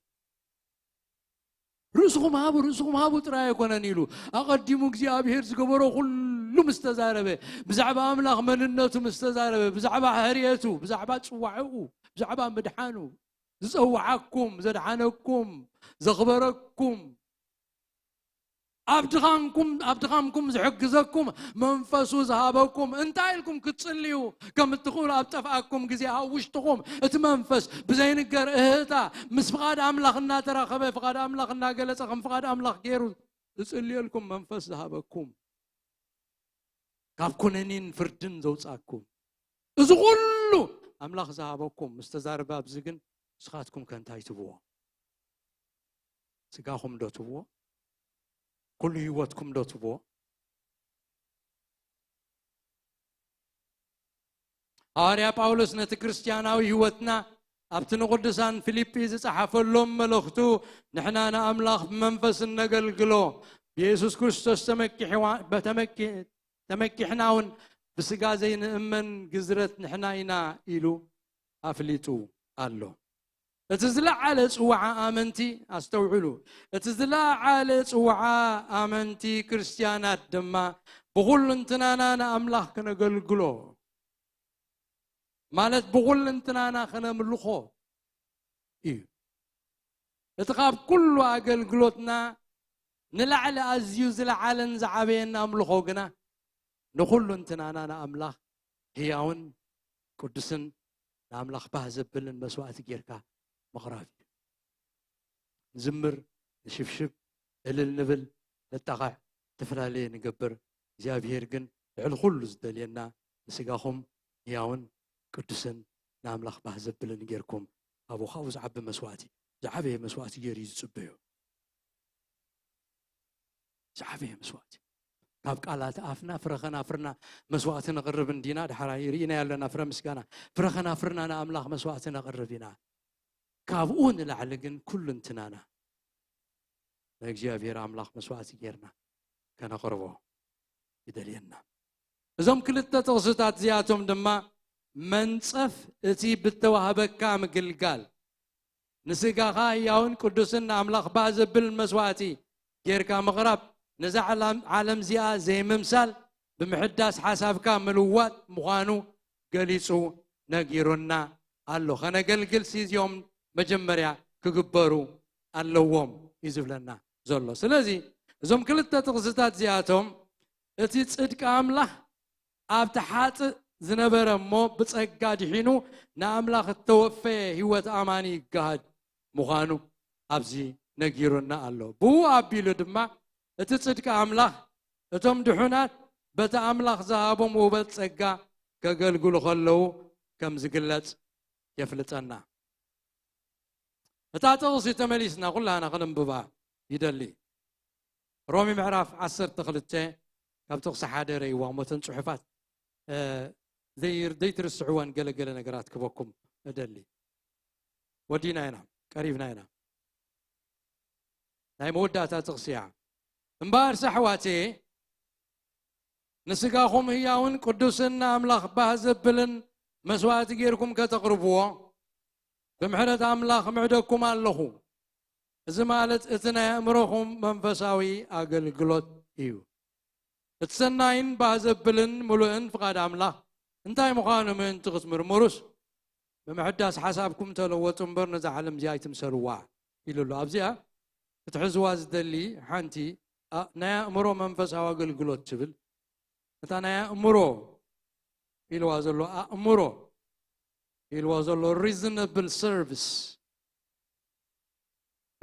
ርእስኹም ሃቡ፣ ርእስኹም ሃቡ ጥራይ ኣይኮነን ኢሉ። ኣቐዲሙ እግዚኣብሔር ዝገበሮ ኩሉ ምስ ተዛረበ፣ ብዛዕባ ኣምላኽ መንነቱ ምስ ተዛረበ፣ ብዛዕባ ሕርየቱ፣ ብዛዕባ ጽዋዕኡ፣ ብዛዕባ ምድሓኑ፣ ዝጸውዓኩም፣ ዘድሓነኩም፣ ዘኽበረኩም፣ ኣብ ድኻምኩም፣ ኣብ ድኻምኩም ዝሕግዘኩም፣ መንፈሱ ዝሃበኩም፣ እንታይ ኢልኩም ክትጽልዩ ከም እትኽእሉ ኣብ ጠፍኣኩም ግዜ፣ ኣብ ውሽጥኹም እቲ መንፈስ ብዘይንገር እህህታ ምስ ፍቓድ ኣምላኽ እናተራኸበ፣ ፍቓድ ኣምላኽ እናገለጸ፣ ከም ፍቓድ ኣምላኽ ገይሩ ዝጽልየልኩም መንፈስ ዝሃበኩም፣ ካብ ኩነኔን ፍርድን ዘውጻኩም፣ እዚ ኩሉ ኣምላኽ ዝሃበኩም ምስ ተዛረበ፣ ኣብዚ ግን ንስኻትኩም ከ እንታይ ትብዎ? ስጋኹም ዶ ትብዎ? ኩሉ ህይወትኩም ዶ ትብዎ? ሃዋርያ ጳውሎስ ነቲ ክርስትያናዊ ህይወትና ኣብቲ ንቕዱሳን ፊልጲ ዝጸሓፈሎም መልእኽቱ፣ ንሕና ንኣምላኽ ብመንፈስ እነገልግሎ፣ ብየሱስ ክርስቶስ ተመኪሕዋ- በተመኪ- ተመኪሕና እውን ብስጋ ዘይንእመን ግዝረት ንሕና ኢና ኢሉ ኣፍሊጡ ኣሎ። እቲ ዝለዓለ ጽውዓ ኣመንቲ፣ ኣስተውዕሉ፣ እቲ ዝለዓለ ጽውዓ ኣመንቲ ክርስትያናት ድማ ብኹልንትናና ንኣምላኽ ክነገልግሎ፣ ማለት ብኹልንትናና ክነምልኾ እዩ። እቲ ካብ ኩሉ ኣገልግሎትና ንላዕሊ ኣዝዩ ዝለዓለን ዝዓበየን ኣምልኾ ግና ንኹልንትናና ንኣምላኽ ህያውን ቅዱስን ንኣምላኽ ባህ ዘብልን መስዋእቲ ጌርካ ምቕራብ እዩ። ንዝምር፣ ንሽብሽብ፣ እልል ንብል፣ ንጣቓዕ፣ ዝተፈላለየ ንገብር። እግዚኣብሔር ግን ልዕሊ ኩሉ ዝደልየና ንስጋኹም ህያውን ቅዱስን ንኣምላኽ ባህ ዘብልን ጌርኩም ኣብኡ ካብኡ ዝዓቢ መስዋእቲ፣ ዝዓበየ መስዋእቲ ገይሩ እዩ ዝጽበዮ። ዝዓበየ መስዋእቲ። ካብ ቃላት ኣፍና ፍረ ኸናፍርና መስዋእቲ ነቕርብ እንዲና፣ ድሓር ርኢና ኣለና ፍረ ምስጋና። ፍረ ኸናፍርና ንኣምላኽ መስዋእቲ ነቕርብ ኢና። ካብኡ ንላዕሊ ግን ኩሉ እንትናና ንእግዚኣብሔር ኣምላኽ መስዋእቲ ጌርና ከነቕርቦ ይደልየና። እዞም ክልተ ጥቕስታት እዚኣቶም ድማ መንጸፍ እቲ ብተዋህበካ ምግልጋል፣ ንስጋኻ ህያውን ቅዱስን ንኣምላኽ ባህ ዘብል መስዋእቲ ጌርካ ምቕራብ፣ ነዛ ዓለም፣ ዓለም እዚኣ ዘይምምሳል፣ ብምሕዳስ ሓሳብካ ምልዋጥ ምዃኑ ገሊጹ ነጊሩና ኣሎ። ከነገልግል ሲ እዚኦም መጀመርያ ክግበሩ ኣለዎም እዩ ዝብለና ዘሎ። ስለዚ እዞም ክልተ ጥቕስታት እዚኣቶም እቲ ጽድቂ ኣምላኽ ኣብቲ ሓጥእ ዝነበረ እሞ ብጸጋ ድሒኑ ንኣምላኽ እተወፈየ ህይወት ኣማኒ ይገሃድ ምዃኑ ኣብዚ ነጊሩና ኣሎ። ብኡ ኣቢሉ ድማ እቲ ጽድቂ ኣምላኽ እቶም ድሑናት በቲ ኣምላኽ ዝሃቦም ውበት ጸጋ ከገልግሉ ከለዉ ከም ዝግለጽ የፍልጠና። እታ ጥቕሲ ተመሊስና ኩላና ከነንብባ ይደሊ። ሮሜ ምዕራፍ ዓሰርተ ክልተ ካብ ጥቕሲ ሓደ ረይዋ፣ እሞ እተን ጽሑፋት፣ እ፣ ዘይር-፣ ዘይትርስዕወን ገለ ገለ ነገራት ክበኩም እደሊ። ወዲና ኢና፣ ቀሪብና ኢና። ናይ መወዳእታ ጥቕሲ እያ። እምበኣርስ ኣሕዋተየ፣ ንስጋኹም ህያውን ቅዱስን ንኣምላኽ ባህ ዘብልን መስዋእቲ ጌርኩም ከተቕርብዎ፣ ብምሕረት ኣምላኽ ምዕደኩም ኣለኹ። እዚ ማለት እቲ ናይ ኣእምሮኹም መንፈሳዊ ኣገልግሎት እዩ። እቲ ሰናይን ባህ ዘብልን ምሉእን ፍቓድ ኣምላኽ እንታይ ምዃኑ ምእንቲ ክትምርምሩስ፣ ብምሕዳስ ሓሳብኩም ተለወጡ እምበር፣ ነዛ ዓለም እዚኣ ኣይትምሰልዋ ኢሉ ኣሎ። ኣብዚኣ ክትሕዝዋ ዝደሊ ሓንቲ፣ ኣ-፣ ናይ ኣእምሮ መንፈሳዊ ኣገልግሎት ትብል። እታ ናይ ኣእምሮ ኢልዋ ዘሎ፣ ኣእምሮ ኢልዋ ዘሎ፣ reasonable service፣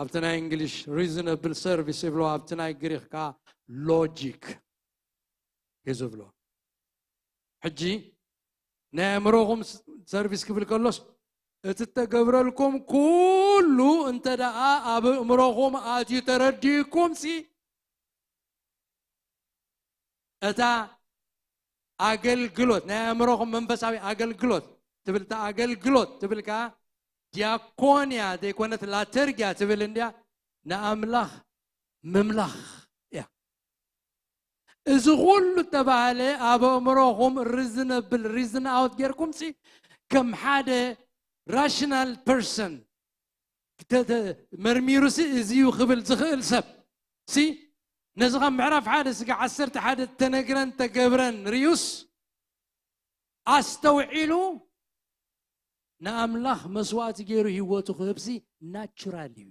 ኣብቲ ናይ እንግሊሽ reasonable service ይብሎ፣ ኣብቲ ናይ ግሪክ ከዓ logic እዩ ዝብሎ። ሕጂ ናይ ኣእምሮኹም service ክብል ከሎስ፣ እቲ እተገብረልኩም ኩሉ እንተ ደኣ ኣብ ኣእምሮኹም ኣትዩ ተረዲእኩም ሲ፣ እታ ኣገልግሎት ናይ ኣእምሮኹም መንፈሳዊ ኣገልግሎት ትብል፣ እታ ኣገልግሎት ትብል ከኣ ዲያኮንያ ዘይኮነት ላተርጊያ ትብል እንድያ፣ ንኣምላኽ ምምላኽ እያ። እዚ ኩሉ እተባህለ ኣብ ኣእምሮኹም reasonable reason out ጌርኩም ሲ፣ ከም ሓደ rational person መርሚሩ ሲ እዚ እዩ ክብል ዝኽእል ሰብ ሲ፣ ነዚ ካብ ምዕራፍ ሓደ ስጋ ዓሰርተ ሓደ እተነግረን ተገብረን ርዩስ ኣስተውዒሉ ንኣምላኽ መስዋእቲ ገይሩ ህይወቱ ክህብሲ ናቹራል እዩ።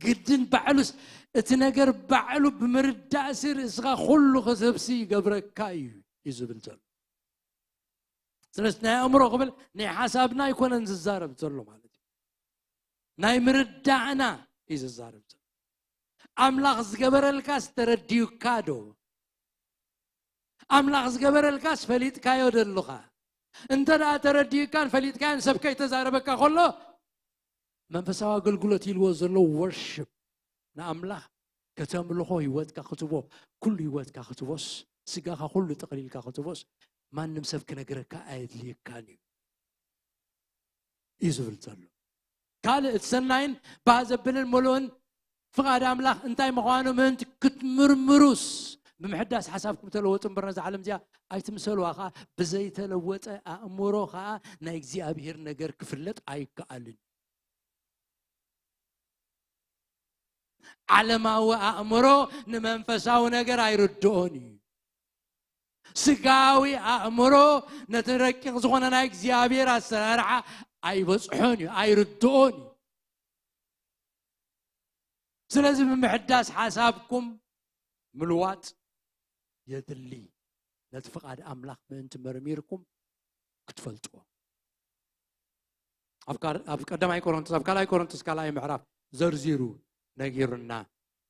ግድን ባዕሉስ እቲ ነገር ባዕሉ ብምርዳእ ሲ ርእስኻ ኩሉ ክትህብሲ ይገብረካ እዩ እዩ ዝብል ዘሎ። ስለዚ ናይ ኣእምሮ ክብል ናይ ሓሳብና ኣይኮነን ዝዛረብ ዘሎ ማለት እዩ። ናይ ምርዳእና እዩ ዝዛረብ ዘሎ። ኣምላኽ ዝገበረልካስ ተረዲዩካ ዶ? ኣምላኽ ዝገበረልካስ ፈሊጥካዮ ዶ ኣለኻ? እንተ ደኣ ተረዲኡካን ፈሊጥካዮን ሰብ ከይተዛረበካ ከሎ፣ መንፈሳዊ ኣገልግሎት ኢልዎ ዘሎ ወርሽፕ ንኣምላኽ ከተምልኾ ህይወትካ ክትቦ፣ ኩሉ ህይወትካ ክትቦስ፣ ስጋኻ ኩሉ ጠቕሊልካ ክትቦስ፣ ማንም ሰብ ክነግረካ ኣየድልየካን እዩ እዩ ዝብል ዘሎ። ካልእ እቲ ሰናይን ባህ ዘብልን ምሉእን ፍቓድ ኣምላኽ እንታይ ምዃኑ ምእንቲ ክትምርምሩስ፣ ብምሕዳስ ሓሳብኩም ተለወጡ እምበር ነዛ ዓለም እዚኣ ኣይትምሰልዋ። ኸዓ ብዘይተለወጠ ኣእምሮ ኸዓ ናይ እግዚኣብሔር ነገር ክፍለጥ ኣይከኣልን። ዓለማዊ ኣእምሮ ንመንፈሳዊ ነገር ኣይርድኦን እዩ። ስጋዊ ኣእምሮ ነቲ ረቂቕ ዝኾነ ናይ እግዚኣብሔር ኣሰራርሓ ኣይበጽሖን እዩ፣ ኣይርድኦን እዩ። ስለዚ ብምሕዳስ ሓሳብኩም ምልዋጥ የድሊ፣ ነቲ ፍቓድ ኣምላኽ ምእንቲ መርሚርኩም ክትፈልጥዎ። ኣብ ካር-፣ ኣብ ቀዳማይ ቆሮንቶስ፣ ኣብ ካልኣይ ቆሮንቶስ ካልኣይ ምዕራፍ ዘርዚሩ ነጊሩና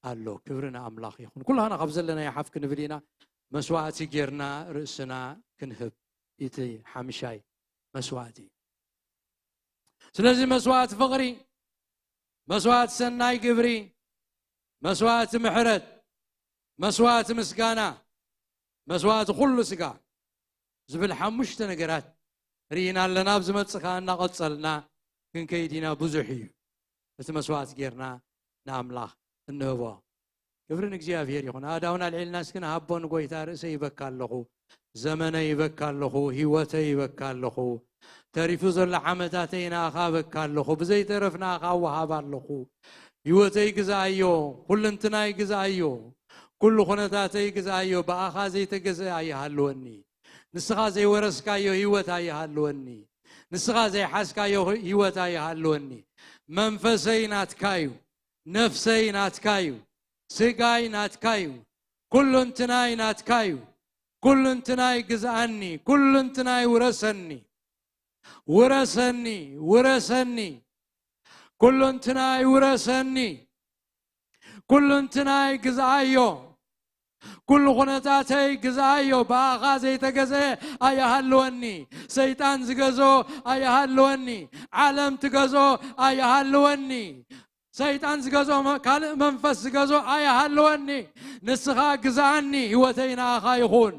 ኣሎ። ክብሪ ንኣምላኽ ይኹን። ኩላህና ካብ ዘለናዮ ሓፍ ክንብል ኢና፣ መስዋእቲ ጌርና ርእስና ክንህብ፣ እቲ ሓምሻይ መስዋእቲ። ስለዚ መስዋእቲ ፍቕሪ፣ መስዋእቲ ሰናይ ግብሪ፣ መስዋእቲ ምሕረት፣ መስዋእቲ ምስጋና፣ መስዋእቲ ኩሉ ስጋ ዝብል ሓሙሽተ ነገራት ርኢና ኣለና። ኣብ ዝመጽእ ከኣ እናቐጸልና ክንከይድ ኢና። ብዙሕ እዩ እቲ መስዋእቲ ጌርና ንኣምላኽ እንህቦ። ክብሪ ንእግዚኣብሔር ይኹን። ኣእዳውና ኣልዒልና እስኪ ንሃቦ ንጎይታ። ርእሰይ ይበካ ኣለኹ፣ ዘመነይ ይበካ ኣለኹ፣ ህይወተይ ይበካ ኣለኹ፣ ተሪፉ ዘሎ ዓመታተይ ንኣኻ እበካ ኣለኹ፣ ብዘይተረፍ ንኣኻ እወሃብ ኣለኹ። ህይወተይ ግዝኣዮ፣ ኩልንትናይ ግዝኣዮ፣ ኩሉ ኩነታተይ ግዝኣዮ። ብኣኻ ዘይተገዝአ ኣይሃልወኒ፣ ንስኻ ዘይወረስካዮ ህይወት ኣይሃልወኒ፣ ንስኻ ዘይሓዝካዮ ህይወት ኣይሃልወኒ። መንፈሰይ ናትካ እዩ፣ ነፍሰይ ናትካ እዩ፣ ስጋይ ናትካ እዩ፣ ኩሉ እንትናይ ናትካ እዩ። ኩሉ እንትናይ ግዝኣኒ፣ ኩሉ እንትናይ ውረሰኒ፣ ውረሰኒ፣ ውረሰኒ፣ ኩሉ እንትናይ ውረሰኒ፣ ኩሉ እንትናይ ግዝኣዮ። ኩሉ ኩነታተይ ግዝኣዮ። ብኣኻ ዘይተገዝአ ኣይሃልወኒ፣ ሰይጣን ዝገዝኦ ኣይሃልወኒ፣ ዓለም ትገዝኦ ኣይሃልወኒ፣ ሰይጣን ዝገዝኦ መ-፣ ካልእ መንፈስ ዝገዝኦ ኣይሃልወኒ። ንስኻ ግዝኣኒ፣ ህይወተይ ንኣኻ ይኹን፣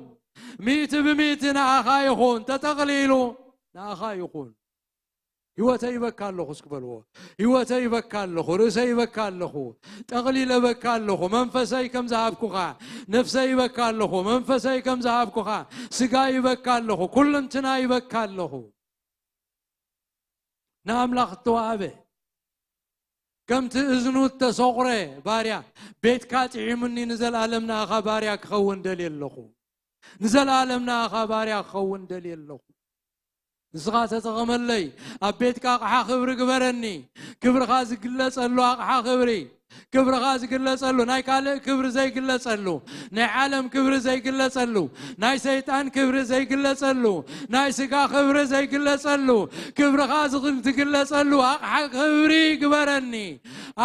ሚእቲ ብሚእቲ ንኣኻ ይኹን፣ ተጠቕሊሉ ንኣኻ ይኹን። ህይወተይ ይበካ ኣለኹ እስኪ በልዎ። ህይወተይ ይበካ ኣለኹ፣ ርእሰይ ይበካ ኣለኹ፣ ጠቕሊለ በካ ኣለኹ። መንፈሰይ ከም ዝሃብኩኻ፣ ነፍሰይ ይበካ ኣለኹ፣ መንፈሰይ ከም ዝሃብኩኻ፣ ስጋ ይበካ ኣለኹ፣ ኩልንትና ይበካ ኣለኹ። ንኣምላኽ እተዋህበ፣ ከምቲ እዝኑ እተሰቑረ ባርያ፣ ቤትካ ጥዒሙኒ ንዘለኣለም ንኣኻ ባርያ ክኸውን ደልየ ኣለኹ። ንዘለኣለም ንኣኻ ባርያ ክኸውን ደልየ ኣለኹ። ንስኻ ተጠቐመለይ፣ ኣብ ቤትካ ኣቕሓ ክብሪ ግበረኒ፣ ክብርኻ ዝግለጸሉ ኣቕሓ ክብሪ። ክብርኻ ዝግለጸሉ፣ ናይ ካልእ ክብሪ ዘይግለጸሉ፣ ናይ ዓለም ክብሪ ዘይግለጸሉ፣ ናይ ሰይጣን ክብሪ ዘይግለጸሉ፣ ናይ ስጋ ክብሪ ዘይግለጸሉ፣ ክብርኻ ዝግ-፣ ዝግለጸሉ ኣቕሓ ክብሪ ግበረኒ።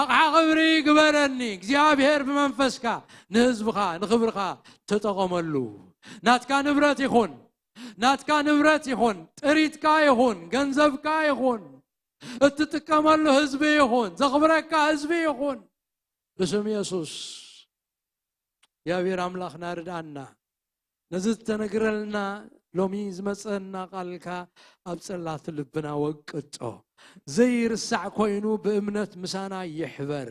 ኣቕሓ ክብሪ ግበረኒ። እግዚኣብሔር ብመንፈስካ ንህዝብኻ ንኽብርኻ ተጠቐመሉ። ናትካ ንብረት ይኹን፣ ናትካ ንብረት ይኹን፣ ጥሪትካ ይኹን፣ ገንዘብካ ይኹን፣ እትጥቀመሉ ህዝቢ ይኹን፣ ዘኽብረካ ህዝቢ ይኹን፣ ብስም የሱስ እግዚኣብሔር ኣምላኽና ርድኣና። ነዚ ዝተነግረልና ሎሚ ዝመጸና ቃልካ ኣብ ጽላት ልብና ወቅጦ። ዘይርሳዕ ኮይኑ ብእምነት ምሳና ይሕበር።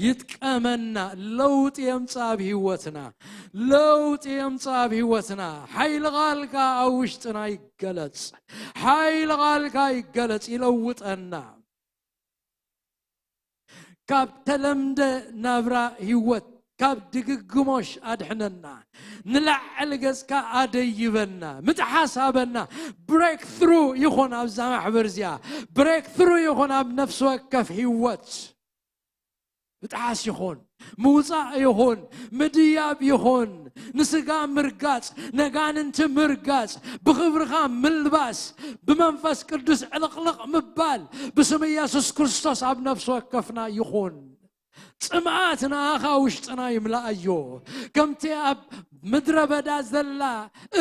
ይጥቀመና፣ ለውጢ የምጽእ ኣብ ህይወትና። ለውጢ የምጽእ ኣብ ህይወትና። ሓይሊ ቃልካ ኣብ ውሽጥና ይገለጽ። ሓይሊ ቃልካ ይገለጽ፣ ይለውጠና። ካብ ተለምደ ናብራ ህይወት፣ ካብ ድግግሞሽ ኣድሕነና። ንላዕሊ ገጽካ ኣደይበና፣ ምጥሓስ ሃበና። ብሬክ ትሩ ይኹን ኣብዛ ማሕበር እዚኣ፣ ብሬክ ትሩ ይኹን ኣብ ነፍሲ ወከፍ ህይወት። ምጥሓስ ይኹን፣ ምውጻእ ይኹን፣ ምድያብ ይኹን፣ ንስጋ ምርጋጽ፣ ነጋንንቲ ምርጋጽ፣ ብኽብርኻ ምልባስ፣ ብመንፈስ ቅዱስ ዕልቕልቕ ምባል፣ ብስም ኢየሱስ ክርስቶስ ኣብ ነፍሲ ወከፍና ይኹን። ጽምኣት ንኣኻ ውሽጥና ይምላኣዮ። ከምቲ ኣብ ምድረ በዳ ዘላ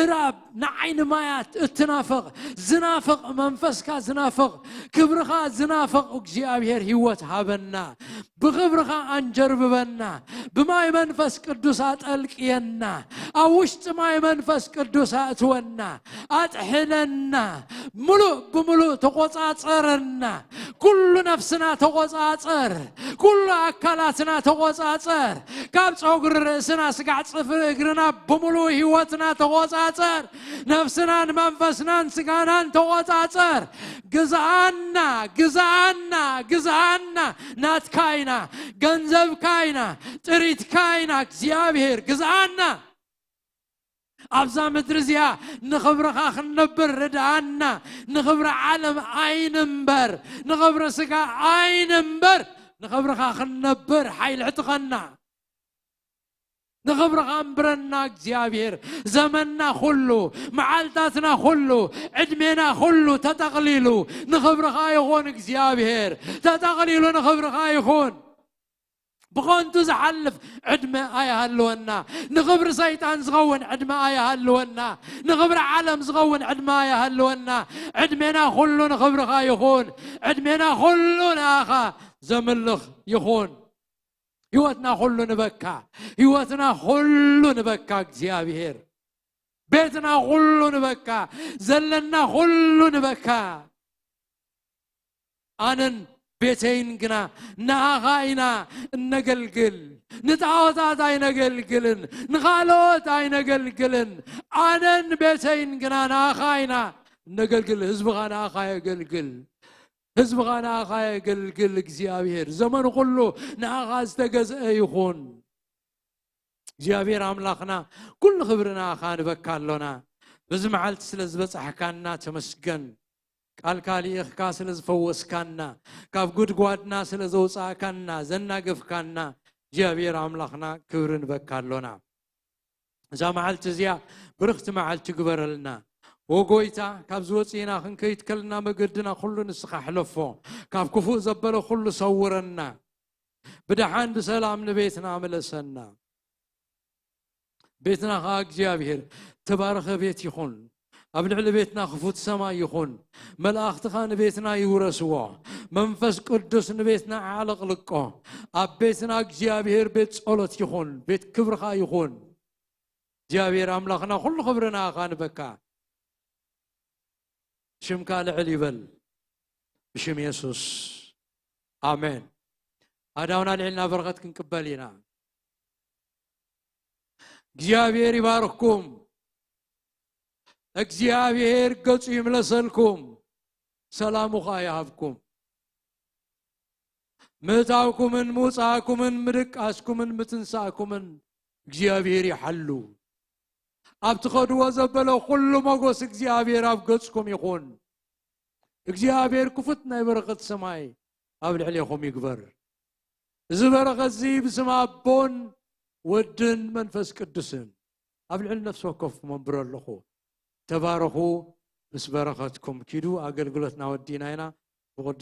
እራብ ንዓይኒ ማያት እትናፍቕ፣ ዝናፍቕ መንፈስካ ዝናፍቕ፣ ክብርኻ ዝናፍቕ እግዚኣብሔር ህይወት ሃበና። ብኽብርኻ ኣንጀርብበና። ብማይ መንፈስ ቅዱስ ኣጠልቅየና። ኣብ ውሽጢ ማይ መንፈስ ቅዱስ ኣእትወና። ኣጥሕለና። ምሉእ ብምሉእ ተቖጻጸረና። ኩሉ ነፍስና ተቖጻጸር። ኩሉ ኣካላትና ተቖጻጸር። ካብ ጸጉሪ ርእስና ስጋዕ ጽፍሪ እግርና ብምሉእ ህይወትና ተቖጻጸር። ነፍስናን መንፈስናን ስጋናን ተቖጻጸር። ግዝኣና፣ ግዝኣና፣ ግዝኣና። ናትካ ኢና፣ ገንዘብካ ኢና፣ ጥሪትካ ኢና። እግዚኣብሔር ግዝኣና። ኣብዛ ምድሪ እዚኣ ንኽብርኻ ክንነብር ርድኣና። ንኽብሪ ዓለም ኣይንንበር፣ ንኽብሪ ስጋ ኣይንንበር፣ ንኽብርኻ ክንነብር ሓይሊ ዕጥቐና። ንኽብርኻ እንብረና እግዚኣብሔር። ዘመንና ኩሉ፣ መዓልታትና ኩሉ፣ ዕድሜና ኩሉ ተጠቕሊሉ ንኽብርኻ ይኹን እግዚኣብሔር። ተጠቕሊሉ ንኽብርኻ ይኹን። ብኸንቱ ዝሓልፍ ዕድመ ኣይሃልወና። ንኽብሪ ሰይጣን ዝኸውን ዕድመ ኣይሃልወና። ንኽብሪ ዓለም ዝኸውን ዕድመ ኣይሃልወና። ዕድሜና ኩሉ ንኽብርኻ ይኹን። ዕድሜና ኩሉ ንኣኻ ዘምልኽ ይኹን። ህይወትና ኩሉ ንበካ። ህይወትና ኩሉ ንበካ እግዚኣብሔር። ቤትና ኩሉ ንበካ። ዘለና ኩሉ ንበካ። ኣነን ቤተይን ግና ንኣኻ ኢና እነገልግል። ንጣዖታት ኣይነገልግልን፣ ንኻልኦት ኣይነገልግልን። ኣነን ቤተይን ግና ንኣኻ ኢና እነገልግል። ህዝብኻ ንኣኻ የገልግል። ህዝብኻ ንኣኻ የገልግል እግዚኣብሔር። ዘመኑ ኩሉ ንኣኻ ዝተገዝአ ይኹን። እግዚኣብሔር ኣምላኽና፣ ኩሉ ክብሪ ንኣኻ ንበካ ኣሎና። በዚ መዓልቲ ስለ ዝበጻሕካና ተመስገን። ቃልካ ልኢኽካ ስለ ዝፈወስካና፣ ካብ ጉድጓድና ስለ ዘውጻእካና፣ ዘናገፍካና፣ እግዚኣብሔር ኣምላኽና ክብሪ ንበካ ኣሎና። እዛ መዓልቲ እዚኣ ብርኽቲ መዓልቲ ግበረልና። ወጎይታ፣ ካብ ዝወጽእና ክንከይድ ከልና መገድና ኩሉ ንስኻ ሕለፎ። ካብ ክፉእ ዘበለ ኩሉ ሰውረና። ብደሓን ብሰላም ንቤትና ምለሰና። ቤትና ኸዓ እግዚኣብሔር ተባረኸ ቤት ይኹን። ኣብ ልዕሊ ቤትና ክፉት ሰማይ ይኹን። መላእኽትኻ ንቤትና ይውረስዎ። መንፈስ ቅዱስ ንቤትና ኣዕለቕልቆ። ኣብ ቤትና እግዚኣብሔር ቤት ጸሎት ይኹን፣ ቤት ክብርኻ ይኹን። እግዚኣብሔር ኣምላኽና፣ ኩሉ ክብሪ ንኣኻ ንበካ። ሽምካ ልዕል ይበል። ብሽም የሱስ። ኣሜን። ኣዳውና ልዕልና በረኸት ክንቅበል ኢና። እግዚኣብሔር ይባርኽኩም። እግዚኣብሔር ገጹ ይምለሰልኩም። ሰላሙ ኸኣ ይሃብኩም። ምእታውኩምን ምውጻእኩምን ምድቃስኩምን ምትንሳእኩምን እግዚኣብሔር ይሓሉ። ኣብ ትኸድዎ ዘበለ ኩሉ ሞጎስ እግዚኣብሔር ኣብ ገጽኩም ይኹን። እግዚኣብሔር ክፉት ናይ በረኸት ሰማይ ኣብ ልዕሌኹም ይግበር። እዚ በረኸት እዚ ብስም ኣቦን ወድን መንፈስ ቅዱስን ኣብ ልዕሊ ነፍሲ ወከፍኩም ኣንብሮ ኣለኹ። ተባረኹ፣ ምስ በረኸትኩም ኪዱ። ኣገልግሎትና ወዲና ኢና። ብቕዱስ